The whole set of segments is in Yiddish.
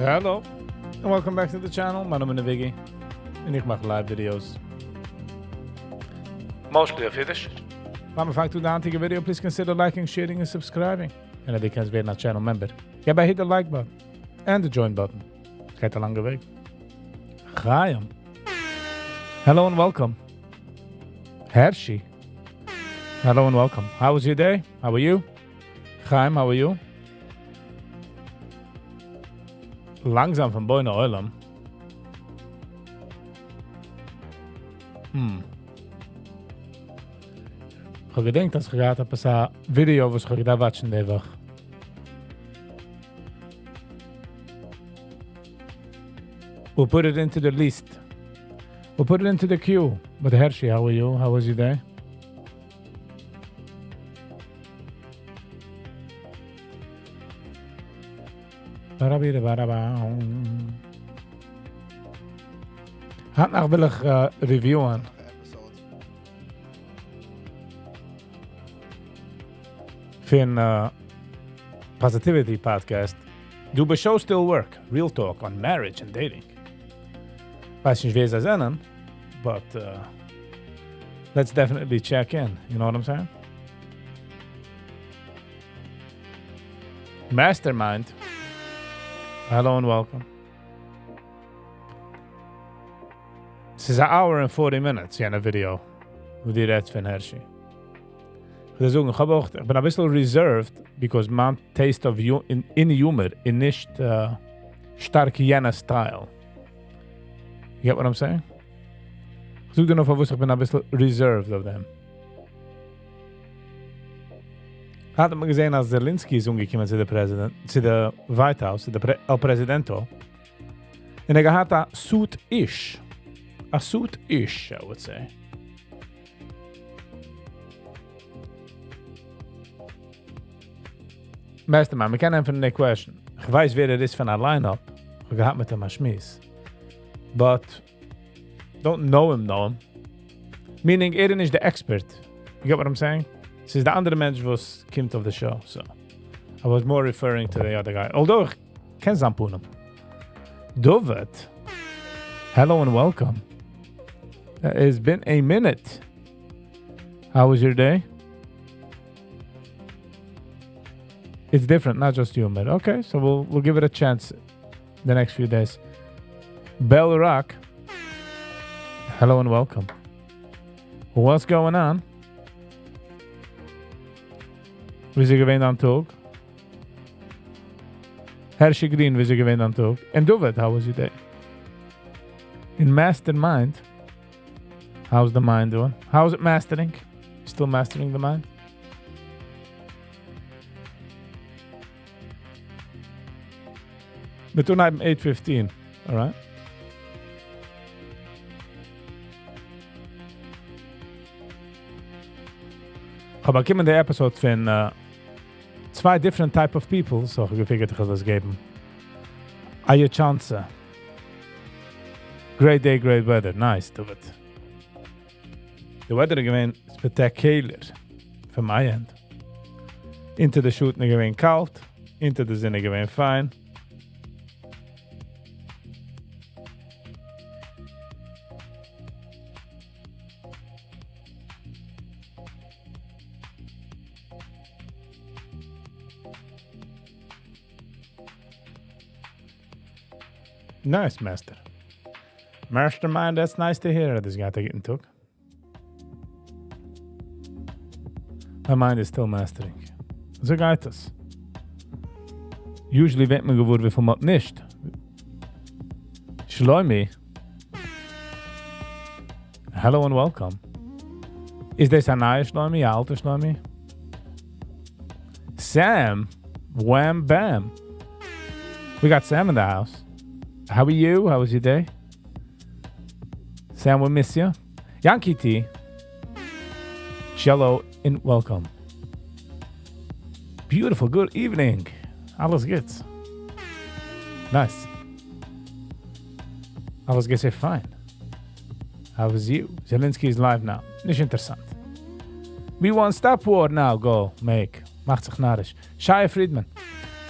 Hello, and welcome back to the channel. מיין נאמען איז Viggy, און איך מאך live videos. Mostly אויף אידיש. פאר מען פאנגט אן די היינטיגע video, please consider liking, sharing און subscribing. און אז דו קענסט ווערן א channel member, געב א hit די like button און די join button. עס גייט א לאנגע וועג. חיים. Hello and welcome. Hershey. Hello and welcome. How was your day? How are you? חיים, how are you? לאנגזאם פון בוני עולם. Hmm. איך האב געדענקט, אז איך האב געהאט עפעס א ווידעא, וואס איך האב געדארפט watch ן די וואך. We'll put it into the list. We'll put it into the queue. But Hershey, how are you? How was your day? היינט נאכט וויל איך review ען. פון Positivity Podcast. Do basho still work? Real talk on marriage and dating. ווייס נישט ווער זיי זענען, but let's definitely check in. You know what I'm saying? Mastermind. Hello and welcome. ס'איז א hour and 40 minutes, יענע ווידעא, וואו דו רעדסט פון Hershey. איך וויל זאגן, איך האב אויך, איך בין א ביסל reserved, because מיין taste of in humor איז נישט שטארק יענע style. You get what I'm saying? איך זאג דיר נאר פארוואס איך בין א ביסל reserved אויף דעם. האט מען געזען, אז Zelensky איז אנגעקומען צו די president, צו די White House, צו די El Presidento. און ער געהאט א suit-ish. א suit-ish, I would say. Mastermind, מיר קענען ענטפערן די question. איך ווייס, ווער ער איז פון א lineup. איך האב געהאט מיט אים א שמועס. But, don't know him, know him. Meaning, ער איז נישט דער expert. You get what I'm saying? ס'איז דער אנדערע מענטש, וואס קומט אויף די show. So, I was more referring to the other guy. Although, איך קען זיין פנים. David, hello and welcome. It's been a minute. How was your day? It's different, not just humor. Okay, so we'll give it a chance the next few days. Bell Rock, hello and welcome. What's going on? ווי איז געווען דיין טאג? Hershey Green, ווי איז געווען דיין טאג? And David, how was your day? In Mastermind, how's the mind doing? How's it mastering? Still mastering the mind? מיר טון 8.15, alright? איך האב באקומען די episode פון צוויי different type of people, so איך האב גע figure ט איך וועל דאס געבן. א chance. Great day, great weather. Nice, David. The weather איז געווען spectacular פון my end. אונטער די שאטן איז געווען קאלט, אונטער די זון איז געווען פיין. Nice, Master. Mastermind, that's nice to hear. דאס גייט א גוטן טאג. My mind is still mastering. אזוי גייט עס. Usually ווערט מען געוואר, וויפיל מ'האט נישט. Shloimi. Hello and welcome. איז דאס א נייע Shloimi, א אלטע Shloimi? Sam. Wham bam. We got Sam in the house. How are you? How was your day? Sam, we miss you. Yankee T. Jello in welcome. Beautiful, good evening. אלעס גוט. Nice. אלעס גייט זייער פיין. How was you? Zelensky is live now. נישט אינטערעסאנט. We want stop war now. Go make. מאכט זיך נאריש. Shia Friedman.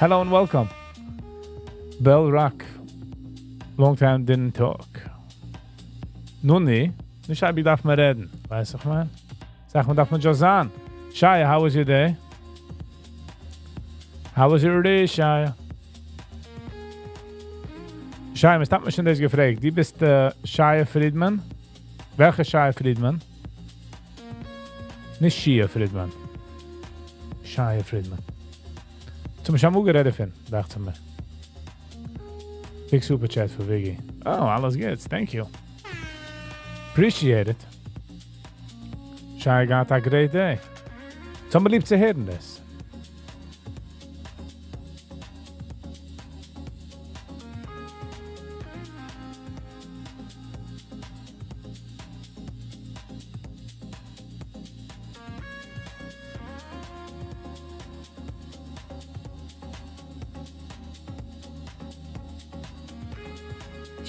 Hello and welcome. Bell Rock. Long time didn't talk. נו ני, נישט אייביג דארף מען רעדן. ווייסט וואס איך מיין? זאג מען דארף מען just זיין. Shia, how was your day? How was your day, Shia? Shia, מיר האט מען שוין דאס געפרעגט. דו ביסט Shia Friedman? וועלכע Shia Friedman? נישט Shia Friedman. Shia Friedman. צום שאמאל גערעדט פון, דאכט זיך מיר. Big super chat for Viggy. Oh, אלעס גוט. Thank you. Appreciate it. Shia got a great day. ס'איז מיר ליב צו הערן דאס.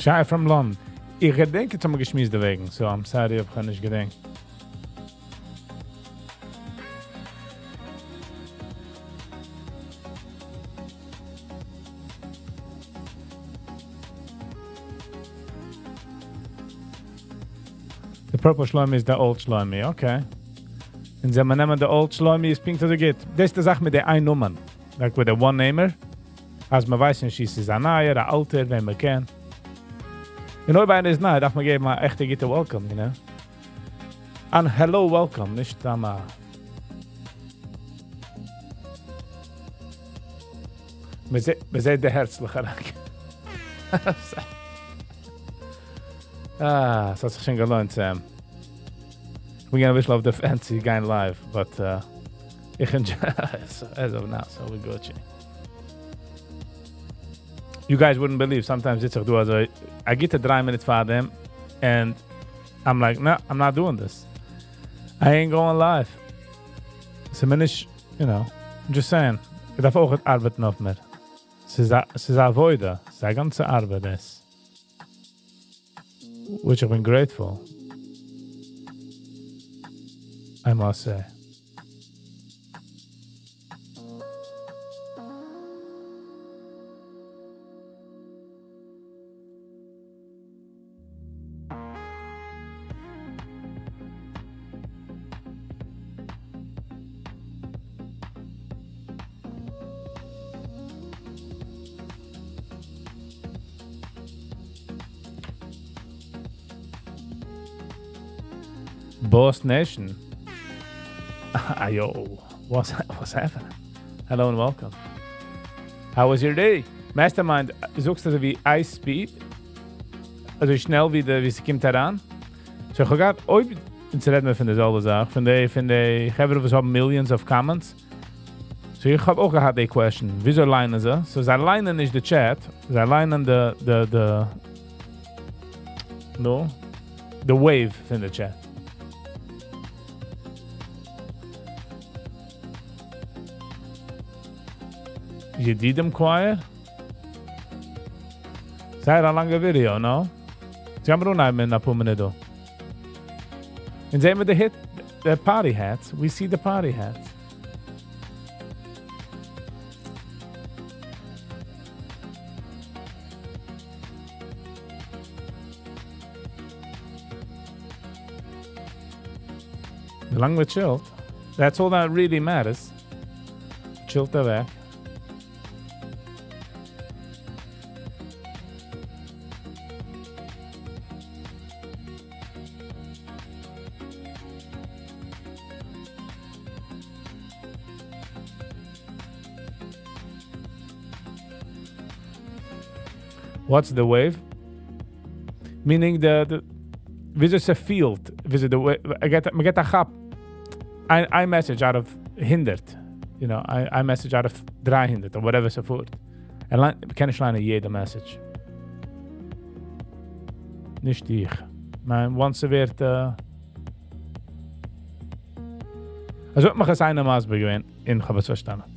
Shia from London. איך געדענק, יעצט האבן מיר געשמועסט דערוועגן. So, I'm sorry, איך האב נישט געדענקט. The purple Shlomi is the old Shlomi, okay. און זיי נעמען the old Shlomi איז פונקט אזוי גוט. דאס איז די זאך מיט די איין נאמען. Like with the one namer. אז מען ווייסט נישט, איז עס א נייער, א אלטער, וועם מען קען. און אויב איינער איז ניי, דארף מען געבן א עכטע גוטע welcome. אן hello welcome, נישט סתם א... מען זעט די הערצליכע אריין. אה, עס האט זיך שוין געלוינט, Sam. איך בין געווען א ביסל אויף די fancy גיין live, but איך enjoy as of now, so we Gucci. You guys wouldn't believe, sometimes זיץ איך דא אזוי, I get to 3 minutes פאר דעם, and I'm like, no, I'm not doing this. I ain't going live. So בין איך, I'm just saying, איך דארף אויך ארבעטן אויף מיר. עס איז א עבודה, עס איז א גאנצע ארבעט דאס. Which I've been grateful. I must say. Boss Nation. Ayo, what's happening? Hello and welcome. How was your day? Mastermind, זאגסט אזוי ווי ice speed? אזוי שנעל ווי עס קומט אריין? So איך האב געהאט, אויב אונז רעדן מיר פון די זעלבע זאך, פון די חברה וואס האבן millions of comments. So איך האב אויך געהאט די question, וויאזוי ליינען זיי? So זיי ליינען נישט די chat, זיי ליינען the no, the wave פון די chat. ידידים choir? זייער א לאנגע video, no? זיי האבן אנגעהויבן אין א פאר מינוט דא. און זעען מיר די hit, the party hats. We see the party hats. ווי לאנג מען chillט, that's all that really matters. Chillט אוועק. What's the wave? Meaning the וויאזוי ס'feelט, וויאזוי the wave, מען געט א כאפ איין message out of 100, איין message out of 300 or whatever ס'פארט. ער ליינט, קען נישט ליינען יעדע message. נישט איך. מיין, once ס'ווערט, אזוי האט מיך עס איינער מסביר געווען, און איך האב עס פארשטאנען.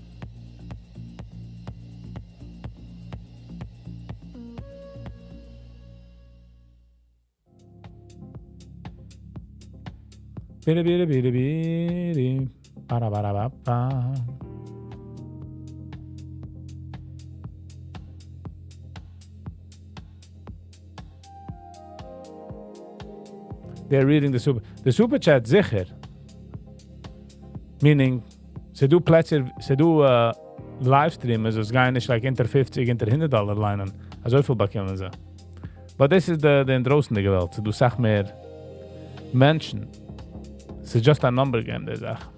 בירי בירי בירי בירי. Bara bara ba ba. They're reading the super, the super chat זיכער. Meaning, ס'דא פלעצער, ס'דא live streamers וואס גייען נישט like אונטער 50, אונטער 100 דאלער ליינען. אזויפיל באקומען זיי. But דאס איז די, די דרויסנדיגע וועלט. ס'דא אסאך מער מענטשן. ס'איז just a number game, די זאך.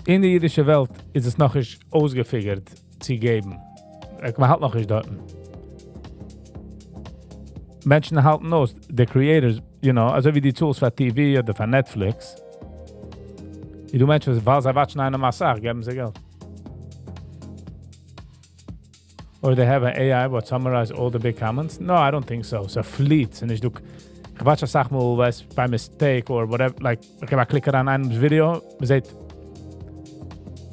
אין די אידישע וועלט איז עס נאכנישט אויסגעפיגערט צו געבן. Like, מען האלט נאכנישט דארט. מענטשן האלטן אויס, the creators, אזוי ווי די tools פאר TV אדער פאר Netflix. די מענטשן, ווייל זיי watch ן איינעם אסאך, געבן זיי געלט. Or they have an AI what summarize all the big comments? No, I don't think so. ס'פליט, און איך דו, איך watch אסאך מאל, ווייסט, by mistake or whatever, like, איך קליק אריין אין איין ווידעא, מען זעט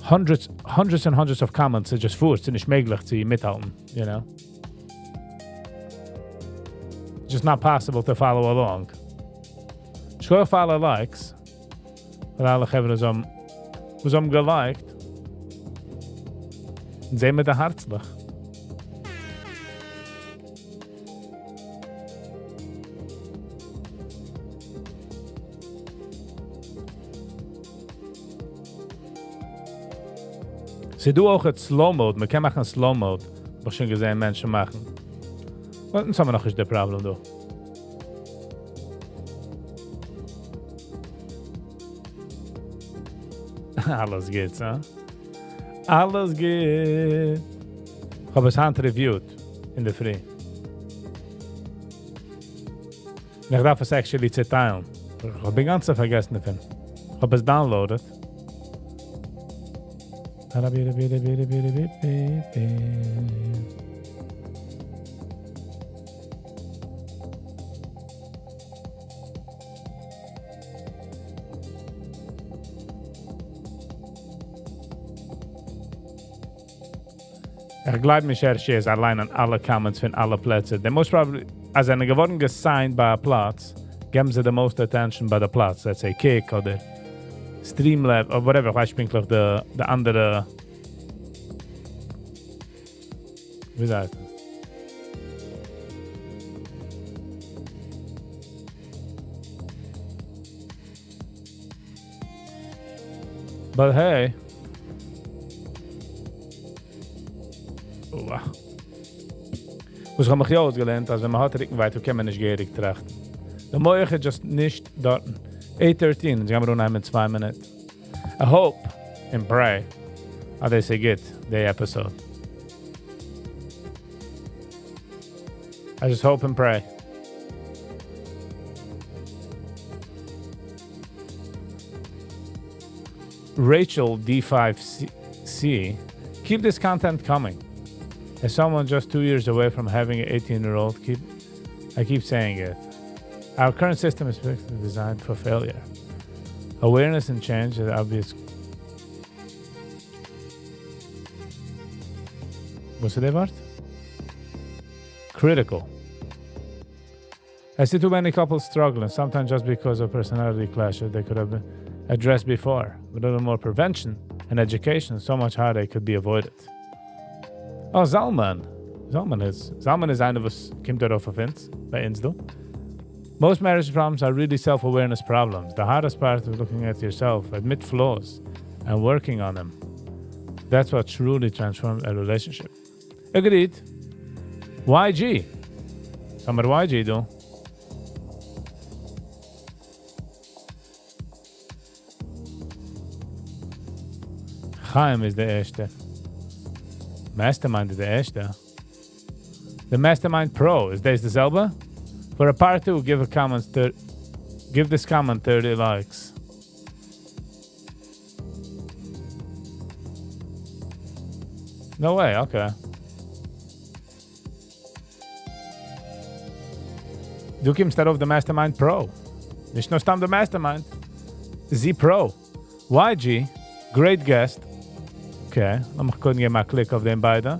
hundreds, hundreds and hundreds of comments, ס'איז just פארט, ס'איז נישט מעגליך צו מיטהאלטן, you know? Just not possible to follow along. שכוח פאר אלע likes. פאר אלע חברה וואס האבן, וואס האבן גע like ט. זעען מיר די הערצלעך. ס'דא אויך א slow mode, מען קען מאכן slow mode. האב איך שוין געזען מענטשן מאכן. אונז האבן מיר נאכנישט די problem דא. אלעס גוט, הא? אלעס גוט. איך האב עס היינט reviewed אינדערפרי. און איך דארף עס actually צעטיילן. איך האב אינגאנצן פארגעסן דערפון. איך האב עס downloaded. איך גלייב נישט ערשט אז זיי ליינען אלע comments פון אלע פלעצער. They most probably, אז זיי זענען געווארן גע signed ביי א פלאץ, געבן זיי the most attention ביי די פלאץ. Let's say Kick אדער Streamlabs or whatever. איך ווייס פונקטליך די, די אנדערע. ווי זאגט מען? But hey. Oh, wow. וואס איך האב מיך יא אויסגעלערנט, אז ווען מען האט רוקנווייטאג, קען מען נישט געהעריג טראכטן. דער מוח איז just נישט דארט. 8:13, יעצט גייען מיר אנהייבן אין 2 מינוט. I hope and pray אז דאס איז גוט, the episode. I just hope and pray. Rachel D5C, keep this content coming. As someone just 2 years away from having an 18-year-old, keep I keep saying it. Our current system is designed for failure. Awareness and change is obvious. וואס איז דער ווארט? Critical. I see too many couples struggling, sometimes just because of personality clashes they could have been addressed before. With a little more prevention and education, so much heartache could be avoided. Oh, Zalman. Zalman איז איינער, וואס קומט ארויף אויף אונז, ביי אונז דא. Most marriage problems are really self-awareness problems. The hardest part of looking at yourself, admit flaws, and working on them. That's what truly transforms a relationship. Agreed. YG. Summer YG, though. Chaim איז דער ערשטער. Mastermind איז דער ערשטער. The Mastermind Pro, איז דאס די זעלבע? For a part 2, give a comment give this comment 30 likes. No way, okay. דו קומסט ארויף the Mastermind Pro. נישט נאר סתם the Mastermind. Z Pro. YG, great guest. Okay, לאמיך קודם געבן א click אויף דעם ביידע.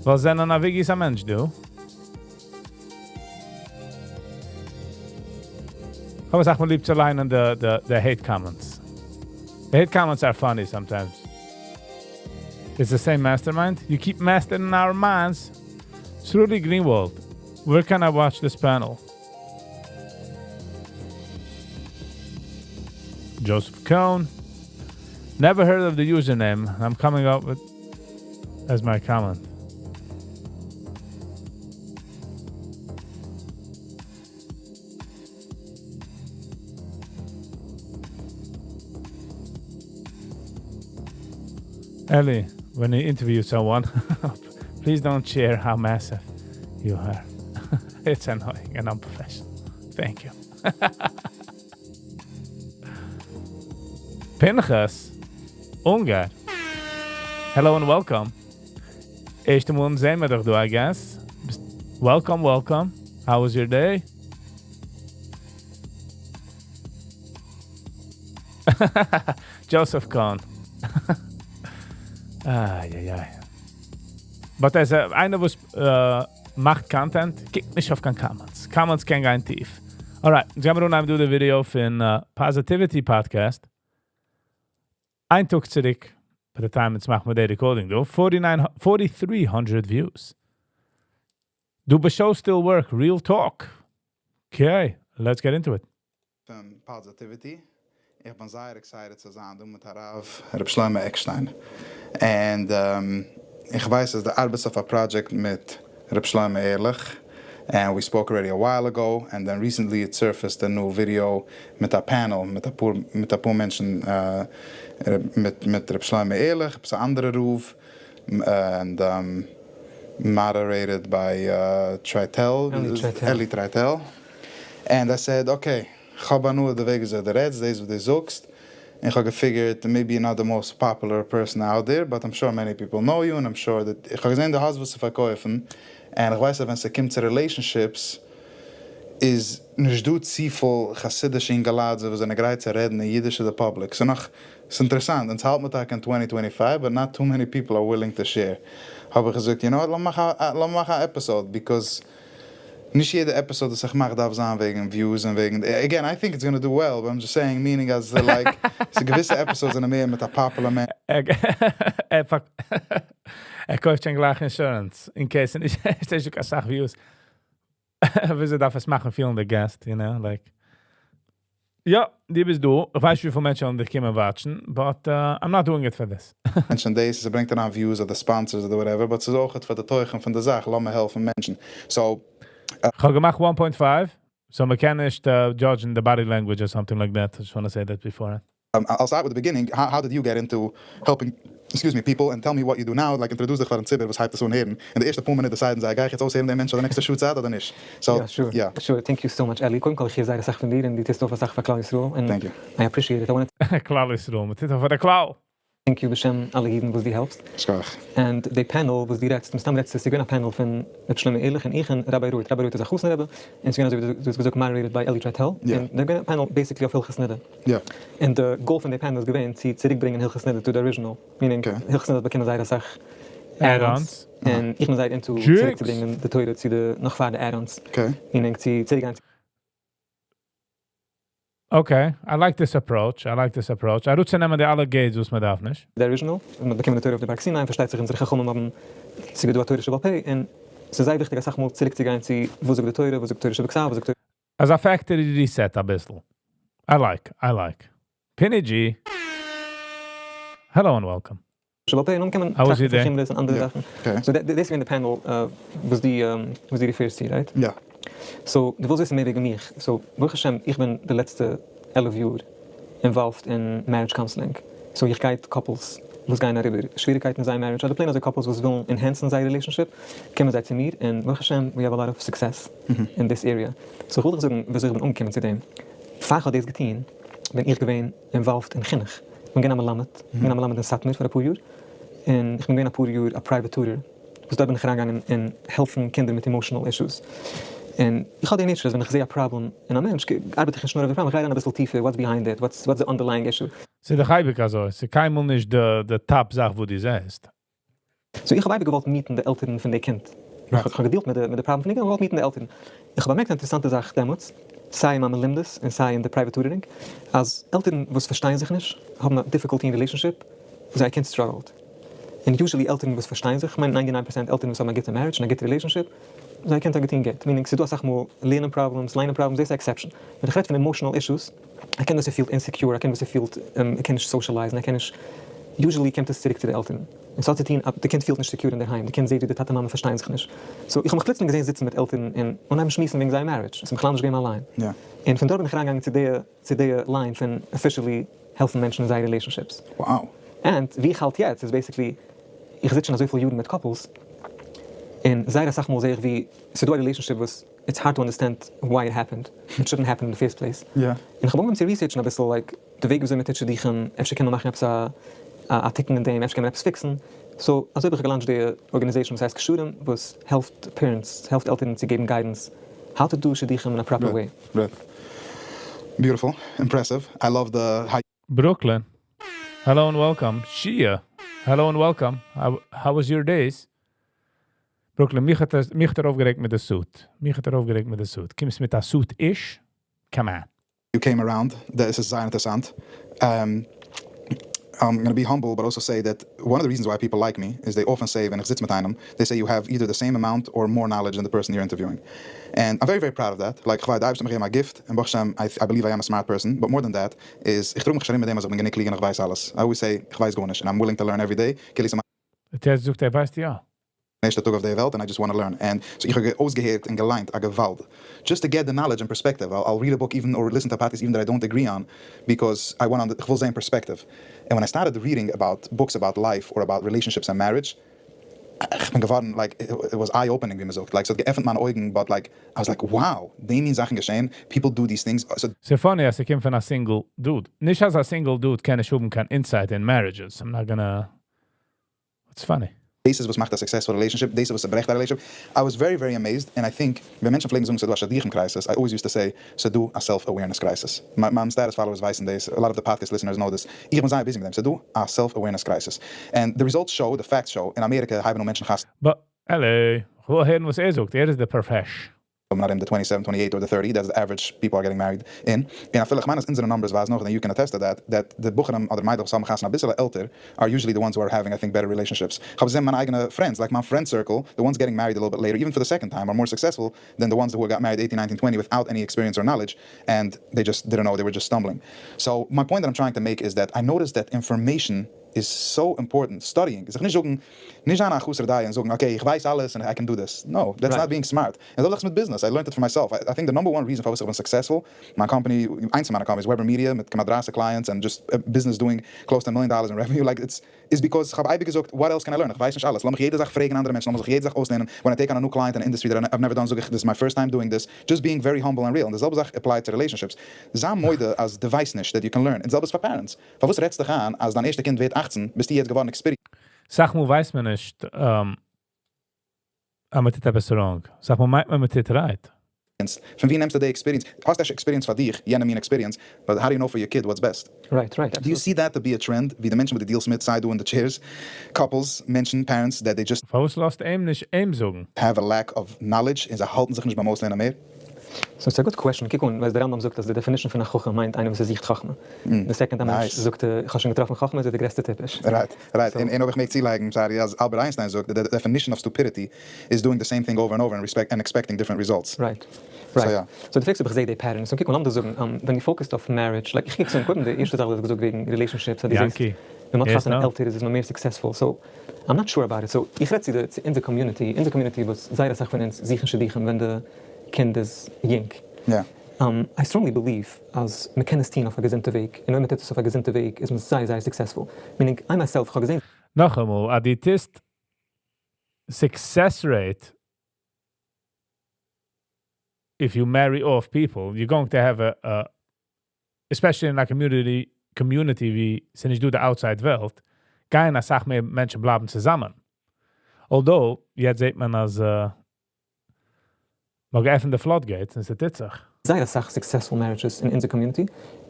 ווייל זענען א וויכטיגער מענטש, דו. איך האב אסאך מאל ליב צו ליינען the hate comments. The hate comments are funny sometimes. It's the same mastermind. You keep mastering our minds. Sruly Greenwald, where can I watch this panel? Joseph Cohn. Never heard of the username. I'm coming up with as my comment. Ellie, when you interview someone, please don't share how massive you are. It's annoying and unprofessional. Thank you. Pinchas Ungar. Hello and welcome. ערשטע מאל זעען מיר דיך דא, I guess. Welcome, welcome. How was your day? Joseph Cohn. איי איי איי. But as a, איינער וואס מאכט content, קוקט נישט אויף קיין comments. Comments קען גיין טיף. Alright, יעצט גיימיר אנהייבן דא די video פון Positivity Podcast. איין טאג צוריק, by the time יעצט מאכן מיר די recording דא, 49, 4300 views. Do the show still work? Real talk. Okay, let's get into it. פון Positivity. איך בין זייער excited צו זיין דא מיט הרב ר' שלמה עקשטיין. And איך ווייס אז דו ארבעטסט אויף א project מיט ר' שלמה ערליך. And we spoke already a while ago. And then recently it surfaced a new video מיט א panel, מיט א פאר מענטשן, מיט ר' שלמה ערליך, עפעס אן אנדערע רב, and moderated by Tritel, Eli Tritel. Eli Tritel. And I said, okay, איך האב הנאה די וועג וויאזוי דו רעדסט, דאס וואס דו זאגסט. און איך האב גע figured, maybe you're not the most popular person out there, but I'm sure many people know you, and I'm sure that איך האב געזען, דו האסט וואס צו פארקויפן. און איך ווייס, אז ווען עס קומט צו relationships, איז נישט דא צופיל חסידישע אינגעלייט, וואס זענען גרייט צו רעדן אין אידיש to the public. So נאך, ס'איז אינטערעסאנט, אונז האלט מיר טאקע אין 2025, but not too many people are willing to share. האב איך געזאגט, you know what, לאמיר מאכן אן episode, because נישט יעדע episode וואס איך מאך דארף זיין וועגן views און וועגן, again, I think it's gonna do well, but I'm just saying, meaning as the, like, ס'געוויסע episodes זענען מער מיט א popular man. ער קויפט שוין גלייך insurance, in case נישט, עס איז א סאך views. וויאזוי דארף עס מאכן feeling the guest, like. יא, דו ביסט דא. איך ווייס וויפיל מענטשן וועלן דיך קומען watch ן, but I'm not doing it for this. מענטשן דאס, עס ברענגט אריין views אדער sponsors אדער whatever, but עס איז אויך פאר די תוכן פון די זאך, לאמיר העלפן מענטשן. So, איך האב געמאכט 1.5, so מען קען נישט judge in the body language or something like that. I just want to say that before. I'll start with the beginning. How did you get into helping, excuse me, people and tell me what you do now? Like introduce דיך פארן ציבור, וואס הייבט עס אן הערן. אין די ערשטע פאר מינוט decide ן זיי, גיי איך יעצט אויסהערן דעם מענטש אדער next שעה צייט אדער נישט? So, Yeah, sure. Yeah. Sure. Thank you so much, Eli. קודם כל, איך הער זייער א סאך פון דיר און דו טוסט אויף א סאך פאר כלל ישראל. And Thank you. I appreciate it. I want to כלל ישראל, מען טוט אויף פאר די כלל. thank you בשם אלע אידן וואס דו העלפסט. שכוח. And the panel וואס דו רעדסט, מסתם רעדסט, עס איז געווען א panel פון ר' שלמה ערליך און איך און Rabbi Roth. Rabbi Roth איז א חתן רבי, און עס איז געווען אזוי ווי דו האסט געזאגט moderated by Eli Tritel. Yeah. און דער געווען א panel basically אויף הלכות נדה. און the goal פון די panel איז געווען צו צוריקברענגען הלכות נדה to the original. Meaning, Okay. הלכות נדה האט באקומען זייער א סאך Add-ons. און איך בין זייער into Jigs. צוריקצוברענגען די תורה צו די נאך פאר די add-ons. Meaning צו צוריקגיין Okay, I like this approach. I like this approach. אראפצונעמען די אלע gates, וואס מען דארף נישט. The original, מען באקומען די תורה אויף די בארג סיני, פארשטייט זיך אונזערע חכמים האבן צוגעדא תורה שבעל פה, און ס'איז זייער וויכטיג א סאך מאל צוריקצוגיין צו וואס זאגט די תורה, וואס זאגט תורה שבכתב, וואס זאגט תורה אזא factory reset א ביסל. I like, I like. Pinny G. Hello and welcome. שבעל פה, און דאן קען מען How was טראכטן your day? פון חומרות און אנדערע זאכן. Okay. So that, דאס איז געווען די panel, וואס דו refer סט צו, right? Yeah. So, דו ווילסט וויסן מער וועגן מיך. So, ברוך השם, איך בין די לעצטע 11 יאר involved in marriage counseling. So, איך guide couples, וואס גייען אריבער שוועריגקייטן אין זייער marriage, אדער plain אזוי couples, וואס ווילן enhance ן זייער relationship, קומען זיי צו מיר, און ברוך השם, we have a lot of success in this area. So, איך וויל דיך זאגן, וויאזוי איך בין אנגעקומען צו דעם. פאר איך האב דאס געטון, בין איך געווען involved אין חינוך. איך בין געווען א מלמד, איך בין געווען א מלמד אין סאטמאר פאר אפאר יאר, און איך בין געווען אפאר יאר א private tutor, וואס דארט בין איך אריינגעגאנגען אין העלפן קינדער מיט emotional issues. און איך האב די nature, אז ווען איך זע א problem אין א מענטש, ארבעט איך נישט נאר אויף די problem, איך גיי אריין אביסל טיפער, what's behind it, what's the underlying issue. ס'איז דאך אייביג אזוי, ס'איז קיינמאל נישט די top זאך, וואו דו זעסט. So איך האב אייביג געוואלט meet ן די עלטערן פון די קינד. איך האב גע deal ט מיט די problem פון די קינד, איך האב געוואלט meet ן די עלטערן. איך האב באמערקט אן אינטערעסאנטע זאך דעמאלטס, סיי אין מיין מלמדות און סיי אין די private tutoring, אז עלטערן וואס פארשטייען זיך נישט, האבן א difficulty אין relationship, זייער קינד struggle ט. און usually עלטערן וואס פארשטייען זיך, כ'מיין 99% עלטערן וואס האבן א גוטע marriage און א גוטע relationship, זיי קענען טאקע טון גוט, meaning ס'איז דא אסאך מאל לערנען problems, ליינען problems, דאס איז א exception. ווען איך רעד פון emotional issues, א קינד וואס ער פילט insecure, א קינד וואס ער פילט ער קען נישט socialize ן, ער קען נישט, usually קומט עס צוריק צו די עלטערן. און ס'האט צו טון אז די קינד פילט נישט secure אינדערהיים, די קינד זעט ווי די טאטע מאמע פארשטייען זיך נישט. So איך האב מיך פלוצלינג געזען זיצן מיט עלטערן און אנהייבן שמועסן וועגן זייער marriage, עס איז בכלל נישט געווען מיין line. און פון דארט בין איך אריינגעגאנגען צו די צו די line פון officially העלפן מענטשן אין זייער relationships. And ווי איך האלט יעצט איז basically איך זיץ שוין אזויפיל יארן מיט couples און זייער אסאך מאל זעה איך ווי ס'איז דא א relationship וואס it's hard to understand why it happened, it shouldn't happen in the first place. און איך האב אנגעהויבן צו research ן אביסל like די וועג וויאזוי מ'טוט שידוכים, אפשר קען מען מאכן עפעס א א תיקון אין דעם, אפשר קען מען עפעס fix ן. So אזוי האב איך גע launch ט די organization וואס הייסט קשרים וואס העלפט parents, העלפט עלטערן צו געבן guidance how to do שידוכים אין א proper way. Right. Beautiful. Impressive. I love the how Brooklyn. Hello and welcome. Shia. Hello and welcome. How, how was your days? Brooklyn, מיך האט, עס, מיך האט ער אויפגערעגט מיט די suit. מיך האט ער אויפגערעגט מיט די suit. קומסט מיט א suit איש? Come on. You came around. דאס איז זייער אינטערעסאנט. I'm gonna be humble but also say that one of the reasons why people like me is they often say ווען איך זיץ מיט איינעם, they say you have either the same amount or more knowledge than the person you're interviewing. And I'm very very proud of that. Like כ'ווייס די אייבערשטער האט מיך געגעבן א gift און ברוך השם I I believe I am a smart person but more than that is איך טראג מיך נישט ארום מיט דעם אז איך בין גענוג קלוג און איך ווייס אלעס. I always say איך ווייס גארנישט and I'm willing to learn every day כאילו ס'איז מיין דער זאגט ער ווייסט יא. ערשטע טאג אויף די וועלט and I just wanna learn and so איך האב אויסגעהערט און געליינט א געוואלד just to get the knowledge and perspective I'll read a book even or listen to podcast even that I don't agree on because I want איך וויל זעהן perspective and when I started reading about books about life or about relationships and marriage איך בין געווארן like it was eye opening ווי מ'זאגט like ס'האט געעפנט מיינע אויגן but like I was like wow די מין זאכן געשעהן people do these things so ס'איז funny אז ס'קומט פון א single dude. נישט אז א single dude קען נישט האבן קיין insight אין marriages. I'm not gonna. It's funny. דאס איז וואס מאכט א successful relationship, דאס איז וואס צעברעכט א relationship. I was very very amazed, and I think ווען מענטשן פלעגן זאגן ס'איז דא א שידוכים crisis, I always used to say ס'איז דא א self awareness crisis. מיין status followers ווייסן דאס, a lot of the podcast listeners know this, איך בין זייער busy מיט דעם, ס'איז דא א self awareness crisis. And the results show, the facts show, אין אמעריקע הייבן אן מענטשן חתונה But, hello. כ'וויל הערן וואס ער זאגט, ער איז דער profesh. האבן ארום די 27, 28 אדער 30, that's the average people are getting married אין, און אפילו איך מיין אז אונזערע numbers ווייזן אויך, and you can attest to that, that די בחורים אדער מיידלעך וואס האבן חתונה אביסעלע עלטער are usually the ones who are having I think better relationships. כ'האב געזען מיינע אייגענע friends, like מיין friend circle, the ones getting married a little bit later, even for the second time, are more successful than the ones who got married 18, 19, 20 without any experience or knowledge, and they just didn't know, they were just stumbling. So my point that I'm trying to make is that I noticed that information is so important, studying, זיך נישט זאגן, נישט זיין א חסר דעה און זאגן okay איך ווייס אלעס און I can do this, no, that's not being smart, און אזוי אויך מיט ביזנעס, I learned it for myself, I think the number one reason פארוואס איך בין successful, מיין קאמפאני, איינס פון מיינע companies, Weber Media, מיט כמעט 30 clients and just business doing close to a million dollars אין revenue, like it's is because כ'האב אייביג געזאגט what else can I learn, איך ווייס נישט אלעס, לאמיך יעדע זאך פרעגן אנדערע מענטשן, לאמיך זיך יעדע זאך אויסלערנען, when I take on a new client in industry that I've never done זאג איך this is my first time doing this, just being very humble and real, און די זעלבע זאך apply ט צו relationships, זיי מודה אז דו ווייסט נישט that you can learn, און די זעלבע איז פאר parents. פארוואס רעדסטו דיך איין אז דיין ערשטע קינד ווערט 18, ביסטו יעצט געווארן experienced? אסאך מאל ווייסט מען נישט, אז מען טוט עפעס wrong. אסאך מאל מיינט מען, מען טוט right. פון ווי נעמסטו די experience? האסט אפשר experience פאר דיך, יענע מין experience, but how do you know for your kid what's best? Right, Do you see that to be a trend, ווי די מענטשן וואס דו deal סט מיט, סיי דא אין די chairs, couples, מענטשן, parents, that they just פארוואס לאזט אים נישט אים זאגן? have a lack of knowledge און זיי האלטן זיך נישט ביים אויסלערנען מער? So ס'איז א good question, קוק אן, ווייסט דער רמב"ם זאגט אז די definition פון א חכם מיינט איינער וואס ער זוכט חכמה. די second א מענטש זאגט איך האב שוין געטראפן חכמה איז ער די גרעסטע טיפש. Right, right, און אויב איך מעג צולייגן, sorry, אז Albert Einstein זאגט די definition of stupidity is doing the same thing over and over and expecting different results. Right, right. So דו פרעגסט אויב איך זעה די patterns, so קוק אן לאמיר דיר זאגן, ווען דו focus ט אויף marriage, like איך קוק צו קודם די ערשטע זאך וואס דו האסט געזאגט וועגן relationships אז דו זעסט ווען מ'האט חתונה עלטער איז מען מער successful, so I'm not sure about it, so איך רעד צו די צו אונזער community, אונזער community וואס זייער אסאך פון אונז זוכן שידוכים ווען די קינד איז יונג. I strongly believe אז מ'קען עס טון אויף א געזונטע וועג, און אויב מ'טוט עס אויף א געזונטע וועג איז מען זייער זייער successful, meaning I myself כ'האב געזען. נאכאמאל, אז דו טוסט success rate if you marry off people, you're going to have a especially in a community ווי ס'איז נישט דא די outside וועלט, גייען אסאך מער מענטשן בלייבן צוזאמען. Although, יעצט זעט מען אז מ'האט געעפנט די floodgates און ס'טוט זיך. זייער אסאך successful marriages אין אונזער community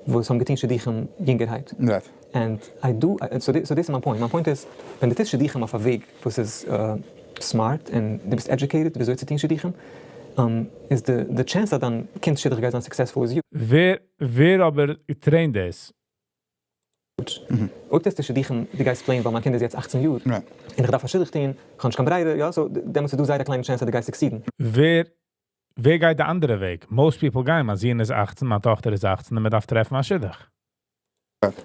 וואס האבן געטון שידוכים יונגערהייט. And I do, so דאס איז מיין point. מיין point איז, ווען דו טוסט שידוכים אויף א וועג וואס איז smart און דו ביסט educated וויאזוי צו טון שידוכים, איז די chance אז דיין קינד'ס שידוך גייט זיין successful איז ווער ווער אבער train ט דאס? אויב טוסטו שידוכים, דו גייסט plain ווייל מיין קינד איז יעצט 18 יאר, און איך דארף א שידוך טון, איך האב נישט קיין ברירה, יא, so דעמאלטס איז דא זייער א קליינע chance אז דו גייסט succeed ן. ווער גייט די אנדערע וועג? Most people גייען, מיין זון איז 18, מיין טאכטער איז 18, און מען דארף טרעפן א שידוך.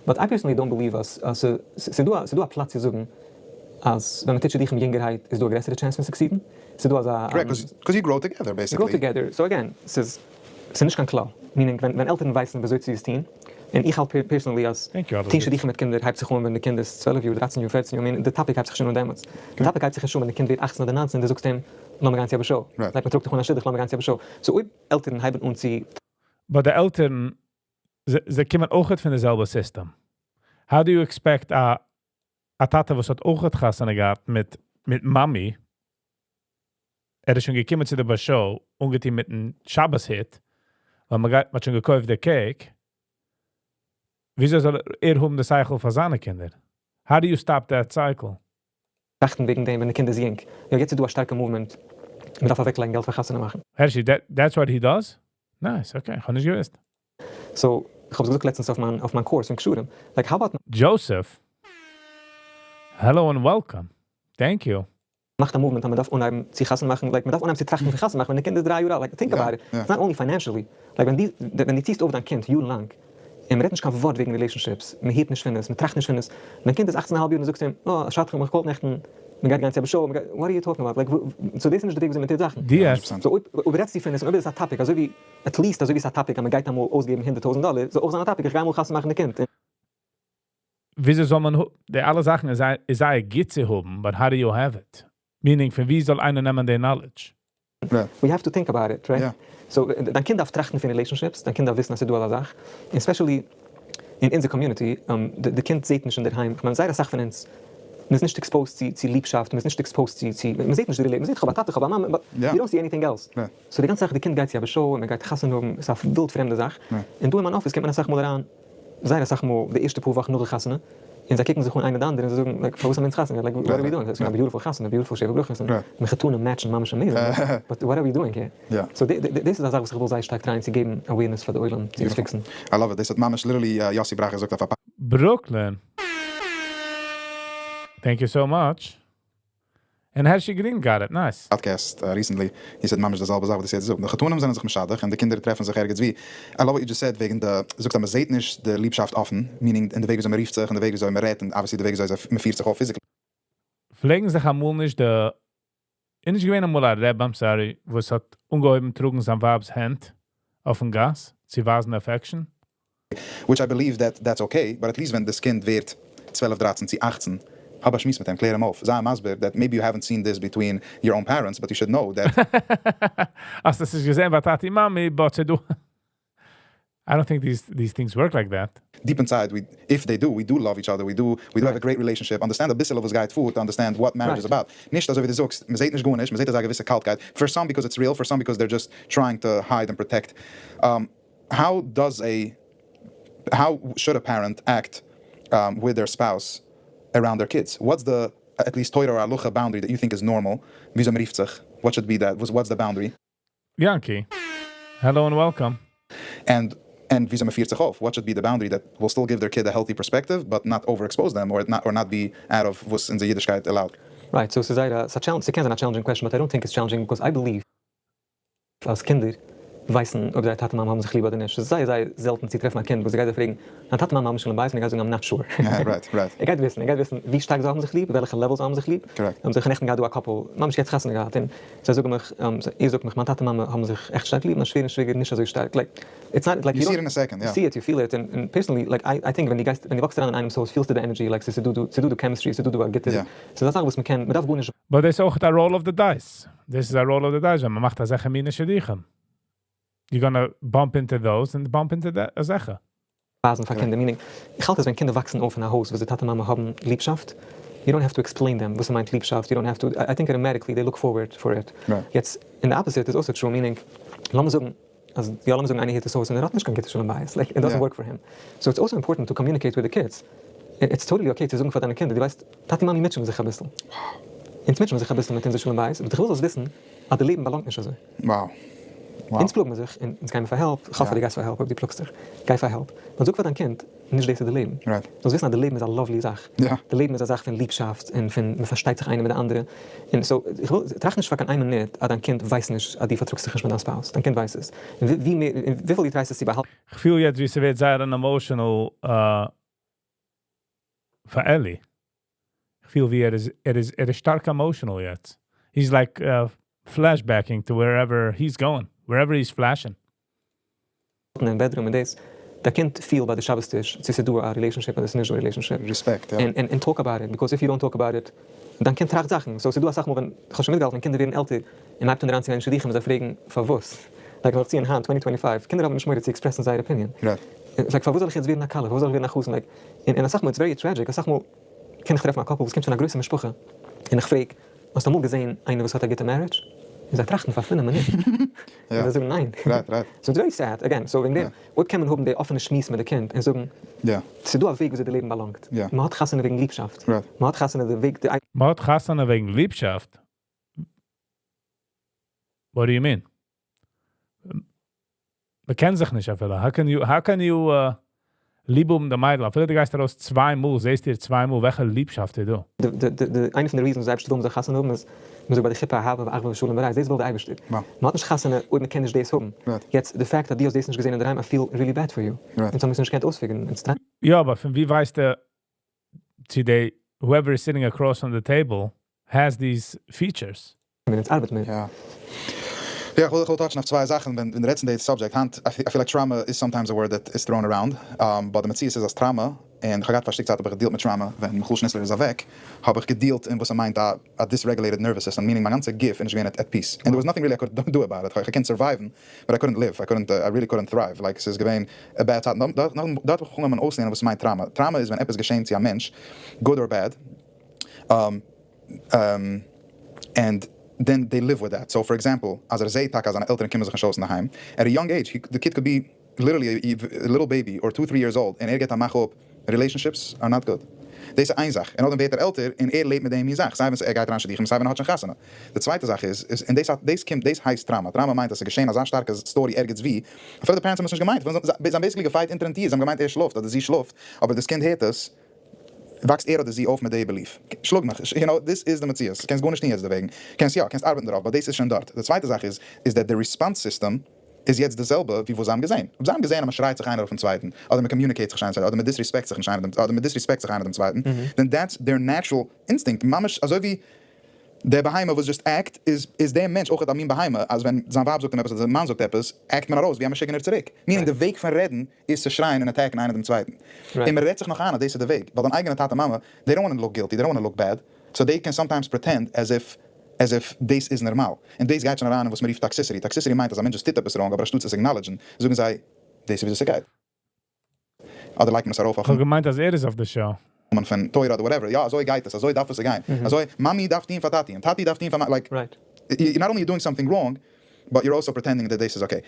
But I personally don't believe אז ס'איז דא א פלאץ צו זאגן אז ווען מ'טוט שידוכים יונגערהייט איז דא א גרעסערע chance פון succeed ן. ס'איז דא אזא. Right, because you grow together basically. Grow together, so again, ס'איז נישט קיין כלל. Meaning ווען עלטערן ווייסן וויאזוי צו עס טון, און איך האלט personally אז טון שידוכים מיט קינדער הייבט זיך אן ווען די קינד איז 12 יאר, 13 יאר, 14 יאר, meaning די topic הייבט זיך שוין אן דעמאלטס. די topic הייבט זיך נישט אן ווען די קינד ווערט 18 אדער 19 און דו זאגסט אים לאמיר גיין צו א באשאו. Like מ'טראגט דיך אן א שידוך לאמיר גיין צו א באשאו. So אויב עלטערן הייבן אן צו. But די עלטערן, זיי קומען אויך פון די זעלבע system. How do you expect א טאטע וואס האט אויך חתונה געהאט מיט מאמי, ער איז שוין געקומען צו די באשאו, אנגעטון מיטן שבת הוט, ווייל מען האט שוין געקויפט די cake, וויאזוי זאל ער האבן די שכל פאר זיינע קינדער? How do you stop that cycle? טראכטן וועגן דעם ווען די קינד איז יונג. יא, יעצט איז דא א שטארקע movement, מען דארף אוועקלייגן געלט פאר חתונה מאכן. Hershey, that's what he does? Nice, okay, איך האב נישט געוואוסט. So, איך האב עס געזאגט לעצטנס אויף מיין course אין קשרים. Like, how about Joseph, hello and welcome. Thank you. מאכט א movement אז מען דארף אנהייבן צו חתונה מאכן, like מען דארף אנהייבן צו טראכטן פון חתונה מאכן ווען די קינד איז 3 יאר אלט, like think about it, it's not only financially, like ווען דו ציסט אויף דיין קינד יארן לאנג, און מען רעדט נישט קיין ווארט וועגן relationships, מען הערט נישט פון עס, מען טראכט נישט פון עס, ווען דיין קינד איז 18 א האלב יאר און דו זאגסט אים, אה, א שדכן האט מיך גע call ט נעכטן, מען גייט גיין צו א באשאו, מען גייט, what are you talking about, like, so דאס איז נישט די וועג וויאזוי מען טוט זאכן. דיעס. So אויב רעדסטו פון עס און אויב איז עס א topic, אזוי ווי, at least אזוי ווי עס איז א topic אז מען גייט אמאל אויסגעבן 100,000 דאלער, זאל אויך זיין א topic, איך גיי אמאל חתונה מאכן די קינד. וויאזוי זאל מען, די אלע זאכן איז זייער גוט צו האבן, but how do you have it? Meaning, פון ווי זאל איינער נעמען די knowledge? We have to think about it, right? So, דיין קינד דארף טראכטן פון relationships, דיין קינד דארף וויסן אז ס'איז דא אזא זאך, און especially אין אונזער community, די קינד זעט נישט אינדערהיים, כ'מיין זייער אסאך פון אונז, מ'איז נישט exposed צו ליבשאפט, מ'איז נישט exposed צו, מ'זעט נישט די relate, מ'זעט כ'האב א טאטע, כ'האב א מאמע, but you don't see anything else. So די גאנצע זאך, די קינד גייט צו א באשאו און מ'גייט חתונה האבן, ס'איז א ווילד פרעמדע זאך, און דא אין מיין אפיס קומט מען אסאך מאל אריין, זייער אסאך מאל די ערשטע פאר וואכן נאך די חתונה, און זיי קוקן זיך אן איינער די אנדערע און זיי זאגן like פארוואס האבן אונז חתונה געהאט, like what are we doing, ס'איז געווען א beautiful חתונה, beautiful שבע ברכות, און מחותנים match ן ממש amazing, but what are we doing here? So דאס איז א זאך וואס איך וויל זייער שטארק try ען צו געבן awareness פאר די עולם צו עס fix ן. I love it, דאס האט ממש literally יאסי בראך געזאגט אויף א. Brooklyn. Thank you so much. And Hershey Green got it, nice. Podcast recently, he said ממש די זעלבע זאך וואס דו האסט יעצט געזאגט, די חתנים זענען זיך משדך און די קינדער טרעפן זיך ערגעץ ווי. I love what you just said וועגן די, זאגסט אז מען זעט נישט די ליבשאפט אפן, meaning אין די וועג וויאזוי מען רופט זיך, אין די וועג וויאזוי מען רעדט, און obviously די וועג וויאזוי מען פירט זיך אויף physically. פלעגן זיך אמאל נישט די, איז נישט געווען אמאל א רבי, I'm sorry, וואס האט אנגעהויבן טראגן זיין ווייב'ס הענט אויפן גאס צו ווייזן affection? Which I believe that that's okay, but at least ווען דאס קינד ווערט 12, 13 צו 18, האב א שמועס מיט אים, קלער אים אויף, זיי אים מסביר that maybe you haven't seen this between your own parents, but you should know that. האסט עס נישט געזען ביי טאטי מאמי, but ס'איז דא. I don't think these things work like that. Deep inside, we, if they do, we do love each other, we do have a great relationship, understand אביסל וואס גייט פאר, to understand what marriage is about. נישט אזוי ווי דו זאגסט, מען זעט נישט גארנישט, מען זעט אזא געוויסע קאלטקייט, for some because it's real, for some because they're just trying to hide and protect. How should a parent act with their spouse around their kids? What's the, at least Torah or Halacha boundary that you think is normal? וויאזוי מען רופט זיך? What should be that? What's the boundary? Yankee, hello and welcome. And וויאזוי מען פירט זיך אויף? What should be the boundary that will still give their kid a healthy perspective, but not overexpose them or not be out of וואס אין די אידישקייט allowed? Right, so ס'איז זייער א, ס'איז א challenge, ס'קען זיין א challenging question, but I don't think it's challenging because I believe אז קינדער ווייסן אויב זייער טאטע מאמע האבן זיך ליב אדער נישט. ס'איז זייער זייער זעלטן צו טרעפן א קינד וואס גייט זיי פרעגן, דיין טאטע מאמע האבן שלום בית? און ער גייט זאגן I'm not sure. Yeah, right. ער גייט וויסן, ער גייט וויסן ווי שטארק זיי האבן זיך ליב, וועלכע level זיי האבן זיך ליב. האבן זיך נעכטן געהאט דא א couple, ממש יעצט חתונה געהאט, און זיי זאגן מיך, ער זאגט מיך, מיין טאטע מאמע האבן זיך עכט שטארק ליב, מיין שווער און שוויגער נישט אזוי שטארק. Like, it's not like You see it in a second, yeah. You see it, you feel it, and personally, like, I think ווען דו גייסט, ווען דו walk סט אריין אין איינעמ'ס הויז, פילסטו די energy, like, ס'איז דא דא chemistry, ס'איז דא דא א גוטע, ס'איז א זאך וואס מ'קען, מ'דארף גארנישט. But דאס איז אויך א roll of the dice. This is a roll of the dice, ווען מ'מאכט אזעלכע מיני שידוכים. You're gonna bump into those and bump into that אזעלכע. ווייזן פאר קינדער, meaning, איך האלט אז ווען קינדער וואקסן אויף אין א הויז וואס די טאטע מאמע האבן ליבשאפט, you don't have to explain them וואס ס'מיינט ליבשאפט, you don't have to, I think automatically they look forward for it. יעצט, אין די opposite איז also true, meaning, לאמיר זאגן, אז יא לאמיר זאגן איינער הערט עס אויס און ער האט נישט קיין גוטע שלום בית, like it doesn't work for him, so it's also important to communicate with the kids, it's totally okay צו זאגן פאר דיינע קינדער, דו ווייסט, טאטי מאמי מוטשען זיך אביסל, אונז מוטשען זיך אביסל מיט אונזער שלום בית, but איך וויל זאלסט וויסן אז די לעבן באלאנגט נישט אזוי. Wow. אונז פלאגן מיר זיך און אונז גיימיר פאר help, כ'האף אז דו גייסט פאר help אויב דו פלאגסט זיך, גיי פאר help, but זאג פאר דיין קינד, נישט דאס איז די לעבן. זאלסט וויסן אז די לעבן איז א lovely זאך. די לעבן איז א זאך פון ליבשאפט און פון מען פארשטייט זיך איינער מיט די אנדערע. און so, איך וויל, טראכט נישט פאר קיין איין מינוט אז דיין קינד ווייסט נישט אז דו פארטראגסט זיך נישט מיט דיין spouse. דיין קינד ווייסט עס. און ווי מער, און וויפיל דו try סט עס צו באהאלטן. כ'פיל יעצט ווי ס'ווערט זייער אן emotional פאר Eli. כ'פיל ווי ער איז שטארק emotional יעצט. He's like flashbacking to wherever he's going, wherever he's flashing. אין bedroom און דאס, דער קינד פילט ביי די שבת טיש, צו ס'איז דא א relationship אדער ס'איז נישט דא א relationship. Respect, יא. און talk about it, because if you don't talk about it, דיין קינד טראכט זאכן. So ס'איז דא אסאך מאל ווען, כ'האב שוין מיטגעהאלטן ווען קינדער ווערן עלטער, און מ'הייבט אן אריינצוגיין אין שידוכים און זיי פרעגן פארוואס. Like נאך צו אין היינט 2025, קינדער האבן נישט מורא צו express ן זייער opinion. Like פארוואס זאל איך יעצט ווערן א כלה, פארוואס זאל איך ווערן א חתן, like, און אסאך מאל it's very tragic, אסאך מאל קען איך טרעפן א couple וואס קומט פון א גרויסע משפחה, און איך פרעג, האסט אמאל געזען איינער וואס האט א גוטע marriage? און זיי טראכטן פאר 5 מינוט. און זיי זאגן ניין. So it's very sad, again, so וועגן דעם, אויב קען מען האבן די אפענע שמועס מיט די קינד און זאגן, ס'איז דא א וועג וויאזוי די לעבן באלאנגט. מען האט חתונה וועגן ליבשאפט. מען האט חתונה די וועג די. מען האט חתונה וועגן ליבשאפט? What do you mean? מען קען זיך נישט אפילו. How can you ליב האבן די מיידל? אפילו דו גייסט ארויס צוויי מאל, זעסט איר צוויי מאל, וועלכע ליבשאפט איז דא? די איינע פון די reasons זיי ווילן זיך חתונה האבן איז, מען זאגט ביי די חופה אהבה ואחווה ושלום ורעות, דאס וויל די אייבערשטער. מען האט נישט חתונה אויב מען קען נישט דאס האבן. יעצט, די fact אז דו האסט דאס נישט געזען אינדערהיים, I feel really bad for you. אונז האבן עס נישט געקענט אויס figure ן. אונז יא, אבער פון ווי ווייסט ער צו they, whoever is sitting across on the table has these features? אונז ארבעט מיר. יא, איך וויל touch ן אויף צוויי זאכן, ווען דו רעדסט אין די subject. היינט, I feel like trauma is sometimes a word that is thrown around, but די מציאות איז אז trauma, און איך האב געהאט פאר א שטיק צייט האב איך גע deal ט מיט trauma, ווען מיכל שניצלער איז אוועק, האב איך גע deal ט אין וואס ער מיינט א dysregulated nervous system, meaning מיין גאנצע גוף איז נישט געווען at peace. And there was nothing really I could do about it. איך קען survive ן, but I couldn't live. I couldn't, I really couldn't thrive. Like, עס איז געווען a bad צייט. דארט האב איך אנגעהויבן אויסלערנען וואס מיינט trauma. Trauma איז ווען עפעס געשען צו א מענטש, good or bad, and then they live with that. So for example, אז ער זעט טאקע אז זיינע עלטערן קומען זיך נישט אויס אינדערהיים, at a young age, the kid could be literally a little baby or 2, 3 years old, און ער געט א מאך אפ, relationships are not good. דאס איז איין זאך. און נאכדעם ווערט ער עלטער, און ער לעבט מיט דעם זאך. סיי ווען ער גייט אריין שידוכים, סיי ווען ער האט שוין חתונה. די צווייטע זאך איז, און דאס דאס קומט, דאס הייסט trauma. Trauma מיינט, אז עס איז געשען אזא שטארקע story ערגעץ ווי. אפילו די parents האבן עס נישט געמיינט. זיי האבן basically גע fight אונטערן טיר. זיי האבן געמיינט ער שלאפט אדער זי שלאפט, אבער דאס קינד הערט עס, וואקסט ער אדער זי אויף מיט די belief. שלאג מיך. This איז די מציאות. קענסט גארנישט טון יעצט דערוועגן. קענסט יא, קענסט ארבעטן דערויף, but דאס איז שוין דארט. די צווייטע זאך איז that the response system איז יעצט די זעלבע ווי וואס זיי האבן געזען. אויב זיי האבן געזען אז מען שרייט זיך איינער אויפן צווייטן, אדער מען communicate זיך נישט איינער, אדער מען disrespect זיך נישט איינער דעם, אדער מען disrespect זיך איינער דעם צווייטן, then that's their natural instinct. ממש אזוי ווי דער בהמה וואס just act, איז דער מענטש אויך א מין בהמה, אז ווען זיין ווייב זאגט אים עפעס אדער זיין מאן זאגט עפעס, act מען ארויס ווי א משוגענער צוריק. Meaning די וועג פון רעדן איז צו שרייען און attack ן איינער דעם צווייטן. און מען רעדט זיך נאך איין אז דאס איז דער וועג, ווייל דיין אייגענע טאטע מאמע, they don't want to look guilty, they don't want to look bad, so they can sometimes pretend as if דאס איז נארמאל. און דאס גייט שוין אריין אין וואס מען רופט toxicity. Toxicity מיינט אז א מענטש טוט עפעס wrong, אבער אנשטאט עס acknowledge ן, זאגן זיי, דאס איז ווי עס גייט. אדער לייגט מען עס ארויף איך האב געמיינט אז ער איז אויף די show. נאמען פון תורה אדער whatever. יא, אזוי גייט עס, אזוי דארף עס גיין. אזוי, מאמי דארף טון פאר טאטי, און טאטי דארף טון פאר מאמי. Like, you're not only doing something wrong, but you're also pretending that this is okay.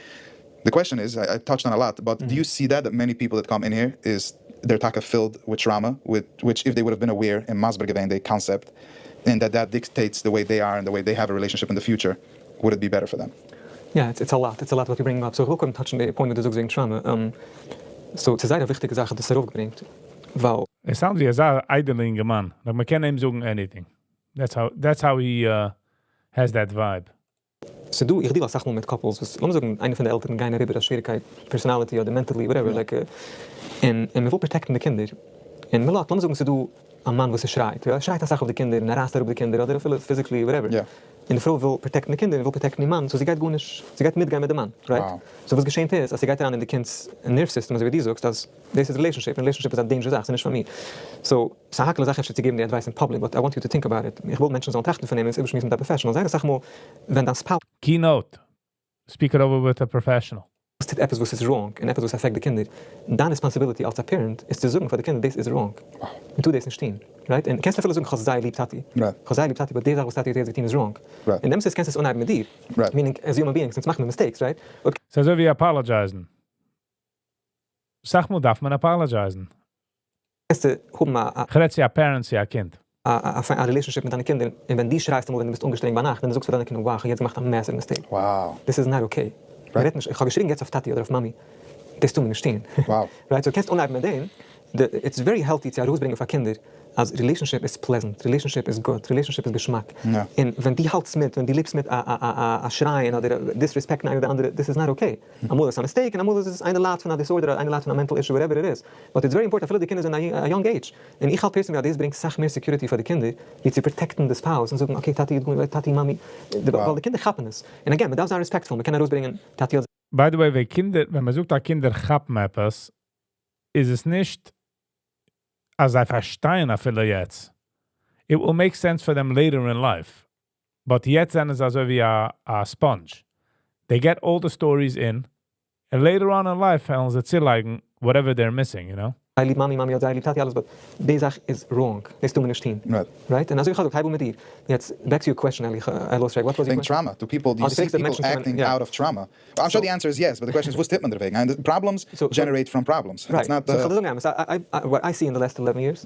The question is, I touched on a lot, but do you see that many people that come in here is they're טאקע filled with trauma, with which if they would have been aware and מסביר געווען the concept, and that that dictates the way they are and the way they have a relationship in the future, would it be better for them? Yeah, it's a lot. It's a lot what you bring up. So איך וויל קודם touch ן די point וואס דו זאגסט וועגן trauma. So, ס'איז זייער א וויכטיגע זאך, דאס ער אויפגעברענגט, ווייל עס sound ווי אזא איידעלער אינגערמאן. Like, מען קען אים זאגן anything. That's how he has that vibe. So דו, איך deal אסאך מאל מיט couples, וואס, לאמיר זאגן, איינער פון די עלטערן גייען אריבער א שוועריגקייט, personality אדער mentally, whatever, like, און מען וויל protect ן די קינדער. און מען לאזט, לאמיר זאגן, ס'איז דא א מאן וואס ער שרייט, יא, ער שרייט אסאך אויף די קינדער, און ער רייסט אראפ די קינדער, אדער אפילו physically, whatever. און די פרוי וויל protect ן די קינדער, און וויל protect ן איר מאן, so זי גייט גארנישט, זי גייט מיטגיין מיט די מאן, right? So וואס געשענט איז, אז זי גייט אריין אין די קינד'ס nerve system, אזוי ווי דו זאגסט, אז דאס איז relationship, און relationship איז א dangerous זאך, ס'איז נישט פאר מיר. So, ס'איז א האקעלע זאך אפשר צו געבן די advice אין public, but I want you to think about it. איך וויל מענטשן זאלן טראכטן פון דעם און עס איבערשמועסן מיט א professional. זייער אסאך מאל, ווען דיין spouse Keynote. Speak it over with a professional. טוט עפעס וואס איז wrong און עפעס וואס affect די קינדער, דיין responsibility אלס א parent איז צו זאגן פאר די קינדער דאס איז wrong. מען טאר דאס נישט טון. Right? און קענסט אפילו זאגן איך האב זייער ליב טאטי. איך האב זייער ליב טאטי, but די זאך וואס טאטי האט יעצט געטון איז wrong. אין דעם sense קענסטו עס אנהייבן מיט דיר. Meaning, as human beings, אונז מאכן מיר mistakes, right? אויב ס'איז אזוי ווי apologize ן. אסאך מאל דארף מען apologize ן. קענסטו האבן א כ'רעד צו א parent צו א קינד. א relationship מיט דיינע קינדער, און ווען דו שרייסט אמאל ווען דו ביסט אנגעשטרענגט ביינאכט, און דו זאגסט פאר דיינע קינדער, wow, איך האב יעצט געמאכט א massive mistake. This is not okay. מען רעדט נישט, איך האב געשריגן יעצט אויף טאטי אדער אויף מאמי, דאס טאר מען נישט טון. Right? So קענסט אנהייבן מיט דעם, it's very healthy צו ארויסברענגען פאר קינדער אז relationship איז pleasant, relationship איז גוט, relationship איז געשמאק, און ווען דו האלטסט מיט, ווען דו לעבסט מיט א שרייען אדער disrespect ן איינער די אנדערע, דאס איז not okay. אמאל איז עס א mistake און אמאל איז עס איינער ליידט פון א disorder אדער איינער ליידט פון א mental issue, whatever it is, but it's very important אפילו די קינדער זענען א young age, און איך האלט personally אז דאס ברענגט סאך מער security פאר די קינדער ווי צו protect ן די spouse און זאגן okay טאטי איז גארנישט טאטי מאמי, ווייל די קינדער כאפן עס, און again מען דארף זיין respectful, מען קען ארויסברענגען טאטי האט. By the way, ווען קינדער, ווען מען זאגט אז קינדער כאפן עפעס, איז עס נישט אז זיי פארשטייען אפילו יעצט. It will make sense for them later in life. But יעצט זענען זיי אזוי ווי א sponge. They get all the stories in, and later on in life וועלן זיי צולייגן whatever they're missing, you know? זייער ליב מאמי, מאמי האט זייער ליב טאטי, אלעס, but די זאך איז wrong, דאס טאר מען נישט טון. Right? און אזוי ווי איך האב געזאגט, הייב אן מיט דיר. יעצט, back to your question, אלי, I lost track, what was your question? Trauma, do people, do you see people acting out of trauma? I'm sure the answer is yes, but the question is וואס טוט מען דערוועגן? And problems generate from problems. Right, so איך וועל דיר זאגן אמת, what I see in the last 11 years,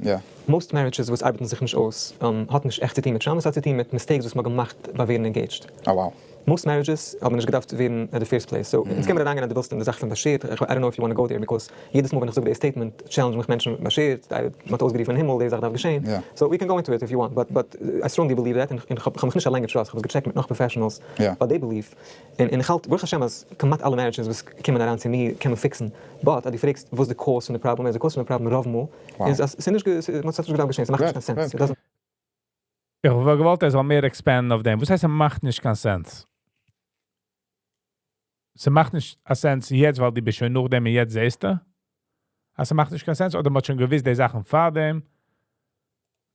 most marriages וואס ארבעטן זיך נישט אויס, האט נישט עכט צו טון מיט trauma, ס'האט צו טון מיט mistakes וואס מ'האט געמאכט ביי ווערן engaged. Oh wow. Most marriages האבן נישט געדארפט ווערן at the first place. So, אונז קען מיר אריינגיין אז דו ווילסט אין די זאך פון באשערט, I don't know if you want go there, because יעדעס מאל ווען איך זאג די statement challenge מיך מענטשן באשערט, מ'האט אויסגערופן אין הימל די זאך דארף געשען. So we can go into it if you want, but but I strongly believe that, און כ'האב מיך נישט אליין גע trust, כ'האב עס גע check ט מיט נאך professionals, but they believe. און איך האלט ברוך השם אז כמעט אלע marriages וואס קומען אריין צו מיר קען מען fix ן, but אז דו פרעגסט וואס די cause פון די פראבלעם איז, די cause פון די פראבלעם רוב מאל איז אז ס'איז נישט, ס'האט נישט געדארפט געשען, ס'מאכט נישט קיין sense. איך וואלט געוואלט ער זאל מער expand ן אויף דעם. וואס הייסט ס'מאכט נישט קיין sense? ס'מאכט נישט א sense יעצט ווייל דו ביסט שוין נאכדעם און יעצט זעסטו אז ס'מאכט נישט קיין sense, אדער מ'האט שוין געוואוסט די זאכן פארדעם?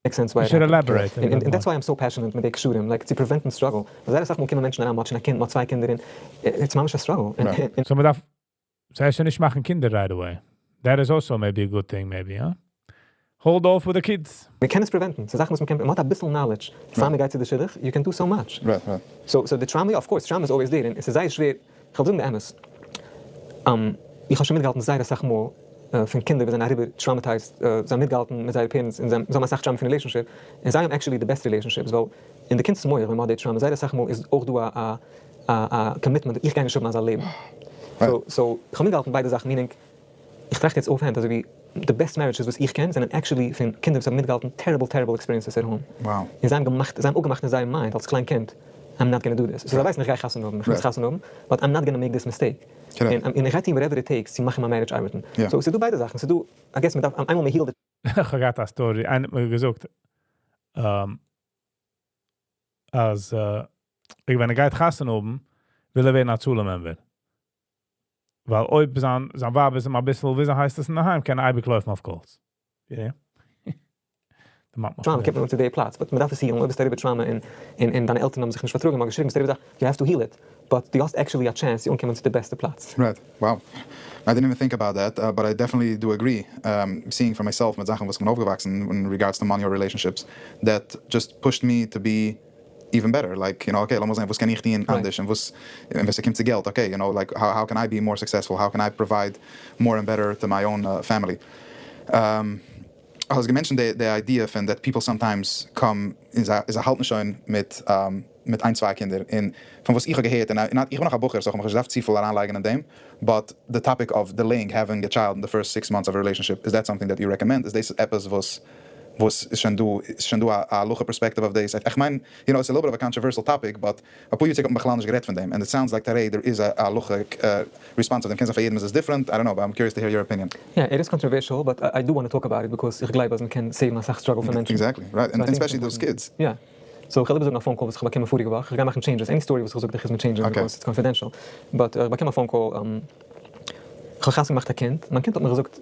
Sense You should elaborate. און that's why I'm so passionate מיט די קשרים, like צו prevent ן struggle. ווייל זייער אסאך מאל קומען מענטשן אריין, מ'האט שוין א קינד, מ'האט צוויי קינדער און it's ממש א struggle. So מ'דארף זיי שוין נישט מאכן קינדער right away. That is also maybe a good thing maybe, huh? Hold off with the kids. מ'קען עס prevent ן, ס'איז זאכן וואס מ'קען, מ'האט אביסל knowledge פאר מ'גייט צו די שידוך, you can do so much. So so די trauma, יא of course, trauma איז always there, און ס'איז זייער שווער, כ'וועל זאגן די אמת, איך האב שוין מיטגעהאלטן זייער אסאך מאל פון קינדער וואס זענען אריבער traumatized, זיי האבן מיטגעהאלטן מיט זייערע parents און זיי האבן אסאך trauma פון relationship, און זיי האבן actually די best relationships, ווייל אין די קינד'ס מח ווען מ'האט די trauma זייער אסאך מאל איז אויך דא א א commitment איך גיי נישט האבן אזא לעבן. So איך האב מיטגעהאלטן ביידע זאכן, meaning איך טראכט יעצט offhand אזוי ווי די best marriages וואס איך קען זענען actually פון קינדער וואס האבן מיטגעהאלטן terrible terrible experiences at home, און זיי האבן געמאכט זיי האבן אפגעמאכט אין זייער mind אלס קליין קינד I'm not gonna do this, so זיי ווייסן איך גיי חתונה האבן, איך מוז חתונה האבן, but I'm not gonna make this mistake, און איך גיי טון whatever it takes צו מאכן מיין marriage ארבעטן, so ס'איז דא ביידע זאכן, ס'איז דא, I guess מ'דארף איינמאל מ'heal ט די. איך האב געהאט א story, איינער האט מיר געזאגט אז ווען ער גייט חתונה האבן וויל ער ווערן א הצלה member. ווייל אויב זיין זיין ווייב איז אים אביסל, וויאזוי הייסט עס אינדערהיים, קען ער אייביג לויפן אויף calls. יא. Trauma קומט מען אן צו די פלאץ, but מ'דארף עס heal ן, אויב ביסטו אריבער trauma און און דיינע עלטערן האבן זיך נישט פארטראגן, מ'האט געשריגן ביסט אריבער זאך, you have to heal it, but דו האסט actually א chance צו אנקומען צו די בעסטע פלאץ. Right, wow. I didn't even think about that, but I definitely do agree, seeing for myself מיט זאכן וואס כ'בין אויפגעוואקסן in regards to money or relationships, that just pushed me to be even better, like, you know, okay, לאמיר זען וואס קען איך טון אנדערש, און וואס, און ווען ס'קומט צו געלט, okay, you know, like, how can I be more successful, how can I provide more and better to my own family. האסט גע mention ט די idea פון that people sometimes come און זיי האלטן שוין מיט מיט איין צוויי קינדער, און פון וואס איך האב געהערט, און איך בין נאך א בחור so איך האב מיך נישט געדארפט צופיל אריינלייגן אין דעם, but די topic of delaying having a child in the first 6 months of a relationship, is that something that you recommend? איז דאס עפעס וואס וואס איז שוין דא, איז שוין דא א הלכה perspective אויף דאס? איך מיין, it's a little bit of a controversial topic, but אפאר יאר צוריק האט מען בכלל נישט גערעדט פון דעם, and it sounds like today there is a הלכה response אויף דעם, קען זיין פאר יעדעם איז עס different, I don't know, but I'm curious to hear your opinion. יא, it is controversial, but I do want to talk about it, because איך גלייב אז מען קען save ן אסאך struggle פאר מענטשן. Exactly, right, and especially those kids. יא. So איך וועל איבערזאגן א phone call וואס איך האב באקומען פאריגע וואך, איך גיי מאכן changes, any story וואס איך זאג דיך איז מיט changes because it's confidential, but איך באקום א phone call, איך האב חתונה געמאכט א קינד, מיין קינד האט מיר געזאגט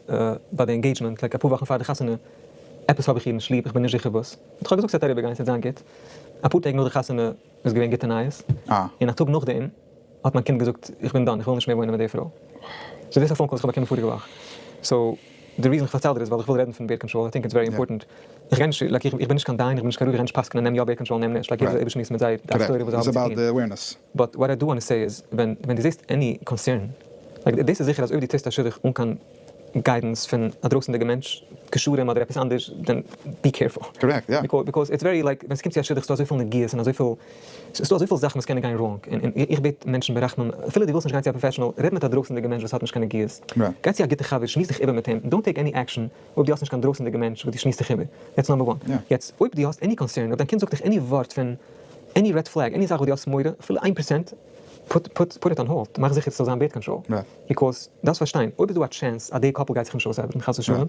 ביי די engagement, like אפאר וואכן פאר די חתונה, עפעס האב איך איר נישט ליב, איך בין נישט זיכער וואס, איך האב געזאגט ס'וועט אריבערגיין, ס'וועט זיין גוט, אפאר טעג נאך די חתונה איז געווען גוטע נייעס, און א טאג נאכדעם האט מיין קינד געזאגט איך בין done, איך וויל נישט מער וואוינען מיט די פרוי. So דאס איז א phone call וואס איך האב באקומען פאריגע וואך. So די reason איך פארצייל דיר איז ווייל איך וויל רעדן פון birth control, I think it's very important. איך גיי נישט, like איך בין נישט קיין דיין, איך בין נישט קיין רב, איך גיי נישט פסק'נען נעם יא birth control נעם נישט, like יעדער זאל איבערשמועסן מיט זייער דעת תורה וואס זיי האבן צו טון. But what I do want to say איז, ווען ווען דו זעסט any concern, like דאס איז זיכער אז אויב דו טוסט א שידוך אן קיין guidance פון א דרויסענדיגע מענטש. קשרים אדער עפעס אנדערש, then be careful. Correct, yeah. Because it's very like, ווען ס'קומט צו א שידוך ס'דא אזויפיל נגיעות און אזויפיל, ס'דא אזויפיל זאכן וואס קענען גיין wrong, און איך בעט מענטשן ברחמים, אפילו דו ווילסט נישט גיין צו א professional, רעד מיט א דרויסענדיגע מענטש וואס האט נישט קיין נגיעות. גיי צו א גוטע חבר, שמועס דיך איבער מיט אים, don't take any action אויב דו האסט נישט קיין דרויסענדיגע מענטש וואס דו שמועסט דיך איבער. That's number one. יעצט, אויב דו האסט any concern, אויב דיין קינד זאגט דיך any ווארט פון any red flag, any זאך וואס דו האסט מורא, אפילו 1%, put put put it on hold, מאך זיכער ס'זאל זיין birth control. Because דארפסט פארשטיין, אויב איז דא א chance אז די couple גייט זיך נישט אויסארבעטן חס ושלום,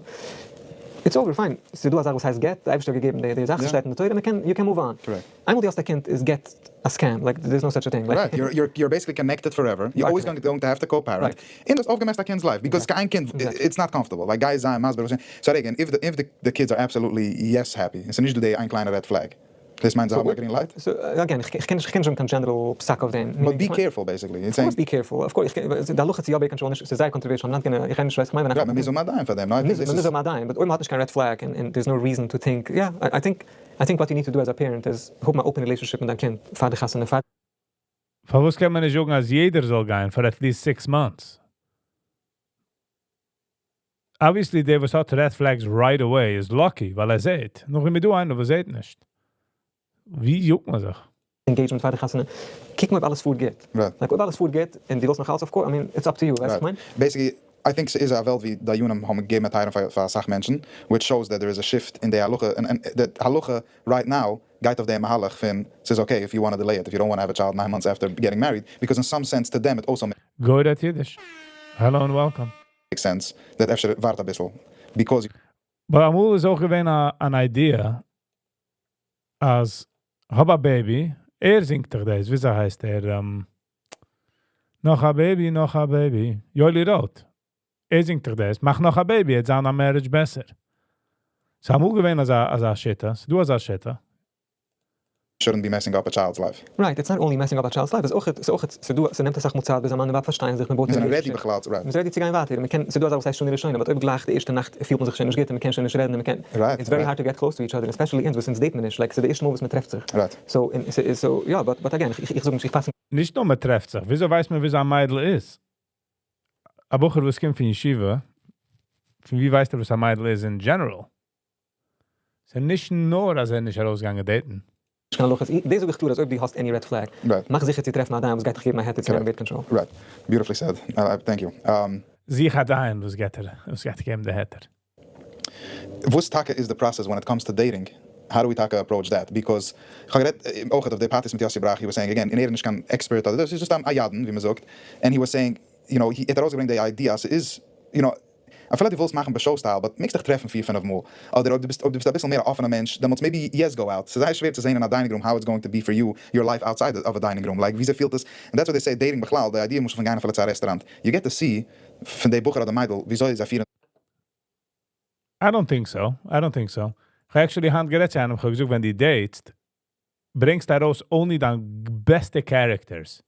it's over, fine, ס'איז דא א זאך וואס הייסט גט, די אייבערשטער האט געגעבן די זאך, ס'שטייט אין די תורה, מ'קען, you can move on. איינמאל דו האסט א קינד איז גט א scam, like there is no such a thing. Right, you're basically connected forever, you're always going to have to co-parent, און דו האסט אויפגעמעסט א קינד'ס life, because קיין קינד, it's not comfortable, like גיי זיי מסביר וואס, so again, if the kids are absolutely yes happy, און ס'איז נישט דא די איין קליינע red flag. דאס מיינט זיי האבן א green light? So again, איך קען נישט זאגן קיין general פסק אויף דעם. But be careful basically. Of course be careful, of course, די הלכה צו יא birth control נישט, ס'איז זייער controversial, I'm not gonna, איך גיי נישט, ווייסט איך מיין ווען א. Right, מ'מוז האבן א דיין פאר דעם, ניין? מ'מוז האבן א דיין, but אויב מ'האט נישט קיין red flag און there is no reason to think, yeah, I think, I think what you need to do as a parent איז האבן א open relationship מיט דיין קינד פאר די חתונה, פאר. פארוואס קען מען נישט זאגן אז יעדער זאל גיין פאר at least 6 months? Obviously דער וואס האט red flags right away איז lucky, ווייל ער זעט. נאך ווי מיר דא איינער וואס זעט נישט. ווי יאגט מען זיך? Engagement פאר די חתונה, קוק מאל אויב אלעס פארט גוט. Like אויב אלעס פארט גוט און דו ווילסט נאך אלץ, of course, I mean, it's up to you, ווייסט וואס איך מיין? Basically, I think ס'איז א וועלט ווי דיינים האבן געגעבן היתרים פאר אסאך מענטשן, which shows that there is a shift אין די הלכה, און די הלכה right now גייט אויף די מהלך פון ס'איז okay if you wanna delay it, if you don't wanna have a child 9 months after getting married, because in some sense to them it also גוי רעדט אידיש. Hello and welcome. Makes sense that אפשר ווארט אביסל, because But אמאל איז אויך געווען אן idea, אז האב א baby, ער זינגט דאך דאס, וויאזוי הייסט ער? נאך א baby, נאך א baby. יואלי ראט. ער זינגט דאך דאס, מאך נאך א baby, יעצט זיין א marriage בעסער. ס'איז אמאל געווען אזא שיטה, ס'איז דא אזא שיטה. Shouldn't be messing up a child's life. Right, it's not only messing up a child's life, עס אויך, עס אויך, ס'דא, ס'נעמט אסאך מאל צייט ביז א מאן און ווייב פארשטייען זיך, מ'בויט מיר זענען ready בכלל צו, right. מ'איז ready צו גיין ווייטער, מ'קען, ס'דא אזא וואס הייסט שנה ראשונה, but אויב גלייך די ערשטע נאכט פילט מען זיך שוין נישט גוט און מ'קען שוין נישט רעדן און מ'קען, it's very hard to get close to each other, especially אונז וואס אונז date מען נישט, like ס'איז די ערשטע מאל וואס מ'טרעפט זיך. So, און ס'איז, so, יא, but again, איך זאג נישט, איך פאס נישט נאר מ'טרעפט זיך, וויאזוי ווייסט מען וויאזוי א מיידל איז? א בחור וואס קומט פון ישיבה, פון ווי ווייסט ער וואס א מיידל איז in general? ס'איז נישט נאר אז ער איז נישט ארויסגעגאנגען date ן. קיין הלכות, דאס זאג איך קלאר אז אויב דו האסט any red flag, מאך זיכער צו טרעפן א דיין וואס גייט דיך געבן א היתר צו נעמען birth control. Right. Beautifully said. Thank you. זוך א דיין וואס גייט געבן די היתר. וואס טאקע איז the process when it comes to dating? How do we טאקע approach that? Because איך האב גערעדט אויך אויף די parties מיט יוסי בראך, he was saying again, און ער איז נישט קיין expert אדער דאס, איז just א ידען, ווי מען זאגט, and he was saying, he האט ארויסגעברענגט די idea אז ס'איז, אפילו דו ווילסט מאכן באשאו style, but מעגסט דיך טרעפן פיר פינף מאל. אדער אויב דו ביסט אביסל מער א אפענע מענטש, דעמאלטס maybe yes go out. ס'איז זייער שווער צו זען אין א dining room how it's going to be for you, your life outside of a dining room. Like, וויאזוי פילט עס? And that's what they say, dating בכלל, די idea למשל פון גיין אפילו צו א רעסטוראנט. You get to see פון די בחור אדער מיידל, וויאזוי זיי פירן I don't think so. I don't think so. איך האב actually היינט גערעדט צו איינעם, איך האב געזאגט, ווען דו date סט, ברענגסט ארויס only דיין בעסטע characters.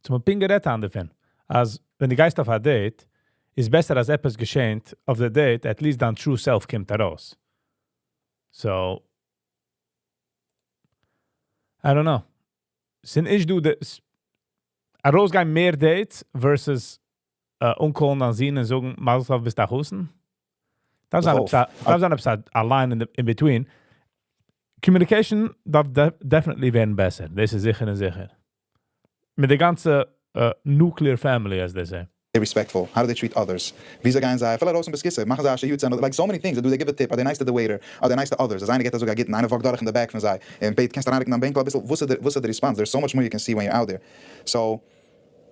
צום פינגער גערעדט אן דערפון. אז ווען דו גייסט אויף א date, איז בעסער אז עפעס געשעט אויף די date, at least דיין true self קומט ארויס. So, I don't know. זינט איך דו ארויסגיין מער dates versus אנקאלן אן זיין און זאגן, מזל טוב ביסט א חתן. דארף זיין עפעס א line in between. Communication דארף definitely ווערן בעסער. דאס איז זיכער און זיכער. מיט די גאנצע nuclear family, as they say. Respectful? How do they treat others? וויאזוי גייען זיי? אפילו ארויס אין בית הכסא, מאכן זיי א שהחיינו, like so many things. Do they give a tip? Are they nice to the waiter? Are they nice to others? אז איינער געט אזוי א גוטן, איינער walk ט דורך אין the back פון זיי, און בעט, קענסט אריינרוקן דיין בענקל אביסל? וואס איז די response? There's so much more you can see when you're out there. So,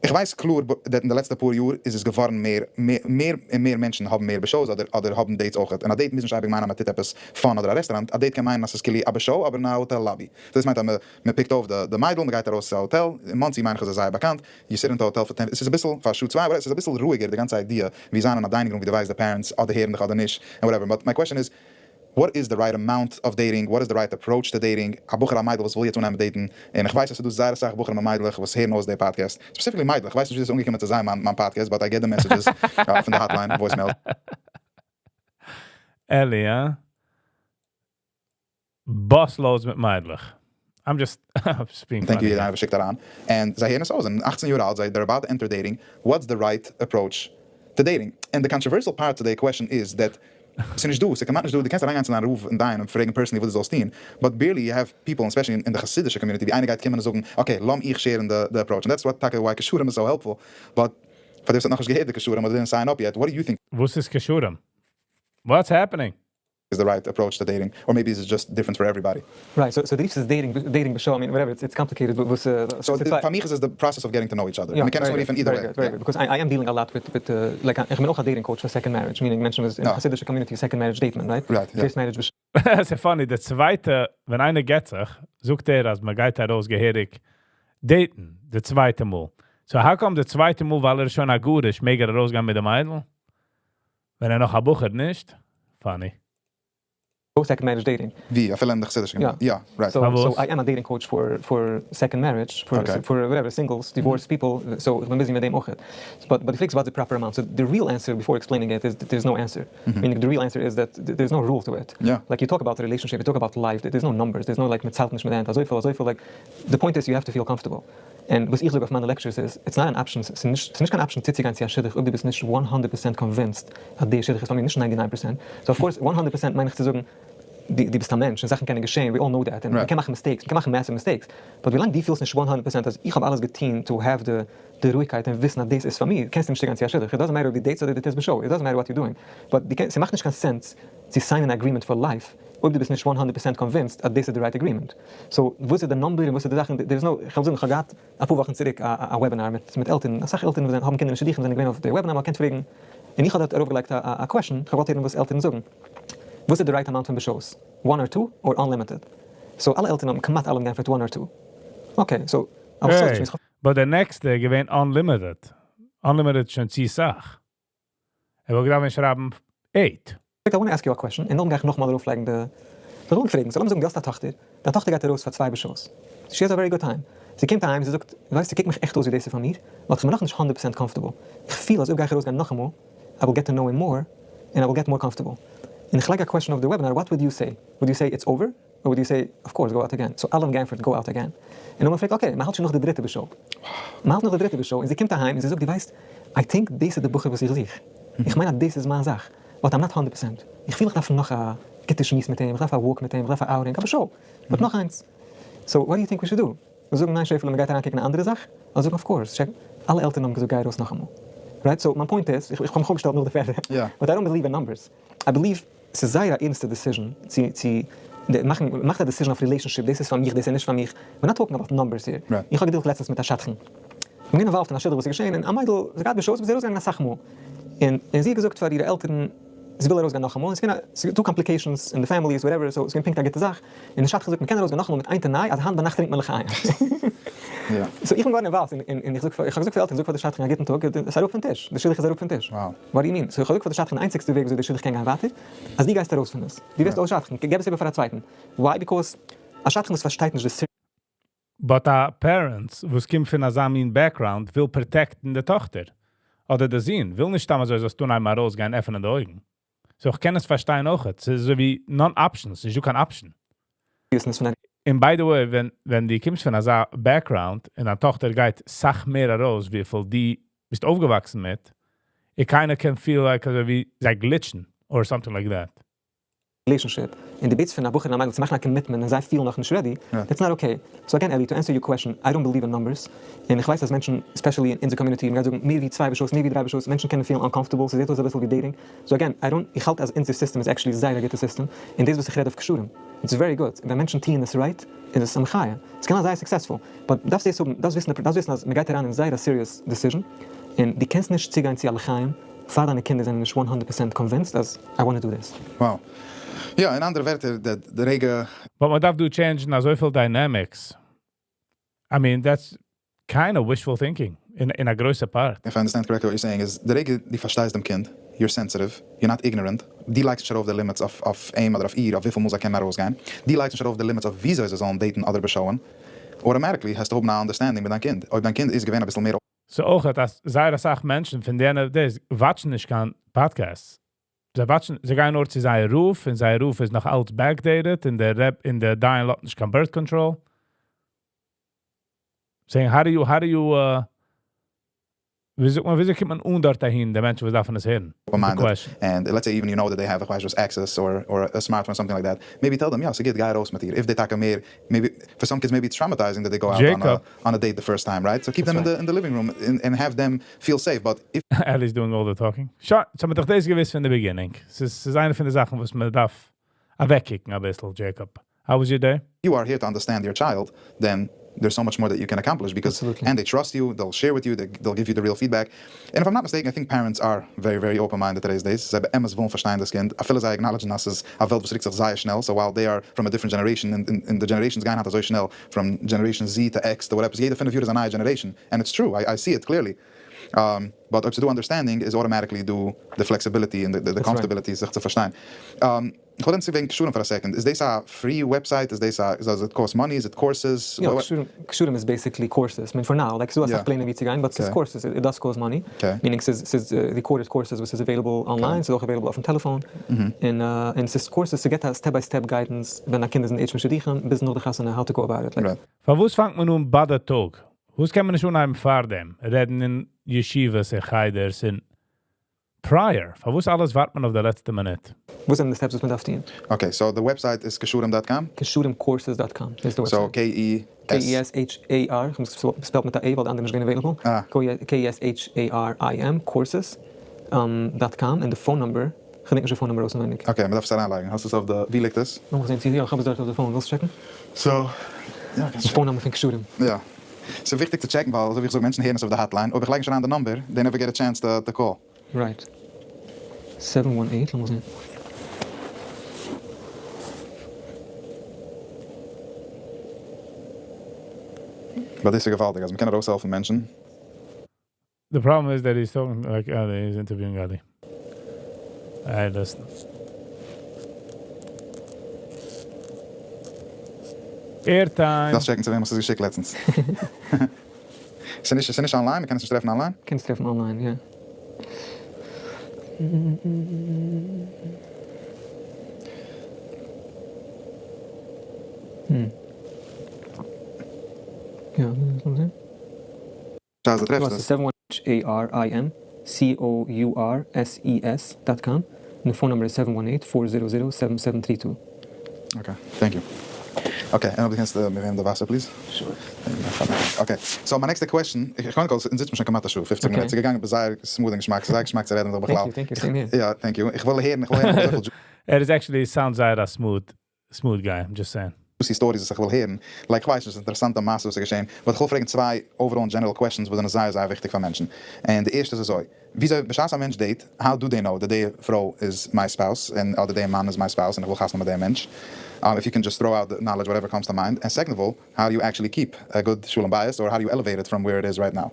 איך ווייס קלאר, that אין די לעצטע פאר יאר איז עס געווארן מער, מער און מער מענטשן האבן מער באשאוס אדער האבן dates אויך. און א date מוז נישט אייביג מיינען אז מען טוט עפעס fun אדער א רעסטוראנט. א date קען מיינען אז ס'איז כאילו א באשאו, אבער אין א hotel lobby. דאס מיינט אז מען pick ט אויף די מיידל, מען גייט ארויס צו א האטעל, אין מאנסי מיין איך איז עס זייער באקאנט, you sit in the hotel for 10, עס איז אביסל פאר שעה צוויי, אבער עס איז אביסל רואיגער די גאנצע idea, ווי זיין אין א dining room ווי דו ווייסט די parents אדער הערן דיך אדער נישט, and whatever. But my question is, what is the right amount of dating? What is the right approach to dating? א בחור א מיידל וואס וויל יעצט אנהייבן date ן, און איך ווייס אז ס'איז דא זייער אסאך בחורים און מיידלעך וואס הערן אויס די podcast, specifically מיידלעך, איך ווייס נישט ווי עס איז אנגעקומען צו זיי מיין podcast, but I get the messages פון די hotline, voicemail. Ellie, ja? Busloads מיט מיידלעך. I'm just being Thank you, funny. יעדער איינער וואס שיקט אריין. And זיי הערן עס אויס, זענען 18 יאר אלט, זיי they're about to enter dating. What's the right approach to dating? And the controversial part to the question is that ס'איז נישט דא, ס'איז כמעט נישט דא, דו קענסט אריינגיין צו דיין רב און דיין און פרעגן personally וואס דו זאלסט טון, but barely you have people, especially אין די חסידישע community ווי איינער גייט קומען און זאגן okay, לאז מיך share ן די approach, and that's what טאקע why קשרים איז so helpful, but פאר די וואס האט נאכנישט געהערט די קשרים אדער didn't sign up yet, what do you think וואס איז קשרים? What's happening? is the right approach to dating, or maybe is it just different for everybody? Right, so די רופסט עס dating, dating בשעה, I mean whatever, it's complicated, וואס So פאר מיך איז עס the process of getting to know each other, מ'קען עס אנרופן either way. Very good, because I am dealing a lot with like איך בין אויך א dating coach פאר second marriage, meaning מענטשן וואס אין חסידישע community second marriage date מען, right? Right, yeah. First marriage בש ס'איז funny, די צווייטע, ווען איינער גט זיך, זאגט ער אז מ'גייט ארויס געהעריג date ן, די צווייטע מאל. So how come די צווייטע מאל, ווייל ער איז שוין א גרוש, מעג ער ארויסגיין מיט די מיידל? ווען ער נאך א בחור נישט? Funny. Second marriage dating. ווי, אפילו אין די חסידישע community? יא. יא, right. So, פארוואס? So I am a dating coach for second marriage, for for whatever, singles, divorced people, so איך בין busy מיט דעם אויך. But די פרעגסט what's the proper amount. So the real answer before explaining it is that there's no answer. Meaning the real answer is that there's no rule to it. Like you talk about the relationship, you talk about life, there's no numbers, there's no like מ'ציילט נישט מיט די הענט, אזויפיל, אזויפיל, like the point is you have to feel comfortable. און וואס איך זאג אויף מיינע lectures איז, it's not an option, ס'איז נישט קיין option צוצוגיין צו א שידוך אויב דו ביסט נישט 100% convinced אז די שידוך איז פאר מיר, נישט 99%. So of course 100% מיין איך צו זאגן, דו ביסט א מענטש און זאכן קענען געשען, we all know that, און מ'קען מאכן mistakes, מ'קען מאכן massive mistakes, but ווילאנג דו פילסט נישט 100% אז איך האב אלעס געטון to have די רואיגקייט און וויסן אז דאס איז פאר מיר, קענסטו נישט צוגיין צו א שידוך, it doesn't matter אויב דו date סט אדער דו טוסט בשעה, it doesn't matter what you doing, but דו קענסט, ס'מאכט נישט קיין sense צו sign ען א agreement for life אויב דו ביסט נישט 100% convinced אז דאס איז די right agreement. So וואס איז די number און וואס איז די זאכן, there is no, איך וועל זאגן איך האב געהאט אפאר וואכן צוריק א webinar מיט עלטערן, אסאך עלטערן וואס האבן קינדער אין שידוכים זענען געווען אויף די webinar, מען קען פרעגן, און איך האב דארט ארויפגעלייגט א question, איך האב געוואלט הערן וואס עלטערן זאגן, וואס איז די right amount פון בשעות, one or two or unlimited? So אלע עלטערן האבן כמעט אלע געענטפערט one or two. Okay, so Hey, but די next איז געווען unlimited. Unlimited שוין צו סאך. ער וואלט געדארפט שרייבן 8. I want to ask you a question, און נאכדעם גיי איך נאכאמאל ארויפלייגן די. זאל איך פרעגן, so לאמיר זאגן דו האסט א טאכטער, דיין טאכטער גייט ארויס פאר צוויי בשעות. She has a very good time. זי קומט אהיים, זי זאגט, ווייסט, ס'קוקט מיך עכט אויס ווי דאס איז פאר מיר, but כ'בין נאכנישט 100% comfortable. איך פיל אז אויב גיי איך ארויסגיין נאכאמאל, I will get to know him more, and I will get more comfortable. און איך לייג א question אויף די webinar, what would you say? Would you say it's over? Or would you say, of course, go out again? So אלע האבן געענטפערט, go out again. און נאכדעם פרעגט, okay, מ'האלט שוין נאך די דריטע בשעה. מ'האלט נאך די דריטע בשעה, און זי קומט אהיים און זי זאגט, דו ווייסט, I think דאס איז די בחור וואס איך זוך. איך מיין אז דאס איז מיין זאך, but I'm not 100%. איך פיל איך דארף נאך א גוטע שמועס מיט אים, איך דארף א walk מיט אים, איך דארף א outing, א בשעה. But נאך איינס. So, what do you think we should do? מיר זאגן ניין שעפעלע, מ'גייט אריינקוקן א אנדערע זאך? זיי זאגן of course, check, אלע עלטערן האבן געזאגט גיי ארויס נאכאמאל. Right? So, מיין point איז, איך האב מיך אפגעשטעלט נאך די פערדע. But I don't believe in numbers. I believe ס'איז זייער א ערנסטע decision צו מאכן, מאכט א decision אויף relationship, דאס איז פאר מיך, דאס איז נישט פאר מיך. We're not talking about numbers here. איך האב גע deal ט לעצטנס מיט א שדכן. איך בין געווען involved אין א שידוך וואס איז געשען, און א מיידל, זי האט געהאט בשעות, זי איז ארויסגעגאנגען אסאך מאל. און זי האט געזאגט פאר אירע עלטערן, זי וויל ארויסגיין נאכאמאל, און ס'איז געווען א, ס'איז דא complications אין די families, whatever, so ס'איז געווען פונקט א גוטע זאך. און די שדכן זאגט, מ'קען ארויסגיין נאכאמאל מיט איין תנאי, אז היינט ביינאכט טרינקט מען לחיים. So איך בין געווארן involved, און איך זאג פאר, איך האב געזאגט פאר עלטערן, זאג פאר די שדכן א גוטן טאג, עס איז אראפ פון טיש, די שידוך איז אראפ פון טיש. What do you mean? So איך האב געזאגט פאר די שדכן, די איינציגסטע וועג וויאזוי די שידוך קען גיין ווייטער, אז דו גייסט ארויס פון עס. דו ווערסט אויס שדכן, געב עס איבער פאר א צווייטן. Why? Because א שדכן וואס פארשטייט נישט די But א parents וואס קומט פון אזא מין background וויל protect ן די טאכטער. אדער די זון, וויל נישט סתם אזוי זאלסטו איינמאל ארויסגיין עפענען די אויגן. So איך קען עס פארשטיין אויך. עס איז אזוי ווי non-options, ס'איז נישטא קיין option. און by the way, ווען דו קומסט פון אזא background און דיין טאכטער גייט סאך מער ארויס, וויפיל דו ביסט אויפגעוואקסן מיט, it kinda can feel like אזוי ווי זיי glitch ן or something like that. Relationship, און די בעטסט פון א בחור און א מיידל צו מאכן א commitment און זיי פילן נאכנישט ready, that's not okay. So again Eli, to answer your question, I don't believe in numbers, און איך ווייס אז מענטשן, especially אין אונזער community, מ'גייט זאגן מער ווי צוויי בשעות, מער ווי דריי בשעות, מענטשן קענען פילן uncomfortable, ס'זעט אויס אביסל ווי dating, so again, I don't, איך האלט אז אונזער סיסטעם איז actually זייער א גוטע סיסטעם, און דאס וואס איך רעד אויף קשרים, it's very good, און ווען מענטשן טוען עס right, איז עס א מחיה, ס'קען זיין זייער successful, but דארפסט דאס האבן, דארפסט וויסן, דארפסט וויסן אז מ'גייט אריין אין זייער א serious decision, און דו קענסט נישט צוגיין צו א לחיים פאר דיינע קינדער זענען נישט 100% convinced אז I wanna do this. Wow. יא, אין אנדערע ווערטער, די רגע But מ'דארף דא change ן אזויפיל dynamics. I mean, that's kind of wishful thinking אין א גרויסע part. If I understand correctly what you're saying is, די רגע דו פארשטייסט דעם קינד, you're sensitive, you're not ignorant, דו לייגסט נישט ארויף די limits אויף אים אדער אויף איר אויף וויפיל מאל זיי קענען ארויסגיין, דו לייגסט נישט ארויף די limits אויף וויאזוי זיי זאלן date ן אדער בשעה'ן, automatically העסטו האבן א understanding מיט דיין קינד, אויב דיין קינד איז געווען אביסל מער So אויך אז זייער אסאך מענטשן פון די days watch ן נישט קיין podcasts. זיי watch ן, זיי גייען נאר צו זייער רב, און זייער רב איז נאך אלץ backdated, און דער רב און דער דיין לאזט נישט קיין birth control. Saying, how do you ווי זאגט מען, וויאזוי קומט מען אן דארט אהין, די מענטשן וואס דארפן עס הערן? איז די question. And let's say even you know that they have איך ווייס וואס access or or a smartphone something like that, maybe tell them יא ס'גוט גיי ארויס מיט איר, if they טאקע מער, maybe for some kids maybe it's traumatizing that they go out on a on a date the first time right, so keep them in the living room and have them feel safe but if. Eli is doing all the talking. שוין, so מ'האט דאך דאס געוואוסט פון די beginning. ס'איז ס'איז איינע פון די זאכן וואס מ'דארף אוועקקוקן אביסל, Jacob. How was your day? You are here to understand your child, then there's so much more that you can accomplish because and they trust you, they'll share with you, they'll give you the real feedback, and if I'm not mistaken I think parents are very very open minded today's days, זיי באמת ווילן פארשטיין דאס קינד, אפילו זיי acknowledge ן אז ס'איז א וועלט וואס ריקט זיך זייער שנעל, so while they are from a different generation און די generations גייען היינט אזוי שנעל from generation Z to X to whatever, יעדע פינף יאר איז א נייע generation, and it's true, I see it clearly. But אויב ס'איז דא understanding איז automatically דא די flexibility און די comfortability זיך צו פארשטיין. איך וויל רעדן צו וועגן קשרים פאר א second, איז דאס א free website? איז דאס א, does it cost money? איז it courses? יא, קשרים איז basically courses, מיין for now, like ס'דא אסאך פלענער ווי צו גיין, but ס'איז courses, it does cost money, meaning ס'איז ס'איז recorded courses וואס איז available online, ס'איז אויך available אויפן טעלעפאן, און און ס'איז courses, ס'געט א step by step guidance ווען א קינד איז אין age פון שידוכים ביז נאך די חתונה how to go about it, like. פארוואס פאנגט מען אן ביי די טאג? וואס קען מען נישט אנהייבן פארדעם? רעדן אין ישיבות און חדר'ס און prior? פארוואס אלעס ווארט מען אויף די לעצטע מינוט? וואס זענען די steps וואס מען דארף טון? Okay, so די website איז קשרים dot com? קשרים courses dot com איז די website. So K E S. K E S H A R, כ'האב עס געספעלט מיט א A ווייל די אנדערע איז נישט געווען available, K E S H A R I M courses dot com, און די phone number, כ'געדענק נישט די phone number אויסנווייניג. Okay, מ'דארף עס אריינלייגן, האסט עס אויף די, ווי ליגט עס? לאמיך זען צו יא, כ'האב עס דארט אויף די phone, ווילסט טשעקן? So, יא, קענסט די phone number פון קשרים. יא. ס'איז וויכטיג צו טשעקן ווייל אזוי ווי איך זאג מענטשן הערן עס אויף די hotline, אויב איך לייג נישט אריין די number, they never get a chance to call. Right. 718, לאמיך זען. But דאס איז געוואלדיג אז מ'קען ארויסהעלפן מענטשן. The problem is that he's talking like Ali, he's interviewing Ali. Hey, listen. Airtime. דארפסט טשעקן צו וועם האסט עס געשיקט לעצטנס. ס'איז נישט online? מ'קען עס נישט טרעפן online? קענסט טרעפן online, יא. יא, לאמיר זען. בשעת דו טרעפסט עס. 7 one H A R I M C O U R S E S dot com, און די phone number איז 718 400 7732. Okay, thank you. Okay, און אויב דו קענסט מיר געבן די וואסער please. Sure. Okay, so מיין נעקסטע question, איך קודם כל, אונז זיצט מיר שוין כמעט א שעה, פופציג מינוט, ס'איז געגאנגען זייער smooth און געשמאק, ס'איז זייער געשמאק צו רעדן מיט דיך בכלל. Thank you, thank you, same here. יא, thank you. איך וויל הערן, איך וויל הערן אזויפיל. ער איז actually sound זייער א smooth smooth guy, I'm just saying. Juicy stories וואס איך וויל הערן, like כ'ווייס נישט, אינטערעסאנטע מעשה וואס איז געשען, but כ'וויל פרעגן צוויי overall און general questions וואס זענען זייער זייער וויכטיג פאר מענטשן, און די ערשטע איז אזוי, וויאזוי בשעת א מענטש date, how do they know that די פרוי איז my spouse, און אדער די מאן איז my spouse און איך וויל חתונה מיט די מענטש, if you can just throw out knowledge whatever comes to mind, און second of all, how do you actually keep a good שלום בית, or how do you elevate it from where it is right now.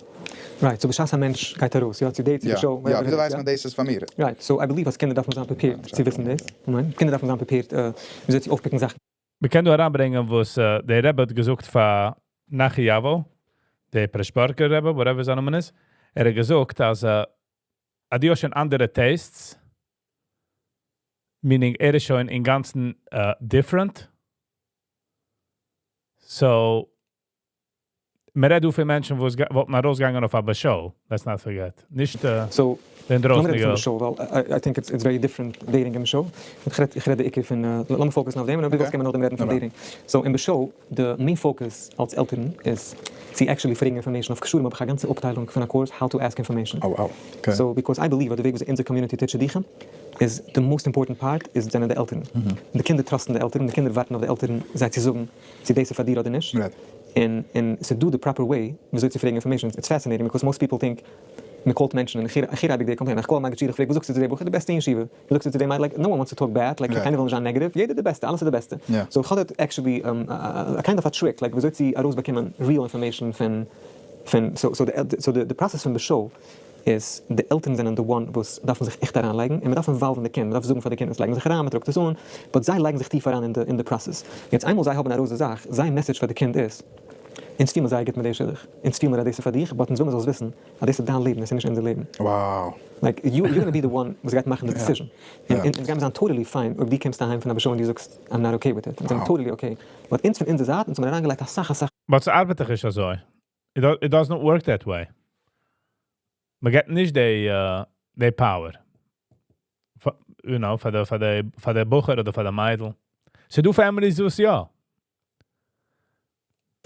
Right, so בשעת א מענטש גייט ארויס, יא, צו date, צו די show, יא, וויאזוי ווייסט מען דאס איז פאר מיר? Right, so I believe אז קינדער דארפן זיין prepared צו וויסן דאס, כ'מיין, קינדער דארפן זיין prepared וויאזוי צו אויפפיקן זאכן. מ'קען דא אריינברענגען וואס דער רבי האט געזאגט פאר נחי יאווא, דער פרעשבורגער רבי, whatever זיין נאמען איז, ער האט געזאגט אז אז דו האסט שוין אנדערע tastes, meaning ער איז שוין אינגאנצן different, so מען רעדט דא פון מענטשן וואס וואלטן ארויסגעגאנגען אויף א באשאו, let's not forget, נישט So, די לאמיר רעדן אינדרויסניגע. פון באשאו, ווייל I think it's very different dating און באשאו. איך רעד איך רעד די עיקר פון, לאמיר focus ן אויף דעם, און אויב דו ווילסט קען מען נאכדעם רעדן פון dating. So אין באשאו, די main focus אלס עלטערן איז צו actually פרעגן information. אויף קשרים האב איך א גאנצע אפטיילונג פון א course how to ask information. So because I believe אז די וועג וויאזוי אונזער community טוט שידוכים איז די most important part איז זענען די עלטערן. די קינדער trust ן די עלטערן, די קינדער ווארטן אויף די עלטערן זיי צו זאגן צו דאס איז פאר דיר אדער נישט, און און ס'איז דא די proper way וויאזוי צו פרעגן information, it's fascinating because most people think מען call ט מענטשן און איך הער איך הער אייביג די complaint, איך call א מגיד שיעור איך פרעג וואס זאגסטו צו די בחור, די בעסטע אין ישיבה, וואס זאגסטו צו די מיידל, like no one wants to talk bad, like קיינער וויל נישט זיין negative, יעדער די בעסטע, אלעס איז די בעסטע, so איך האב דארט actually א kind of א trick like וויאזוי צו ארויסבאקומען real information פון פון so so די process פון באשאו איז די עלטערן זענען די one וואס דארפן זיך עכט אריינלייגן, און מען דארף involve ן די קינד, מען דארף זאגן פאר די קינד, עס לייגן זיך אריין, מען טראגט עס אן, but זיי לייגן זיך טיף אריין אין די process. יעצט איינמאל זיי האבן ארויס די זאך, זייער message פאר די קינד איז, אונז פילן מיר זייער גוט מיט די שידוך, אונז פילן מיר אז דאס איז פאר דיך, but אונז וויל מיר זאלסט וויסן אז דאס איז דיין לעבן, עס איז נישט אונזער לעבן. Like, you gonna be the one וואס גייט מאכן די decision. און אונז גיימיר זיין totally fine אויב דו קומסט אהיים פון א באשאו און דו זאגסט I'm not okay with it, אונז זענען totally okay. But אונז פון אונזער זייט, אונז האבן אריינגעלייגט אסאך אסאך. But ס'ארבעט דאך נישט אזוי. It does not work that way. מ'געט נישט די, די power. פאר די בחור אדער פאר די מיידל. ס'דא families וואס יא.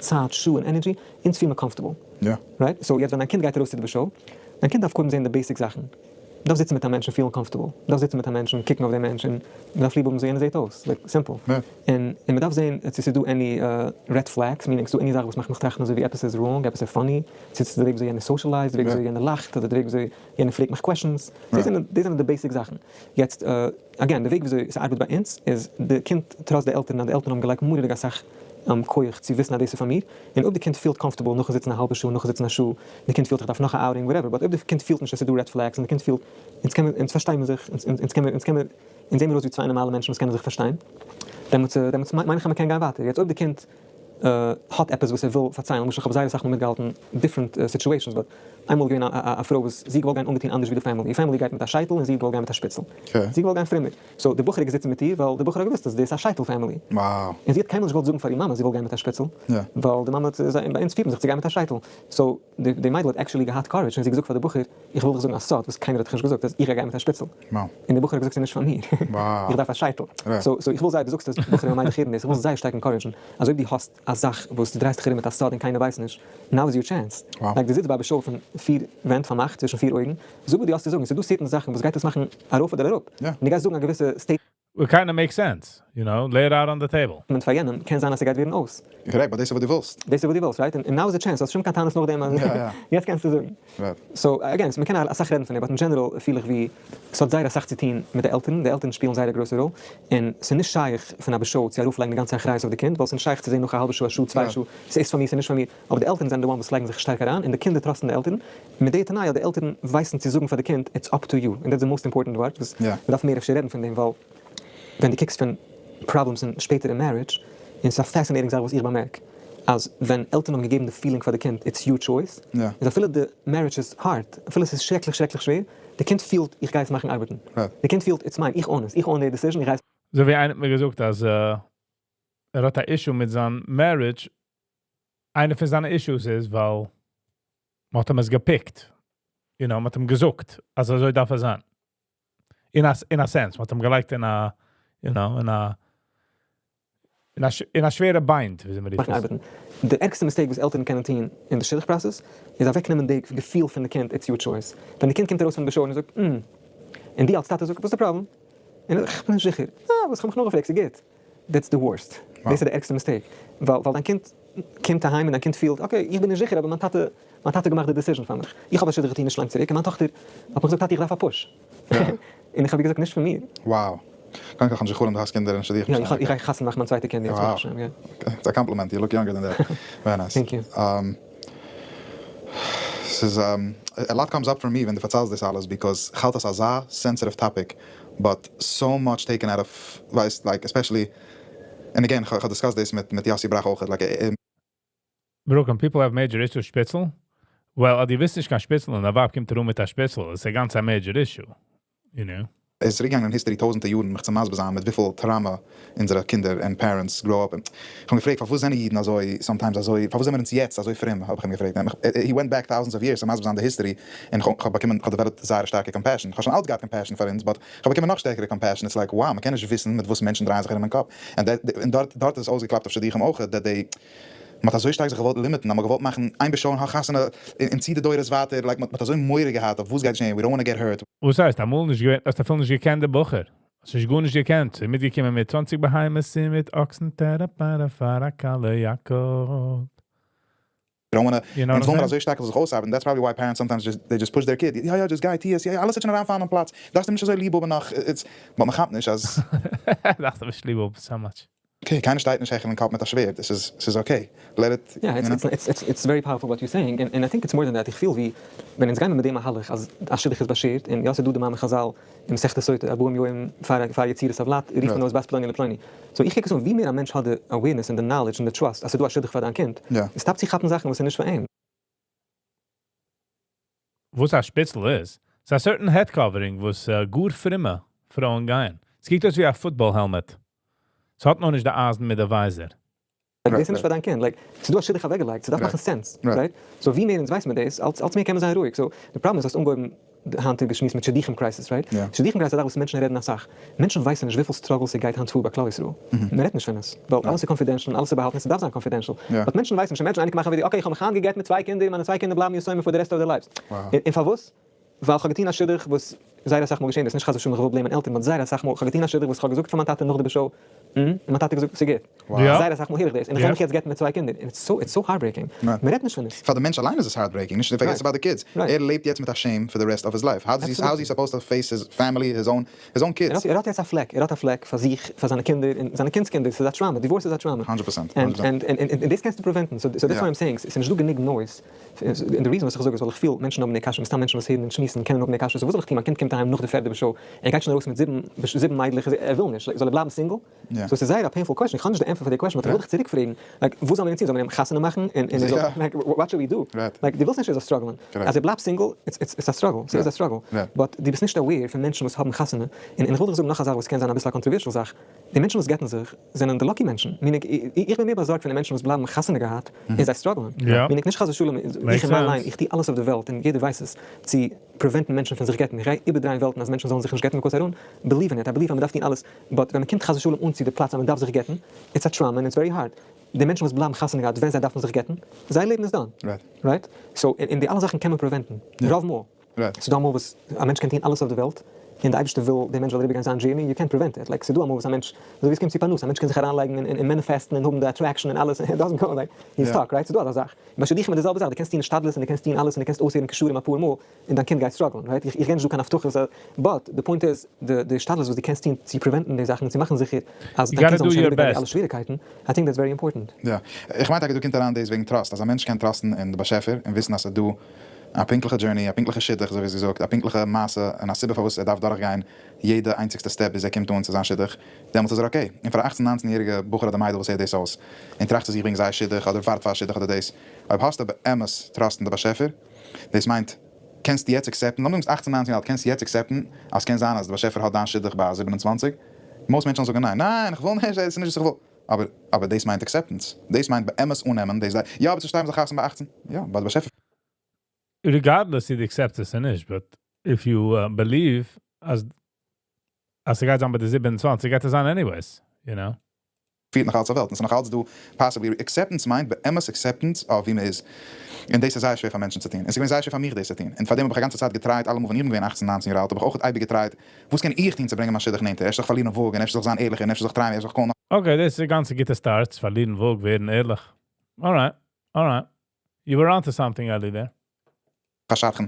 צייט, שעה און energy, אונז פיל מיר comfortable. Right? So יעצט ווען דיין קינד גייט ארויס צו די באשאו, דיין קינד דארף קודם זען די basic זאכן. מ'דארף זיצן מיט א מענטש און פילן comfortable. מ'דארף זיצן מיט א מענטש און קוקן אויף דעם מענטש און מ'דארף ליב האבן וויאזוי יענער זעט אויס. Like, simple. און און מ'דארף זען צו ס'איז דא any red flags, meaning ס'איז דא any זאך וואס מאכט מיך טראכטן אזוי ווי עפעס איז wrong, עפעס איז funny, צו ס'איז די וועג וויאזוי יענער socialize ט, די וועג וויאזוי יענער לאכט, אדער די וועג וויאזוי יענער פרעגט מיך questions. דאס זענען דאס זענען די basic זאכן. יעצט, again, די וועג וויאזוי ס'ארבעט ביי אונז איז, די קינד trust די עלטערן אז די עלטערן האבן געלייגט מורא'דיג אסאך כח צו וויסן אז דאס איז פאר מיר, און אויב די קינד פילט comfortable נאכן זיצן א האלבע שעה, נאכן זיצן א שעה, די קינד פילט איך דארף נאך א outing, whatever, but אויב די קינד פילט נישט אז ס'איז דא red flags און די קינד פילט אונז קען אונז פארשטיי מיר זיך, אונז קען מיר אונז קען מיר אונז זעמיר אויס ווי צוויי נארמאלע מענטשן וואס קענען זיך פארשטיין, דעמאלטס דעמאלטס מיין איך אז מ'קען גיין ווייטער. יעצט אויב די קינד האט עפעס וואס ער וויל פארציילן, למשל איך האב זייער אסאך מאל מיטגעהאלטן different situations, but איינמאל איז געווען א פרוי וואס זי האט געוואלט גיין אנגעטון אנדערש ווי די family, איר family גייט מיט א שייטל און זי האט געוואלט גיין מיט א שפיצל, זי האט געוואלט גיין פרומער, so די בחור איז געזיצן מיט איר ווייל די בחור האט געוואוסט אז דאס איז א שייטל family, און זי האט קיינמאל נישט געוואלט זאגן פאר איר מאמע זי וויל גיין מיט א שפיצל, ווייל די מאמע האט, ביי אונז פירט מען זיך צו גיין מיט א שייטל, so די מיידל האט actually געהאט courage און זי האט געזאגט פאר די בחור איך וויל דיך זאגן א סוד וואס קיינער האט דיך נישט געזאגט אז איך גיי גיין מיט א שפיצל, און די בחור האט געזאגט ס'איז נישט פאר מיר, איך דארף א שייטל, so איך וויל זייער, דו זאגסט אז בחורים און מיידלעך הערן דאס, איך וויל זייער שטארק encourage ן אז אויב דו האסט א זאך וואס דו דרייסט דיך ארום מיט א סוד און קיינער ווייסט נישט, now is your chance. Like דו זיצט ביי א באשאו פון פיר ווענט פארמאכט צווישן פיר אויגן, זאג וואס דו האסט צו זאגן, ס'איז דא certain זאכן וואס גייט עס מאכן ארויף אדער אראפ, און דו גייסט זאגן א געוויסע statement. It kinda make sense, you know, lay it out on the table. פאר יענעם, קען זיין אז ס'גייט ווערן אויס. Correct, but דאס איז וואס דו ווילסט. דאס איז וואס דו ווילסט, right? און now is the chance, האסט שוין קיין טענות נאכדעם אז יעצט קענסטו זאגן. So again, מ'קען אסאך רעדן פון דעם, but in general פיל איך ווי ס'האט זייער אסאך צו טון מיט די עלטערן, די עלטערן שפילן זייער א גרויסע ראל, און ס'איז נישט שייך פון א באשאו צו ארויפלייגן די גאנצע אחריות אויף די קינד, ווייל ס'איז נישט שייך צו זען נאך א האלבע שעה, א שעה, צוויי שעה, ס'איז פאר מיר, ס'איז נישט פאר מיר, אבער די עלטערן זענען די ones וואס לייגן זיך שטארק אריין, און די קינדער trust ן די עלטערן, מיט די תנאי אז די עלטערן ווייסן צו זאגן פאר די קינד it's up to you, און that's the most important ווארט וואס מ'דארף מער אפשר רעדן פון דעם, ווייל ווען דו קוקסט פון problems אין שפעטער אין marriage, און ס'איז א fascinating זאך וואס איך באמערק, אז ווען עלטערן האבן געגעבן די feeling פאר די קינד it's your choice, איז אפילו די marriage איז הארט, אפילו ס'איז שרעקליך שרעקליך שווער, די קינד פילט איך גיי עס מאכן ארבעטן, די קינד פילט it's mine, איך own עס, איך own די decision, איך גיי עס. אזוי ווי איינער האט מיר געזאגט אז ער האט א issue מיט זיין marriage, איינע פון זיינע issues איז ווייל מ'האט אים עס גע pick ט, you know, מ'האט אים געזאגט אז אזוי דארף עס זיין. אין א sense, מ'האט אים געלייגט אין א, you know, אין א שווערע bind, ווי מ'רופט מאכן עס. ארבעטן. די ערגסטע mistake וואס עלטערן קענען טון אין די שידוך process איז אוועקנעמען די געפיל פון די קינד it's your choice. ווען די קינד קומט ארויס פון די באשאו און זאגט אממ. און דו אלס טאטע זאגסט וואס איז די פראבלעם? און איך בין נישט זיכער. אה וואס כ'האב מיך נאכגעפרעגט ס'איז גוט. That's the worst. דאס איז די ערגסטע mistake. ווייל ווייל דיין קינד קומט אהיים און דיין קינד פילט okay איך בין נישט זיכער אבער מיין טאטע מיין טאטע האט געמאכט די decision פאר מיך. איך האב א שידוך געטון נישט לאנג צוריק און מיין טאכטער האט מיך געזאגט טאטי איך דארף א push. און איך האב איר געזאגט נישט פון מיר. Wow. קודם כל כ'האב נישט געחלומט דו האסט קינדער און שידוכים יא, איך גיי חתונה מאכן מיין צווייטע קינד יעצט ברוך השם, יא. It's a compliment, you look younger than that. Very nice. Thank you. ס'איז a lot comes up for me ווען דו פארציילסט דאס אלעס because כ'האלט אז ס'איז אזא sensitive topic but so much taken out of ווייסט like especially און again כ'האב discussed דאס מיט יאסי בראך אויכעט like. Brooklyn, people have major issues שפיצל? Well, אז דו ווילסט נישט קיין שפיצל און א ווייב קומט ארום מיט א שפיצל, איז עס א גאנץ א major issue, you know. עס איז צוריקגעגאנגען אין history טויזענטע יארן מיך צו מסביר זיין מיט וויפיל trauma אונזערע קינדער און parents grow up אין. איך האב געפרעגט פארוואס זענען אידן אזוי sometimes אזוי פארוואס זעמער אונז יעצט אזוי פרום האב איך אים געפרעגט און he went back thousands of years צו מסביר זיין די history און איך האב באקומען איך האב developed זייער א שטארקע compassion איך האב שוין אלץ געהאט compassion פאר אונז but איך האב באקומען נאך שטערקערע compassion it's like wow מ'קען נישט וויסן מיט וואס מענטשן דרייען זיך ארום אין קאפ און דארט דארט איז עס אויסגעקלאפט אויף שידוכים אויכעט that they מ'האט אזוי שטארק זיך געוואלט limit ן אז מ'האט געוואלט מאכן איין באשאו און חתונה און צי די דורות ווייטער like מ'האט אזוי מורא געהאט אויף וואס גייט געשען we don't wanna get hurt. וואס הייסט אמאל נישט געווען? האסט אפילו נישט געקענט די בחור? האסט נישט גארנישט געקענט? ס'איז מיטגעקומען מיט צוואנציג בהמות און מיט אקסן טערעפארע פאר א כלה יאקאב. We don't wanna, אונז ווילן מיר אזוי שטארק זיך אויסארבעטן, that's probably why parents sometimes just they just push their kid, יא יא just גיי טו עס, יא יא אלעס וועט שוין אריינפאלן אין פלאץ, דארפסט אים נישט אזוי ליב האבן נאך, it's, but מ'כאפט נישט אז. דארפסט אים נישט ליב האבן so much. Okay, קיינער שטייט נישט העכער אין קאפ מיט א שווערד, עס איז ס'איז okay, let it, יא, it's it's it's very powerful what you saying, און I think it's more than that, איך פיל ווי ווען אונז גיימער מיט די מהלך אז א שידוך איז באשערט, און יא ס'איז דא די מאמר חזל אין מסכת סוטה ארבעים יום פאר פאר יצירת הוולד רופט מען אויס בת פלוני לפלוני, so איך קוק עס אן ווי מער א מענטש האט די awareness און די knowledge און די trust אז ס'איז דא א שידוך פאר דיין קינד, stop צו כאפן זאכן וואס איז נישט פאר אים. וואס א שפיצל איז? ס'איז א certain head covering וואס גאר פרומע פרויען גייען. ס'קוקט אויס ווי א football helmet. ס'האט נאר נישט די אייזן מיט די visor. Like דאס איז נישט פאר דיין קינד, like ס'איז דא א שידוך אוועקגעלייגט, ס'דארף מאכן sense, right? So ווי מער אונז ווייסן מיר דאס, אלץ אלץ מער קען מען זיין רואיג, so די פראבלעם איז האסט אנגעהויבן די היינטיגע שמועס מיט שידוכים crisis, right? שידוכים crisis איז א זאך וואס מענטשן רעדן אסאך, מענטשן ווייסן נישט וויפיל struggles ס'גייט היינט פאר ביי כלל ישראל, מ'רעדט נישט פון עס, ווייל אלעס איז confidential און אלעס איז באהאלטן און ס'דארף זיין confidential, but מענטשן ווייסן נישט, imagine איינער קומט מאכן א ווידעא, okay איך האב מיך היינט גע'גט מיט צוויי קינדער, מיינע צוויי קינדער בלייבן יתומים for the rest of their lives, און פארוואס? ווייל כ'האב געטון א שידוך וואס זייער אסאך מאל געשען דאס, נישט חס ושלום איך וויל blame ען עלטערן, but זייער אסאך מאל, כ'האב געטון א שידוך וואס כ'האב געזאגט פאר מיין טאטע נאך די באשאו, און מיין טאטע האט געזאגט ס'איז גוט. זייער אסאך מאל הער איך דאס, און איך גיי מיך יעצט גט'ן מיט צוויי קינדער, און it's so it's so heartbreaking, מ'רעדט נישט פון עס. פאר די מענטש אליין איז עס heartbreaking, נישט forget about the kids, ער לעבט יעצט מיט א shame for the rest of his life, how is he supposed to face his family, his own his own kids. ער האט יעצט א פלעק, ער האט א פלעק פאר זיך, פאר זיינע קינדער, און זיינע קינד'ס קינדער, ס'איז א trauma, divorce איז א trauma. 100%, 100%. און דאס קענסטו prevent ן, so that's why I'm saying, ס'איז נישט דא גענוג noise. און די reason וואס איך זאג עס ווייל איך פיל מענטשן האבן די קשיא, מסתם מענטשן וואס הערן און שמועסן קענען האבן די קשיא, so וואס זאל איך טון מיין קינד קומט אהיים נאך די פערדע באשאו, ער גייט שוין ארויס מיט זיבן זיבן מיידלעך, ער וויל נישט, like זאל ער בלייבן single? So עס איז זייער א painful question, איך האב נישט די ענטפער פאר די question, but איך וויל דיך צוריק פרעגן, like וואס זאל מען אים טון, זאל מען אים חתונה מאכן און ער זאל, like what should we do? Like דו ווילסט נישט ער זאל struggle ען, אז ער בלייבט single it's a struggle, ס'איז א struggle, but דו ביסט נישט aware פון מענטשן וואס האבן חתונה, און איך וויל דיך זאגן נאך א זאך וואס קען זיין אביסל א controversial זאך, די מענטשן וואס גט'ן זיך זענען די lucky מענטשן, meaning איך בין מער באזארגט פון די מענטשן וואס בלייבן חתונה געהאט און זיי struggle ען, meaning נישט חס ושלום, איך אין מיין line איך טו אלעס אויף די וועלט און יעדער ווייסט עס, צו prevent ן מענטשן פון זיך גט'ן, איך גיי איבערדרייען וועלטן אז מענטשן זאלן זיך נישט גט'ן because I don't believe in it, I believe אז מען דארף טון אלעס, but ווען מען קומט חס ושלום אן צו די פלאץ אז מען דארף זיך גט'ן, it's a trauma און it's very hard, די מענטשן וואס בלייבן חתונה געהאט ווען זיי דארפן זיך גט'ן, זייער לעבן איז done, right? So און די אלע זאכן קען מען prevent ן, רוב מאל. ס'דא אמאל וואס א מענטש קען טון אלעס אויף די וועלט, און די אייבערשטער וויל דער מענטש זאל אריבערגיין זיין journey, יו קענט פריווענט איט, like ס'דא אמאל וואס א מענטש, אזוי ווי עס קומט צו פרנסה, א מענטש קען זיך אריינלייגן און manifest ן און האבן די attraction און אלעס, it doesn't go, like he's stuck, right? ס'דא אזא זאך. און ביי שידוכים איז די זעלבע זאך, דו קענסט טון השתדלות און דו קענסט טון אלעס און דו קענסט אויסהערן קשרים אפאר מאל, און דיין קינד גייט struggle ן, right? איך געב נישט דא קיין הבטחות, but די point איז, די השתדלות וואס דו קענסט טון צו prevent ן די זאכן און צו מאכן זיכער אז דיין קינד זאל נישט אריבערגיין די אלע שוועריקייטן, I think that's very important. יא. איך מיין טאקע דא קומט אריין דאס וועגן trust, אז א מענטש קען trust ן אין די באשעפער און וויסן אז ס'איז דא א פונקטליכע journey, א פונקטליכע שידוך אזוי ווי האסט געזאגט, א פונקטליכע מעשה און א סיבה פארוואס ער דארף דורכגיין יעדע איינציגסטע step ביז ער קומט אן צו זיין שידוך, דעמאלטס איז ער okay. און פאר א אכצן ניינצן יעריגע בחור אדער מיידל וואס הערט דאס אויס און טראכט צו זיך וועגן זייער שידוך אדער ווארט פאר א שידוך אדער דאס, אויב האסטו באמת trust אין די באשעפער, דאס מיינט קענסט יעצט accept ן, לאמיר זאגן ביסט אכצן ניינצן יאר אלט, קענסט יעצט accept ן אז ס'קען זיין אז די באשעפער האט דיין שידוך ביי 27? Most מענטשן זאגן ניין, ניין איך וויל נישט, דאס איז נישט וואס איך וויל. אבער אבער דאס מיינט acceptance, דאס מיינט באמת אננעמען, דאס יא אבער צו שטארבן זיך חתונה ביי 18, יא, ביי די באשעפער. Regardless if you accept עס or נישט, but if you believe אז אז ס'גייט זיין ביי די 27 גייט עס זיין anyways, you know? פירט נאך אלץ א וועלט, און ס'איז נאך אלץ דא possibly, acceptance מיינט באמת acceptance אויף ווי מ'איז, און דאס איז זייער שווער פאר מענטשן צו טון, און ס'איז געווען זייער שווער פאר מיך דאס צו טון, און פארדעם האב איך א גאנצע צייט גע try ט, אלעמאל ווען איך בין געווען אכצן ניינצן יאר אלט האב איך אויך אייביג גע try ט, וואס קען איך טון צו ברענגען מיין שידוך נענטער, אפשר זיך פארלירן וואג, און אפשר זיך זיין ערליכער, און אפשר זיך try ען, אפשר זיך call ן. Okay, דאס איז א גאנצע גוטע start, פארלירן וואג, ווערן ערליך. Alright, alright. You were onto something early there. א שדכן.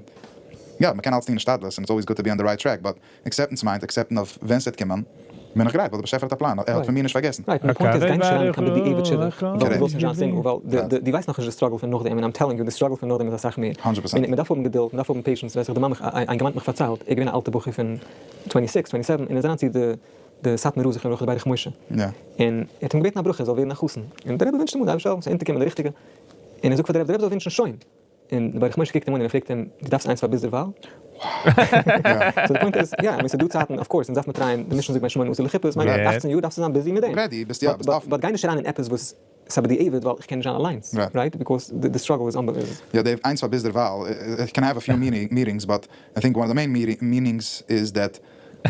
יא, מ'קען אלץ טון השתדלות, און it's always good to be on the right track, but acceptance מיינט accept ן אויף ווען ס'וועט קומען, בין איך גרייט, ווייל דער באשעפער האט א פלאן, ער האט פון מיר נישט פארגעסן. Right, און די point איז, גיי נישט אריין אין קיין בדיעבד שידוך, ווייל דו ווילסט נישט זיין single, ווייל דו ווייסט נאכנישט די struggle פון נאכדעם, און I'm telling you, די struggle פון נאכדעם איז אסאך מער. 100%. און מ'דארף האבן געדולד, מ'דארף האבן patience, ווייס איך, די מאמע, א אינגערמאן האט מיך פארציילט, ער איז געווען א אלטע בחור פון 26, 27, און ער איז אריין צו די די סאטמאר רב זכרונו לברכה די ברך משה, און ער האט אים געבעטן א ברכה ער זאל ווערן א חתן, און דער רבי ווינטשט אים אן, די אייבערשטער זאל אונטערקומען די ריכטיגע, און ער זאגט פאר די רבי, די רבי זאל ווינטשן שוין, און די ברך משה קוקט אים אן און ער פרעגט אים, דו דארפסט איינס פאר ביזדערווייל? So די point איז, יא, I mean ס'דא צייטן, of course, אונז דארף מען try ען, די משנה זאגט בין שמונה עשר לחופה, מיינט 18 יאר דארפסטו זיין busy מיט דעם. Ready, ביסט יא, ביסט אפן. But גיי נישט אריין אין עפעס וואס ס'איז א בדיעבד ווייל איך קען נישט זיין אליינס, right? Because די struggle איז unbelievable. יא, די איינס פאר ביזדערווייל, איך קען have a few meanings, but I think one of the main meanings is that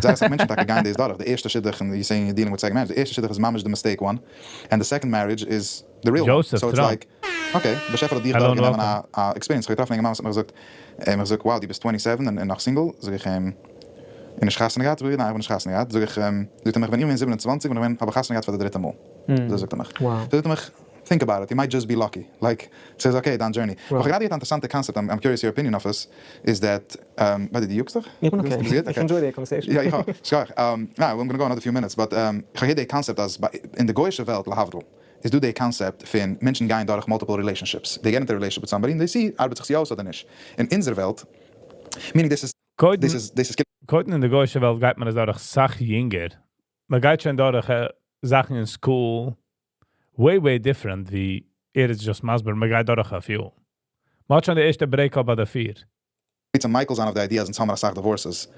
זייער אסאך מענטשן טאקע גייען דאס דורך, די ערשטע שידוך, און you saying you dealing with second marriage, די ערשטע שידוך איז ממש די mistake one, and the second marriage איז די real one, so it's like, okay, באשעפער האט דיך דורך גענומען א experience, כ'האב געטראפן א אינגערמאן וואס האט מיך געזאגט, ער האט מיך געזאגט wow דו ביסט 27 און נאך single, זאג איך אים, און נישט חתונה געהאט, זאג איך ניין איך בין נישט חתונה געהאט, זאג איך אים, זאגט ער מיך ווען איך בין 27 בין איך געווען האב איך חתונה געהאט פאר די דריטע מאל, אזוי זאגט ער מיך, זאגט ער מיך, think about it, you might just be lucky, like, ס'איז okay דיין journey. כ'האב גראדע געהערט א אינטערעסאנטע concept, I'm curious your opinion אויף עס, איז that, ביי די דו יאגסט דיך? איך בין okay, איך enjoy די conversation. יא איך אויך, שכוח. ניין, we're gonna go another few minutes, but כ'האב געהערט די קאנסעפט אז אין די גוי'אישע וועלט להבדיל, איז דא די קאנסעפט פון מענטשן גייען דורך multiple relationships, they get into relationship with somebody און they see ארבעט זיך צו אויס אדער נישט. אין אונזער וועלט, meaning דאס איז, דאס איז, דאס איז. קודם אין די גוי'אישע וועלט גייט מען עס דורך סאך יונגער. מען גייט שוין דורך זאכן אין school, way way different ווי ער איז just מסביר, מען גייט דורך א few. מען האט שוין די ערשטע breakup ביי די פיר. צו מיקל זיין אויף די idea אז אונז האמיר אסאך divorces.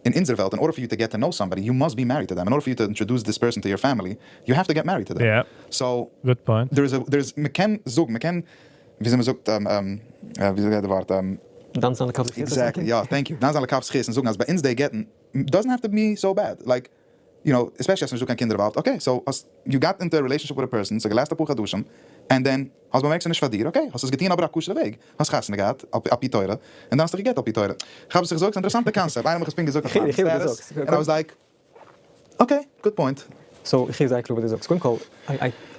אין אונזער וועלט, in order for you to get to know somebody, you must be married to them, in order for you to introduce this person to your family, you have to get married to them. So, Good point. There איז א, there איז, מ'קען זאגן, מ'קען, וויאזוי מ'זאגט, וויאזוי גייט די ווארט? דן זיין לכף זכות. Exactly, יא, thank you. דן זיין לכף זכות און זאגן אז ביי אונז די גט'ן doesn't have to be so bad, like, you know, especially אז ס'נישטא קיין קינדער involved, okay, so האסט, you got into a relationship with a person, ס'האט גע last ט אפאר חדשים, and then האסט באמערקט ס'נישט פאר דיר, okay, האסט עס געטון אבער א כשר'ע וועג, האסט חתונה געהאט על פי תורה, און דאן האסטו גע'גט על פי תורה. כ'האב עס געזאגט, ס'אינטערעסאנטע קאנסעפט, איינער האט מיך עס פונקט געזאגט אויף מיין status, and I was like, okay, good point. So איך הער זייער קלאר וואס דו זאגסט. קודם כל,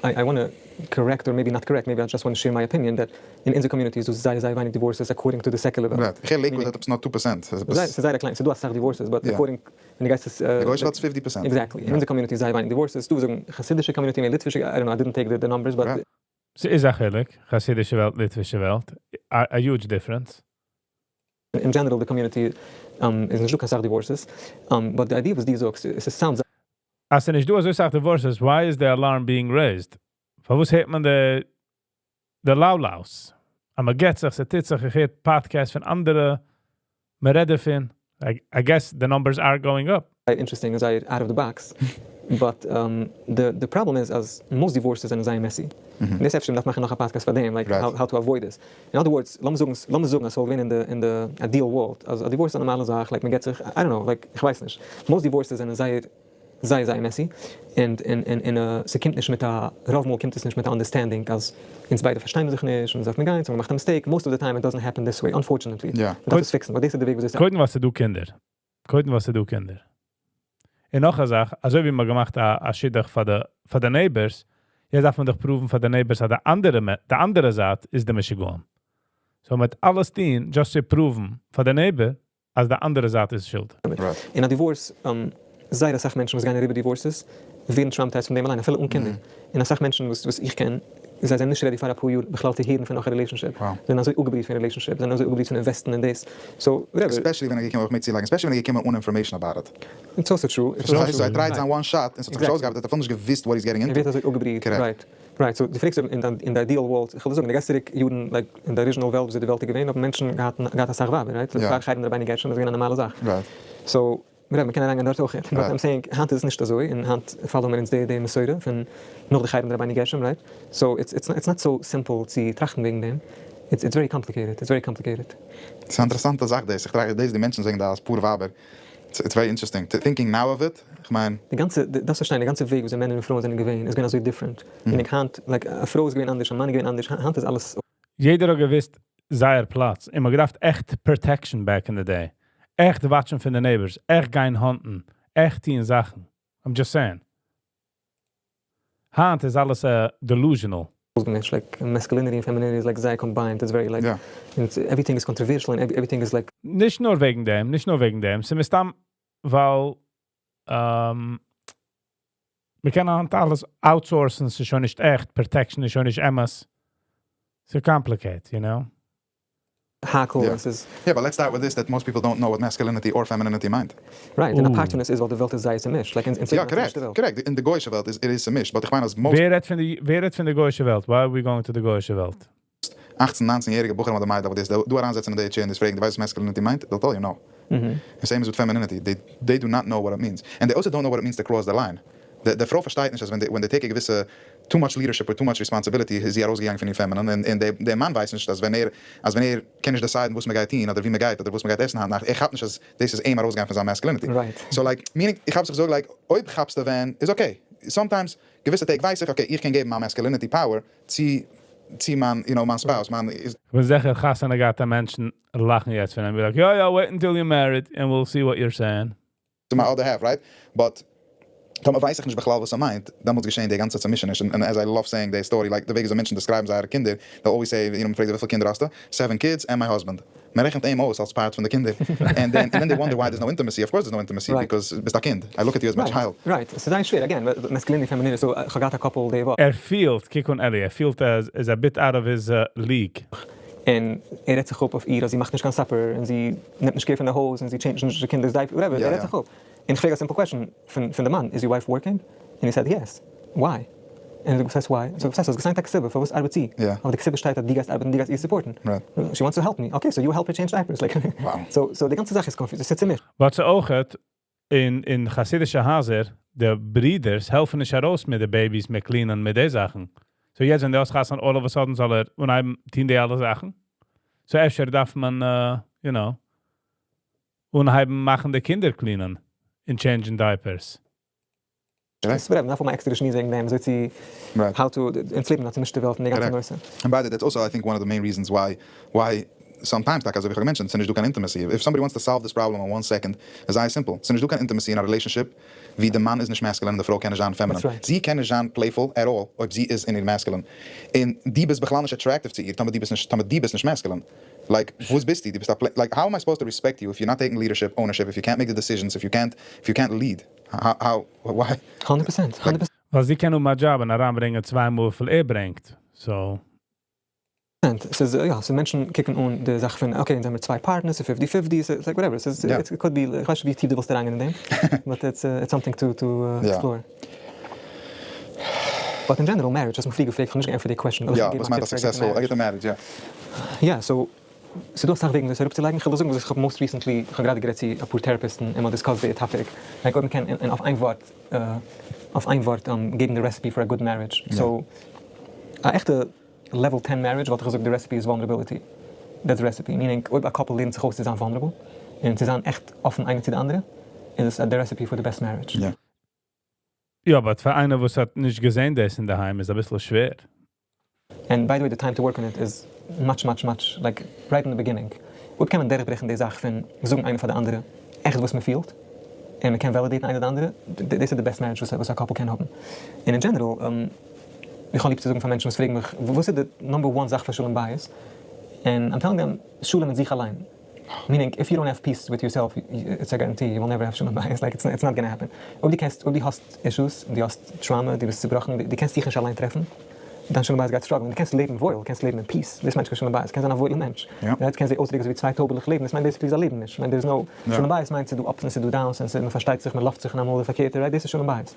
I wanna correct or maybe not correct, maybe I just wanna share my opinion that אין אונזער community איז דא זייער זייער ווייניג divorces according to the secular וועלט. Right, איך הער לעיקוואד האט עפעס נאר 2%. ס'איז זייער א קליין, ס'איז דא אסאך divorces but according ווען דו גייסט עס. די גוישע וועלט איז 50%. Exactly, אין אונזער community איז זייער ווייניג divorces, דא זאגן חסידישע community מער ליטווישע, I don't know, I didn't take the numbers but. ס'איז א חילוק, חסידישע וועלט, ליטווישע וועלט, א huge difference. In general די community איז נישטא קיין סאך divorces, but די idea וואס דו זאגסט, עס sound. אז ס'איז נישט דא אזוי סאך divorces, why is the alarm being raised? פארוואס הערט מען די לאו-לאוס? אז מ'גט זיך, ס'טוט זיך, איך הער podcast פון אנדערע, מ'רעדט דערפון, I guess the numbers are going up. Interesting און זייער out of the box, but די פראבלעם איז אז most divorces זענען זייער messy, און דאס אפשר מ'דארף מאכן נאך א פאדקעסט פאר דעם, like how to avoid this. In other words, לאמיר זאגן, לאמיר זאגן אז ס'וואלט געווען אין די אין די ideal world אז א divorce איז א נארמאלע זאך, like מ'גט זיך, I don't know, like איך ווייס נישט. Most divorces זענען זייער זייער זייער messy, און און און און ס'קומט נישט מיט א, רוב מאל קומט עס נישט מיט א understanding אז אונז ביידע פארשטיין מיר זיך נישט און אונז דארף מיר גיין, אונז האבן געמאכט א mistake, most of the time it doesn't happen this way, unfortunately. מ'דארף עס fix ן, but דאס איז די וועג וויאזוי ס'ארבעט. קודם ווייל ס'דא קינדער. קודם ווייל ס'דא קינדער. און נאך א זאך, אזוי ווי מ'האט געמאכט א שידוך פאר די neighbors, יעצט דארף מען דאך prove ן פאר די neighbors אז די אנדערע זייט איז די משוגעים. So מ'וועט אלעס טון just צו prove ן פאר די neighbor אז די אנדערע זייט איז שולד. אין א divorce, זייער אסאך מענטשן וואס גייען אריבער divorces ווערן traumatized פון דעם אליין אפילו אן קינדער, און אסאך מענטשן וואס איך קען, זיי זענען נישט ready פאר אפאר יאר בכלל צו הערן פון נאך א relationship, זיי זענען אזוי אפגעבריט פון relationship, זיי זענען אזוי אפגעבריט פון invest ן אין דאס, so whatever. Especially ווען ער געקומען, איך מעג צולייגן, especially ווען ער געקומען אן information about it. It's also true. פארשטייסט? So ער try ט זיין one shot און ס'האט זיך נישט אויסגעארבעט, ער האט אפילו נישט געוואוסט what he's getting into. ער ווערט אזוי אפגעבריט, right. Right, so דו פרעגסט אויב אין די ideal world, איך וועל דיר זאגן, דו גייסט צוריק יארן, like אין די original וועלט וויאזוי די וועלט איז געווען האבן מענטשן געהאט אסאך ווייבער, right? פאר חרם דרבינו גרשום איז געווען א נארמאלע זאך. So מ'רעדט מ'קען אריינגיין דארט אויך, but I'm saying היינט איז עס נישט אזוי, און היינט follow מיר אונז די מסורה פון נאך די חרם דרבינו גרשום, right? So it's not so simple צו טראכטן וועגן דעם, it's very complicated, it's very complicated. ס'איז א אינטערעסאנטע זאך דאס, איך טראכט דאס די מענטשן זאגן דא אז פאר ווייבער, it's very interesting, thinking now of it, כ'מיין. די גאנצע, דארפסט פארשטיין, די גאנצע וועג וויאזוי מענער און פרויען זענען געווען איז געווען אזוי different, און איך היינט, like א פרוי איז געווען אנדערש, א מאן איז געווען אנדערש, היינט איז אלעס. יעדער האט געוואוסט זייער פלאץ, און מ'האט געדארפט עכט protection back in the day. עכט watch ן פון די neighbors, עכט גיין hunt ן, עכט טוהן זאכן. I'm just saying. היינט איז אלעס delusional. אויסגעמישט, like masculinity און femininity איז like זייער combined, it's very like, און everything איז controversial און everything איז like. נישט נאר וועגן דעם, נישט נאר וועגן דעם, ס'איז מסתם ווייל מ'קען היינט אלעס outsource ן, ס'איז שוין נישט עכט, protection איז שוין נישט אמת. ס'איז complicated, you know? האקל און ס'איז. Yeah, but let's start with this that most people don't know what masculinity or femininity מיינט. Right, און א part פון עס איז ווייל די וועלט איז זייער צומישט, like אונז יא, correct, correct, אין די גוי'אישע וועלט איז איז צומישט, but איך מיין אז most. ווער רעדט פון די ווער רעדט פון די גוי'אישע וועלט? Why are we going to די גוי'אישע וועלט? אכצן ניינצן יעריגע בחורים אדער מיידלעך וואס דו דא אריינזעצן אין די chair און דאס פרעגן דו ווייסט וואס masculinity מיינט? They'll tell you no. און same איז with femininity, they do not know what it means, and they also don't know what it means to cross the line. די פרוי פארשטייט נישט אז ווען they take א געוויסע too much leadership or too much responsibility איז זי ארויסגעגאנגען פון איר feminine, און דער מאן ווייסט נישט אז ווען ער אז ווען ער קען נישט decide ן וואס מ'גייט טון אדער ווי מ'גייט אדער וואס מ'גייט עסן היינט נאכט, ער כאפט נישט אז דאס איז אים ארויסגיין פון זיין masculinity. So like, meaning, איך האב זיך געזאגט like, אויב כאפסטו ווען, איז okay. Sometimes, געוויסע טעג ווייס איך, okay, איך קען געבן מיין masculinity power צו צו מיין, you know, מיין spouse, מיין. כ'בין זיכער חתונה געהאטע מענטשן לאכן יעצט פון אים, be like, יא יא, wait until you're married and we'll see what you're saying. To my other half, right? But טאמער ווייס איך נישט בכלל וואס ס'מיינט, דעמאלטס געשעהן די גאנצע צומישעניש, און as I love saying די story, like די וועג וויאזוי מענטשן describe ן זייערע קינדער, they always say, you know, מ'פרעגט זיי וויפיל קינדער האסטו? Seven kids and my husband. מ'רעכנט אים אויס אלס part פון די קינדער. And then and then they wonder why there's no intimacy, of course there's no intimacy, because ביסט א קינד, I look at you as my child. Right, ס'איז זייער שווער, again, masculinity feminine, so כ'האב געהאט א couple די וואך. ער פילט, קוק אן אלי, ער פילט אז ער איז a bit out of his league. און ער רעדט זיך אפ אויף איר אז זי מאכט נישט קיין supper און זי נעמט נישט care פון די הויז און זי change ט נישט די קינדער'ס diaper whatever, ער רעדט זיך אפ. און איך פרעג א simple question פון די מאן, is your wife working? און he said yes. Why? און ער זאגט וואס הייסט why? זאג איך וואס הייסט האסט גע sign ט א כתובה פארוואס ארבעט זי? אויף די כתובה שטייט אז דו גייסט ארבעטן דו גייסט איר support ן. She wants to help me, okay so you help her change diapers like so די גאנצע זאך איז confused עס איז צומישט. But ס'אויכעט אין חסידישע הייזער, די ברידערס העלפן נישט ארויס מיט די babies, מיט clean ען, מיט די זאכן. So יעצט ווען דו האסט חתונה, all of a sudden זאל ער אנהייבן טון די אלע זאכן. So אפשר דארף מען, אנהייבן מאכן די קינדער clean ען און change ן diapers. עס ווערט דארף מען עקסטערע שמועס וועגן דעם, אזוי צו how to אונז לעבן אין א צומישטע וועלט אין די גאנצע נושא. And by the way, that's also I think one of the main reasons why sometimes, טאקע אזוי ווי איך האב גע mention ט, ס'איז נישט דא קיין intimacy. If somebody wants to solve this problem in one second, איז זייער simple. ס'איז נישט דא קיין intimacy אין א relationship ווי די מאן איז נישט masculine און די פרוי קען נישט זיין feminine. זי קען נישט זיין playful at all אויב זי איז אין איר masculine. און דו ביסט בכלל נישט attractive צו איר טאמער דו ביסט נישט masculine. Like, וואס ביסטו? דו ביסט א play, like, how am I supposed to respect you if you're not taking leadership, ownership, if you can't make the decisions, if you can't lead? How, why? 100%, 100%. ווייל זי קען האבן א דזשאב און אריינברענגען צוויי מאל וויפיל ער ברענגט. So. ס'איז יא, ס'איז מענטשן קוקן אן די זאך פון okay, אונז זעמיר צוויי partners, ס'איז fifty fifty, ס'איז like whatever, ס'איז it could be, איך ווייס נישט ווי טיף דו ווילסט אריינגיין אין דעם, but it's it's something to to explore. But in general marriage, האסט מיך פריער געפרעגט, איך האב נישט געענטפערט די question, יא, וואס מיינט א successful, א גוטע marriage, יא. יא, so ס'דא אסאך וועגן דאס אראפצולייגן, איך וועל דיר זאגן וואס איך האב most recently, איך האב גראדע גערעדט צו אפאר therapist ן און מ'האט discussed די topic, like אויב מ'קען אין אויף איין ווארט, אויף איין ווארט געבן די recipe פאר א good marriage, so א עכטע level 10 marriage וואלט איך געזאגט די recipe איז vulnerability, that's די recipe, meaning אויב א couple לערנט זיך אויס צו זיין vulnerable און צו זיין עכט אפן איינער צו די אנדערע, איז עס די recipe פאר די best marriage. יא, but פאר איינער וואס האט נישט געזען דאס אינדערהיים איז אביסל שווער. And by the way די time to work on it איז much much much like right אין די beginning. אויב קען מען דורכברעכן די זאך פון זאגן איינער פאר די אנדערע עכט וואס מען פילט, און מען קען validate ן איינער די אנדערע, דאס איז די best marriage וואס א couple קען האבן. און אין general, איך האב ליב צו זאגן פאר מענטשן וואס פרעגן מיך וואס איז די number one זאך פאר שלום בית, און I'm telling them, שלום מיט זיך אליין. Meaning if you don't have peace with yourself it's a guarantee you will never have שלום בית, like it's not gonna happen. אויב דו קענסט, אויב דו האסט issues, דו האסט trauma, דו ביסט צובראכן, דו קענסט דיך נישט אליין טרעפן, דיין שלום בית גייט struggle ן. דו קענסט לעבן וואויל, קענסט לעבן אין peace, דאס מיינט נישט קיין שלום בית, קענסט זיין א וואוילע מענטש, right? קענסט זיך אויסדריקן אזויווי צוויי טויבעלעך לעבן, דאס מיינט basically זיי לעבן נישט, כ'מיין there is no, שלום בית מיינט ס'איז דא ups און ס'איז דא downs, און ס'איז מ'פארשטייט זיך, מ'לאזט זיך און אמאל די פארקערטע, right? דאס איז שלום בית.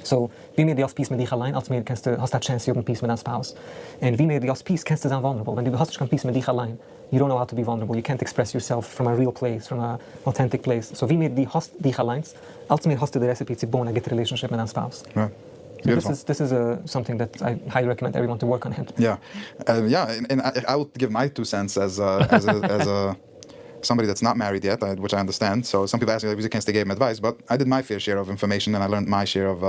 So ווי מער דו האסט peace מיט דיך אליין, אלץ מער קענסטו, האסטו א chance צו האבן peace מיט דיין spouse. און ווי מער דו האסט peace קענסטו זיין vulnerable, ווען דו האסט נישט קיין peace מיט דיך אליין, you don't know how to be vulnerable, you can't express yourself from a real place, from a authentic place, so ווי מער דו האסט דיך אליינס, אלץ מער האסטו די recipe צו בויען א גוטע relationship מיט דיין spouse. So דאס איז, דאס איז something that I highly recommend everyone to work on it. יא, יא, און I will give my two cents as as as a somebody that's not married yet, which I understand, so some people ask me וויאזוי קענסטו געבן advice, but I did my fair share of information and I learned my share of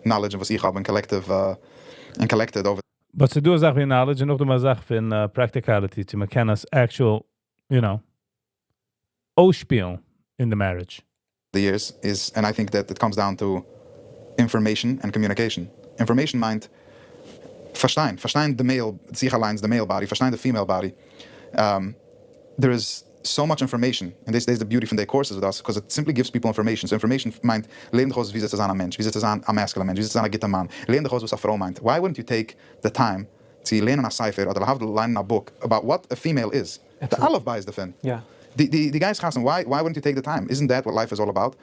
knowledge וואס איך האב און collective און collected over. But ס'איז דא א זאך ווי knowledge און נאכדעם א זאך פון practicality צו מ'קען עס actual, you know, אויסשפילן אין די marriage. The years איז, and I think that it comes down to information and communication. Information מיינט פארשטיין, פארשטיין די male, זיך אליינס, די male body, פארשטיין די female body. There is so much information, און דאס איז די beauty פון די courses וואס דו האסט, because it simply gives people information. So information מיינט, לערן דיך אויס וויאזוי צו זיין א מענטש, וויאזוי צו זיין א masculine מענטש, וויאזוי צו זיין א גוטע מאן. לערן דיך אויס וואס א פרוי מיינט. Why wouldn't you take the time צו לערנען א ספר אדער להבדיל ליינען א book about what a female is? די אלף בית דערפון. די גייסט חתונה, why wouldn't you take the time? Isn't that what life is all about?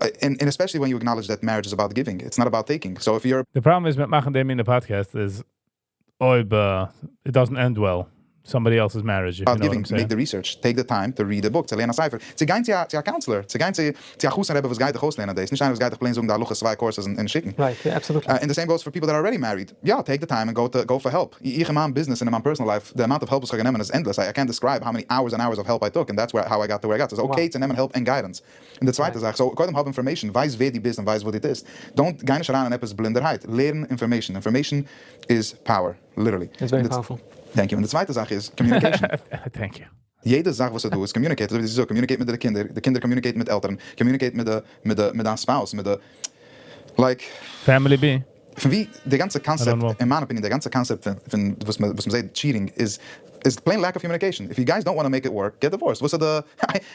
און especially when you acknowledge that marriage is about giving, it's not about taking. So if you're. די פראבלעם איז מיט מאכן די מינע podcast איז אויב it doesn't end well somebody else's marriage, if you know what I'm saying. Make the research, take the time to read a book, צו לערנען א ספר, צו גיין צו א counselor, צו גיין צו א חתן רבי וואס גייט דיך אויסלערנען דאס, נישט איינער וואס גייט דיך plain זאגן די הלכות צוויי courses און שיקן. Right, absolutely. און the same goes for people that are already married, יא, take the time און go to go for help. איך אין מיין ביזנעס און אין מיין personal life, די amount of help וואס כ'האב גענומען איז endless, I can't describe how many hours and hours of help I took, and that's how I got to where I got. ס'איז okay צו נעמען help און guidance. און די צווייטע זאך, so קודם האב information, ווייס ווער דו ביסט און ווייס וואס דו טוסט. Don't, גיי נישט אריין אין עפעס בלינדערהייט, לערן information, information איז power, literally. It's very powerful. Thank you. און די צווייטע זאך איז communication. Thank you. יעדע זאך וואס איז דא איז communicate, אזוי ווי דו זאגסט, communicate מיט די קינדער, די קינדער communicate מיט עלטערן, communicate מיט די מיט די מיט דיין spouse, מיט די like. Family בי. פון ווי די גאנצע קאנסעפט, אין מיין opinion, די גאנצע קאנסעפט פון וואס מען וואס מען זעט cheating איז איז plain lack of communication, if you guys don't wanna make it work, get divorced, וואס איז די,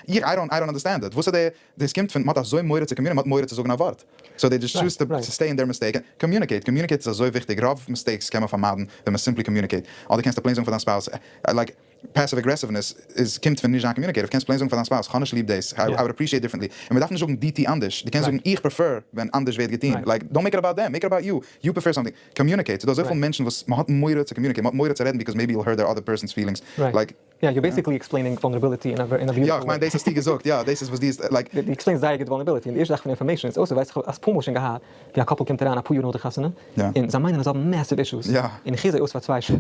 איך I don't I don't understand it, וואס איז די, דאס קומט פון מען האט אזוי מורא צו communicate, מען האט מורא צו זאגן א ווארט, so they just choose to stay in their mistake, communicate, communicate איז אזוי וויכטיג, רוב mistakes קען מען פארמיידן ווען מען simply communicate, אדער קענסטו plain זאגן פאר דיין spouse, like. Passive aggressiveness איז קומט פון נישט זיין communicative, קענסט plain זאגן פאר דיין spouse כ'האב נישט ליב דאס, I would appreciate differently, און מ'דארף נישט זאגן דו טו אנדערש, דו קענסט זאגן איך prefer ווען אנדערש ווערט געטון, like don't make it about them, make it about you, you prefer something, communicate, ס'דא אזויפיל מענטשן וואס מ'האט מורא צו communicate, מ'האט מורא צו רעדן because maybe you'll hurt the other person's feelings, like. יא, you're basically explaining vulnerability אין א beautiful way. יא, כ'מיין דאס האסטו געזאגט, יא, דאס איז וואס דו האסט, like. דו explain סט זייער גוט vulnerability, און די ערשטע זאך פון information איז אויסער ווייס איך האב אפאר מאל שוין געהאט ווי א couple קומט אריין אפאר יאר נאך די חתונה, און זיי מיינען אז זיי האבן massive issues, און איך הער זיי אויס פאר צוויי שעה,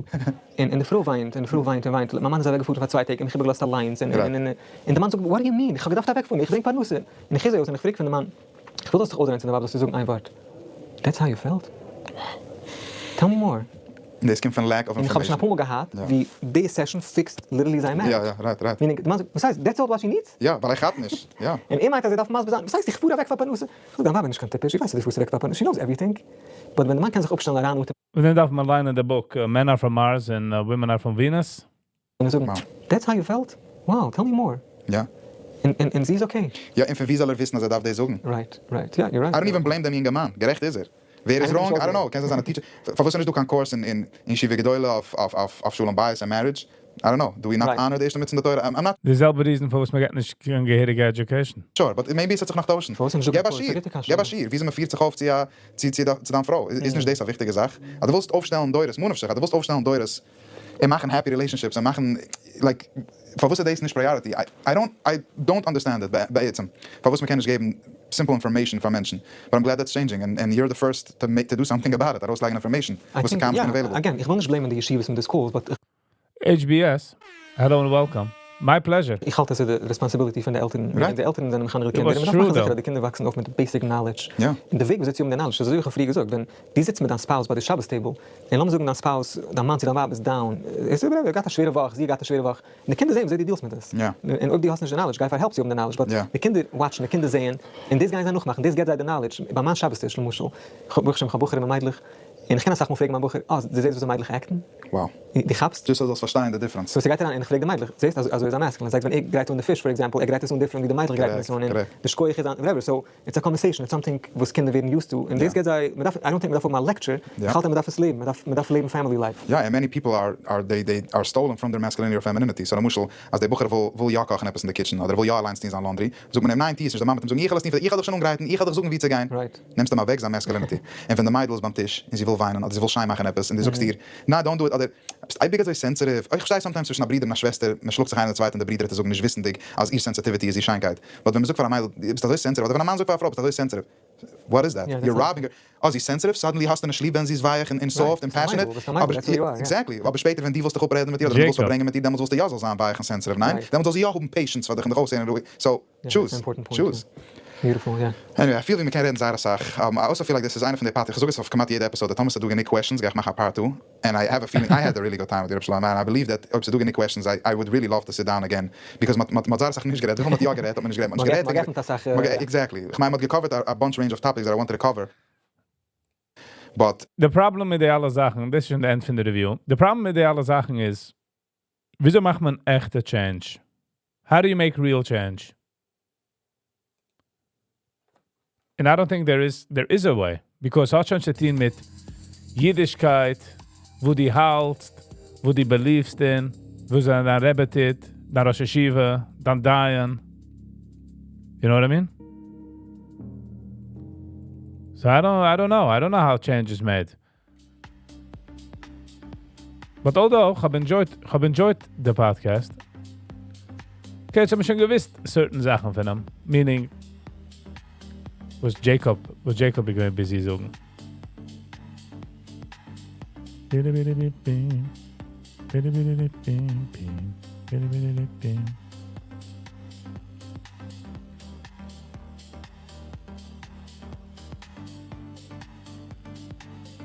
און די פרוי וויינט, און די פרוי וויינט און וויינט, מיין מאן איז אוועקגעפארן פאר צוויי טעג און מיך איבערגעלאזט אליינס, און און און די מאן זאגט what do you mean, איך האב געדארפט אוועקפארן, איך ברענג פרנסה, און איך הער זיי אויס און איך פרעג פון די מאן, איך וויל זאלסט דיך אויסדרייען צו די ווייב זאלסט איר זאגן איין ווארט, that's how you felt? Tell me more. און דאס קומט פון lack of און איך האב שוין information. אפאר מאל געהאט ווי די session fix ט literally זיין marriage. יא יא, right right. Meaning די מאן זאגט, וואס הייסט, that's all what she needs? יא, ווייל ער כאפט נישט, יא. און ער מיינט אז ער דארף מסביר זיין, וואס הייסט איך פאר אוועק פאר פרנסה? איך זאג, דיין ווייב איז נישט קיין טיפש, זי ווייסט אז דו פארסט אוועק פאר פרנסה, she knows everything. But ווען די מאן קען זיך אפשטעלן אריין אטעמען. און דען דארף מען ליינען די book Men are from Mars און Women are from Venus. און זאגן, that's how you felt? Wow, tell me more. יא. און זי איז okay. יא, און פון ווי זאל ער וויסן אז ער דארף דאס זאגן? Right, right, יא, you're right. I don't even blame דעם יונגערמאן, גערעכט איז ער. ווער איז wrong? I don't know, קען זיין זיינע teacher. פארוואס איז נישט דא קיין course אין ישיבה גדולה אויף שלום בית און marriage? I don't know, do we not honor די ערשטע מצוה אין די תורה? I'm not. די זעלבע reason פארוואס מען געט נישט קיין געהעריגע education. Sure, but maybe עס וועט זיך נאך טוישן. פארוואס איז נישט דא געב א קיין course? שיעור, א גוטע קשיא. געב א שיעור וויאזוי מען פירט זיך אויף צו א צו צו דיין פרוי. איז נישט דאס א וויכטיגע זאך? אז דו ווילסט אויפשטעלן דורות, מה נפשך, אז דו ווילסט אויפשטעלן דורות און מאכן happy relationships און מאכן like פארוואס איז דאס נישט priority? I don't I don't understand it בעצם פארוואס מ'קען נישט געבן simple information פאר מענטשן but I'm glad that's changing and you're the first to make to do something about it ארויסלייגן information וואס איז קאמאן און available. Again, איך וויל נישט blame ען די ישיבות מיט די schools but איך. HBS, hello and welcome, my pleasure. איך האלט עס איז די responsibility פון די עלטערן, ווען די עלטערן זענען מחנך די קינדער, און מ'דארף מאכן זיכער אז די קינדער וואקסן אויף מיט basic knowledge, און די וועג וויאזוי צו האבן די knowledge איז אזוי ווי איך האב פריער געזאגט, ווען דו זיצט מיט דיין spouse ביי די שבת table, און לאמיר זאגן דיין spouse, דיין מאן צו דיין ווייב איז down, ער איז ער האט געהאט א שווערע וואך, זי האט געהאט א שווערע וואך, און די קינדער זעען וויאזוי דו deal סט מיט עס, און אויב דו האסט נישט די knowledge, גיי פאר help צו האבן די knowledge, but די קינדער watch ן, די קינדער זעען, און דאס גייען זיי נאכמאכן, דאס געבט זיי די knowledge, ביי מיין שבת טיש למשל, איך האב ברוך השם איך האב בחורים און מיידלעך, און איך קען אסאך מאל פרעגן מיין בחור, אה, דו זעסט וויאזוי מיידלעך act ן? דו כאפסט? Just אז זאלסט פארשטיין די difference. So ס'גייט אריין, און איך פרעג די מיידלעך, זעסט אזוי איז א masculine, זייט ווען ער גרייט אן די פיש for example, ער גרייט עס אן different ווי די מיידלעך גרייטן עס אן, און די שכוח איז א whatever, so it's a conversation, it's something וואס קינדער ווערן used to, און דאס געבט זיי, מ'דארף, I don't think מ'דארף האבן א lecture, איך האלט אז מ'דארף עס לעבן, מ'דארף, מ'דארף לעבן family life. יא, and many people are are they they are stolen from their masculinity or femininity, so למשל אז דער בחור וויל וויל יא קאכן עפעס אין די kitchen אדער וויל יא אליינס טון זיין laundry, זאגט מען אים ניין טו עס נישט, די מאמע וועט אים זאגן איך וועל עס טון פאר דיך, איך וועל דיך שוין אנגרייטן, איך וועל דיך זאגן וואו צו גיין, נעמסט אים אוועק זיין masculinity, און ווען די מיידל איז ביים טיש און זי וויל וויינען אדער זי וויל שיין מאכן עפעס און דו זאגסט איר ניין don't do it אדער ביסט אייביג אזוי sensitive, אוי איך פארשטיי sometimes צווישן א ברודער און א שוועסטער, מען שלאגט זיך איינער די צווייטע און די ברודער וועט עס זאגן נישט וויסנדיג אז איר sensitivity איז איר שיינקייט, but ווען מען זאגט פאר א מיידל דו ביסט אזוי sensitive אדער ווען א מאן זאגט פאר א פרוי ביסט אזוי sensitive, what is that? You're robbing her, אה זי איז sensitive? Suddenly האסטו נישט ליב ווען זי איז ווייעך און soft און passionate? אבער exactly, אבער שפעטער ווען דו ווילסט דיך אפרעדן מיט איר אדער ווען דו ווילסט פארברענגען מיט איר דעמאלטס ווילסטו יא זאל זיין ווייעך און sensitive, ניין? דעמאלטס זאל זי יא האבן patience פאר דיך און דיך אויסהערן רואיג, so choose, choose. Anyway, I feel ווי מ'קען רעדן זייער אסאך, I also feel like דאס איז איינע פון די part, איך זאג עס אויף כמעט יעדע episode, אז טאמער ס'איז דא גענוג questions גיי איך מאכן א part two, and I have a feeling I had a really good time with you ר' שלמה, and I believe that אויב ס'איז דא גענוג questions I would really love to sit down again, because מ'האט מ'האט זייער אסאך נישט גערעדט, וויפיל מ'האט יא גערעדט האט מען נישט גערעדט, מ'האט נישט גערעדט וועגן, Exactly, כ'מיין מ'האט גע cover ט א bunch range of topics that I wanted to cover, but. די פראבלעם מיט די אלע זאכן, דאס איז שוין די end פון די review, די פראבלעם מיט די אלע זאכן איז, וויאזוי מאכט מען עכטע change? How do you make real change? And I don't think there is there is a way, because ס'האט שוין צו טון מיט אידישקייט, וואו דו האלטסט, וואו דו believe סט אין, וואס דיין רבי טוט, דיין ראש ישיבה, דיין דיין. You know what I mean? So I don't I don't know, I don't know how change is made. But although, כ'האב enjoyed, כ'האב enjoyed די podcast. Okay, יעצט האב איך שוין געוויסט certain זאכן פון אים, meaning וואס Jacob, וואס Jacob איז געווען busy זאגן.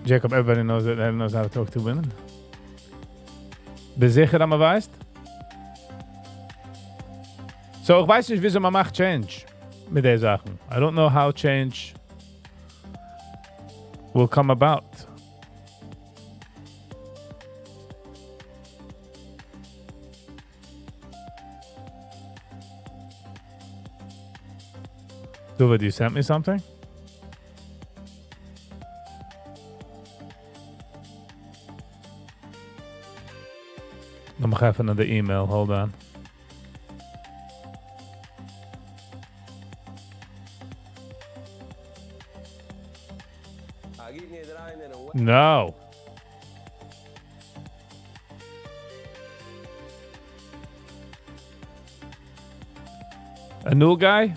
Jacob, everybody knows that everybody knows how to talk to women. ביסט זיכער אז מען ווייסט? So איך ווייס נישט וויאזוי מען מאכט change מיט די זאכן. I don't know how change will come about. David, you sent me something? לאמיך עפענען די email, hold on. No. A new guy?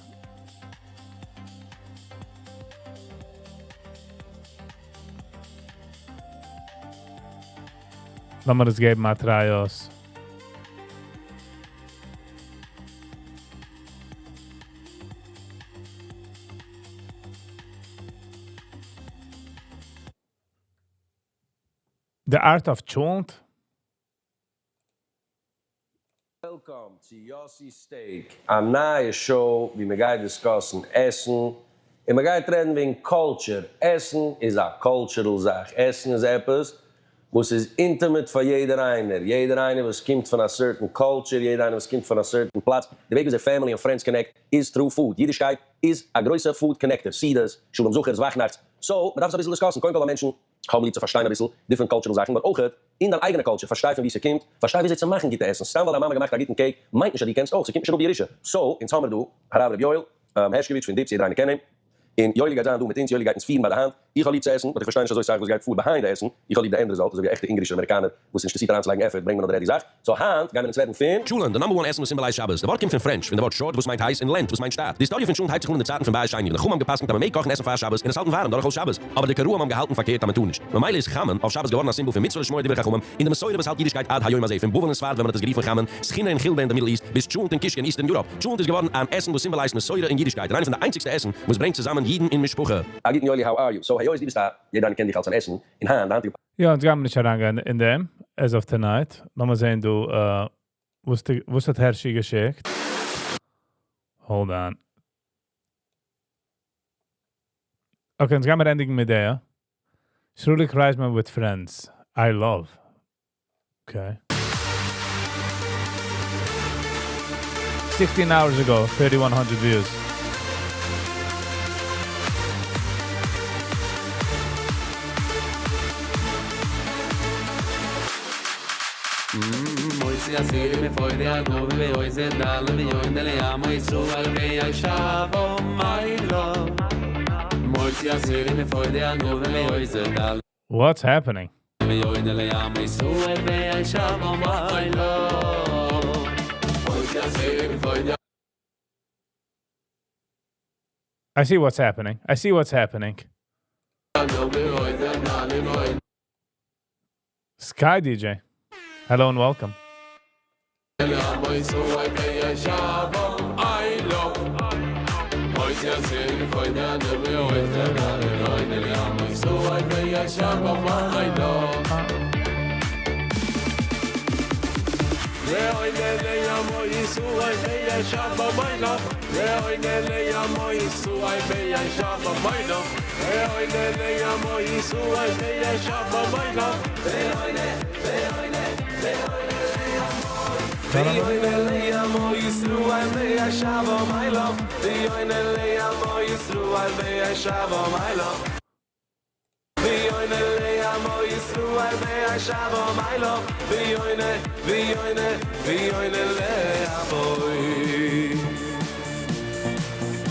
לאמיר עס געבן א try אויס. The Art of Cholent? Welcome צו יאסי סטעיק, א נייע show ווי מען גייט discuss ן עסן, און מען גייט רעדן וועגן culture, עסן איז א cultural זאך, עסן איז עפעס וואס איז intimate פאר יעדער איינער, יעדער איינער וואס קומט פון א certain culture, יעדער איינער וואס קומט פון א certain פלאץ, די וועג וויאזוי family און friends connect איז through food, אידישקייט איז א גרויסע food connector, סעודות, שלום זכר'ס, וואכנאכטס, so מען דארף עס אביסל discuss ן, קודם כל ווייל מענטשן האבן ליב צו פארשטיין אביסל different cultural זאכן, but אויכעט אין דיין אייגענע culture, פארשטיי פון וואו ס'קומט, פארשטיי וויאזוי צו מאכן גוטע עסן, סתם ווייל דיין מאמע געמאכט א גוטן cake מיינט נישט אז דו קענסט אויך, ס'קומט נישט אראפ בירושה, so אונז האמיר דא הרב ר' יואל הערשקאוויטש פון דיפס, יעדער איינער קען אים, און יואלי גייט זיין דא מיט אונז, יואלי גייט אונז פירן ביי די האנט, איך האב ליב צו עסן, but איך פארשטיי נישט אזוי סאך וואס גייט פאר behind די עסן, איך האב ליב די end result, אזוי ווי א עכטע אונגארישער אמעריקאנער וואס איז נישט אינטערעסירט אריינצולייגן effort, ברענג מיר נאר די ready זאך, so היינט גיימיר אונז רעדן פון. טשולענט, די number one עסן וואס symbolize שבת. די ווארט קומט פון French, פון די ווארט chaud וואס מיינט הייס און lent וואס מיינט שטאט. די היסטאריע פון טשולענט הייבט זיך אן אין די צייטן פון בית שני ווען די חכמים האבן גע'פסק'נט אז מען מעג קאכן עסן פאר שבת און עס האלטן ווארעם דורכאויס שבת, אבער די קראים האבן געהאלטן פארקערט אז מען טאר נישט. ממילא איז חמין אויף שבת געווארן א סימבאל פון מצוה לשמוע דברי חכמים און די מסורה וואס האלט אידישקייט עד היום הזה, פון בבל און ספרד ווען מען האט עס גערופן חמין, סחינה און חילבה אין די Middle East, ביז טשולענט און קישקע אין Eastern Europe. טשולענט איז געווארן אן עסן וואס symbolize ט מסורה און אידישקייט און איינע פון די איינציגסטע עסן וואס ברענגט צוזאמען אידן אין משפחה. א גוטן יואלי how are you? So היות דו ביסט א יעדער איינער קען דיך אלס אן עסן און היינט די היינטיגע. יא, אונז גיימיר נישט אריינגיין אין דעם as of tonight. לאמיר זעהן דא וואס די וואס האט הערשי געשיקט. Hold on. Okay, אונז גיימיר ענדיגן מיט דער. שרוליק רייזמאן with friends. I love. Okay. 16 hours ago, 3100 views. What's happening? I see what's happening. I see what's happening. Sky DJ. Hello and welcome.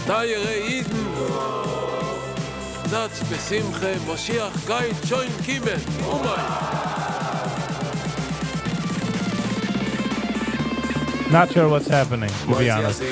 טייערע אידן, זייטס בשמחה, משיח גייט שוין קומען, אמן! Not sure what's happening, to be honest.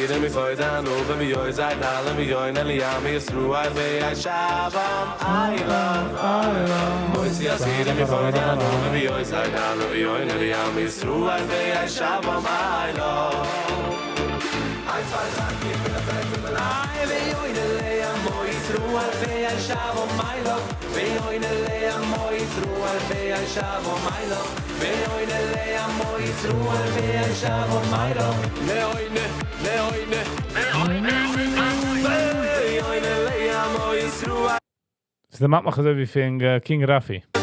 ס'דערמאנט מיך אזוי ווי פון King Rafi.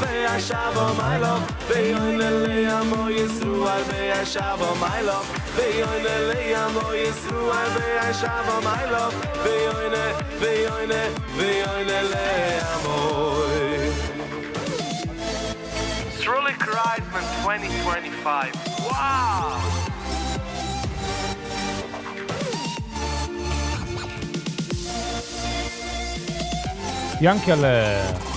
Srulik Reisman 2025. Wow! יאנקעלע!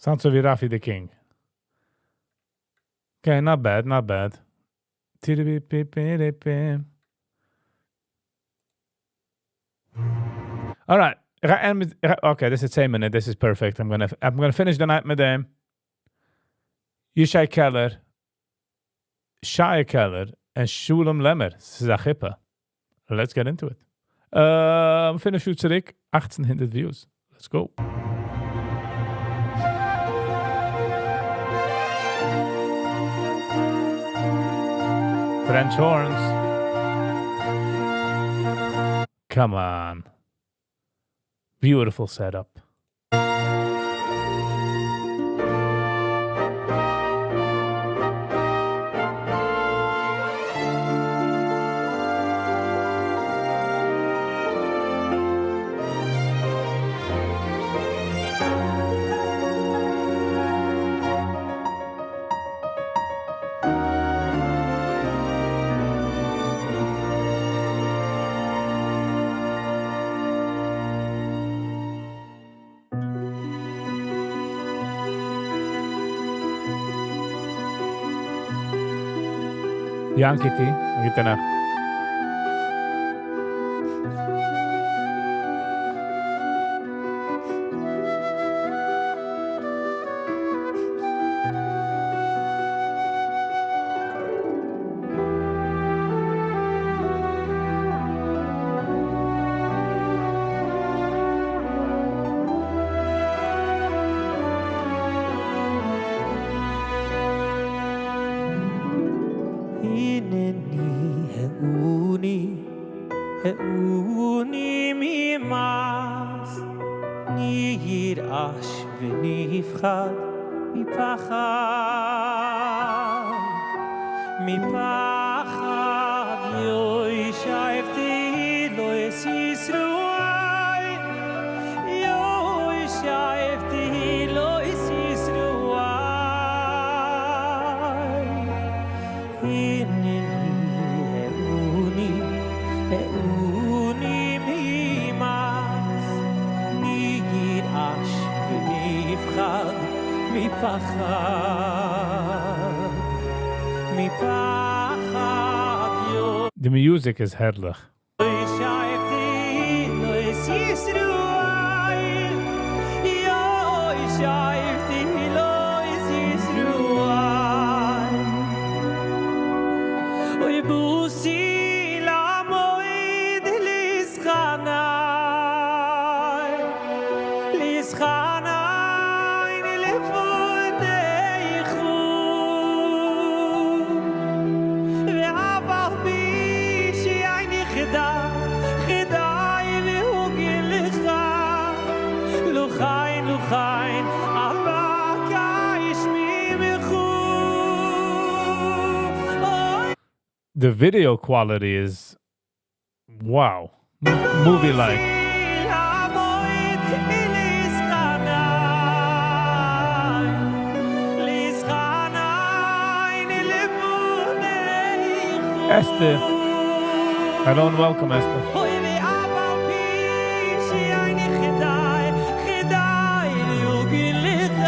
Sounds ווי Rafi the King. Okay, not bad, not bad. Tiri-bi-pi-pi-ri-pi. All right. Okay, this is 10 minutes. This is perfect. I'm gonna finish the night מיט דעם. Yishai Keller, Shai Keller, and Shulam Lemmer. ס'איז א חופה. Let's get into it. 5 שעה צוריק, 1800 views. Let's go. French horns. Come on. Beautiful setup. Yankiti, גוטע נאכט. הנני העוני, העוני ממעש, נרעש ונפחד מפחד, מפחד יושב תהילות ישראל, יושב תהילות ישראל. הנני העוני, העוני ממעש, נרעש ונפחד מפחד, מפחד The music is הערליך. יושב תהילות ישראל, יושב תהילות ישראל. אוי באתי לעמוד להתחנן, להתחנן לפניך ואף על פי שאיני כדאי, כדאי והוגן לך, לא כן, לא כן, אבקש ממך. אוי The video quality is wow. Movie like. לעמוד להתחנן, להתחנן לפניך. Esther. Hello and welcome, Esther. אוי ואף על פי שאיני כדאי, כדאי להוגן לך,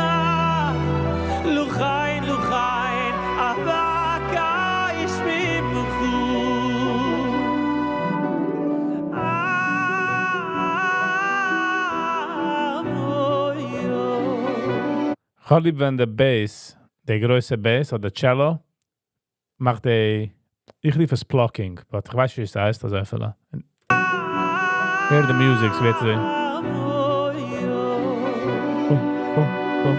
לא כן, לא כן, אבקש ממך. אוי, אוי. כ'האב ליב ווען the bass, די גרויסע bass אדער cello, מאכט די, איך רוף עס plucking, but איך ווייס נישט ווי עס הייסט, אזוי אפילו. הער the music, ס'ווערט אזוי. Boom, boom, boom.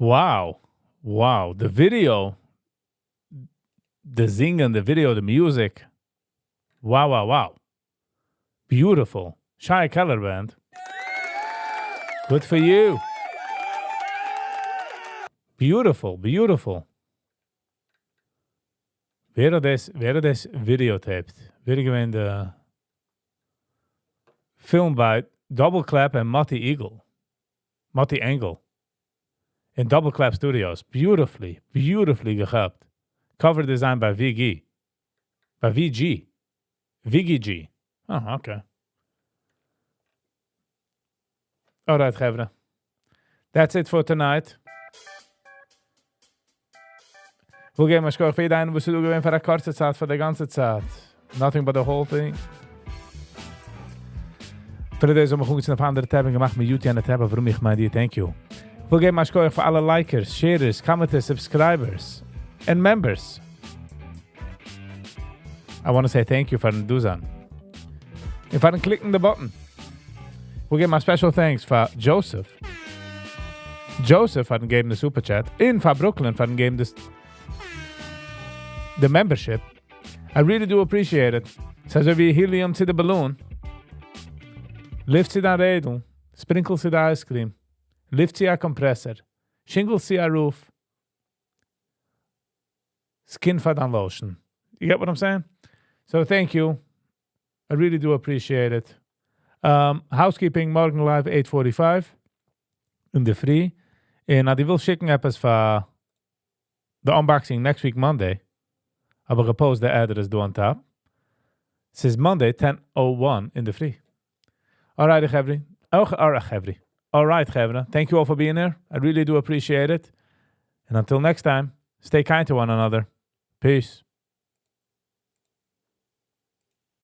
Wow! Wow! The video, the זינגען, the video, the music. Wow, wow, wow. Beautiful. Shai Keller Band. Good for you. Beautiful, beautiful. ווער האט דאס, ווער האט דאס videotaped? ווער איז געווען די film by Double Clap and Motty Eagle. Motty Engel. In Double Clap Studios. Beautifully, beautifully געכאפט. Cover design by VG. By VG. VGG. Oh, okay. Alright, חברה. That's it for tonight. וויל געבן א שכוח פאר יעדן וואס איז דא געווען פאר א קורצע צייט, פאר די גאנצע צייט. Nothing but the whole thing. פאר די וואס האבן מיך אנגעצינדן אויף אנדערע tab און געמאכט mute יענע tab, ווארום איך מיין דיר, thank you. וויל געבן א שכוח פאר אלע likers, sharers, commenters, subscribers, and members. I want to say thank you פארן דא זיין. און פארן clickן the button. וויל געבן א special thanks פאר Joseph. Joseph פארן געבן the super chat. און פאר Brooklyn פארן געבן this the membership. I really do appreciate it. ס'איז אזוי ווי helium צו the balloon. לופט צו דיין רעדל. Sprinkle צו די ice cream. לופט צו א compressor. Shingle צו א roof. Skin פאר דיין lotion. You get what I'm saying? So thank you. I really do appreciate it. Housekeeping, מארגן live 8.45 אינדערפרי. און אז דו ווילסט שיקן עפעס פאר the unboxing next week Monday, האב איך גע post the address דא on top. ס'איז Monday 10.01 אינדערפרי. Alright, חברה. Oh, alright, חברה. Alright, חברה. Thank you all for being here. I really do appreciate it. And until next time, stay kind to one another. Peace.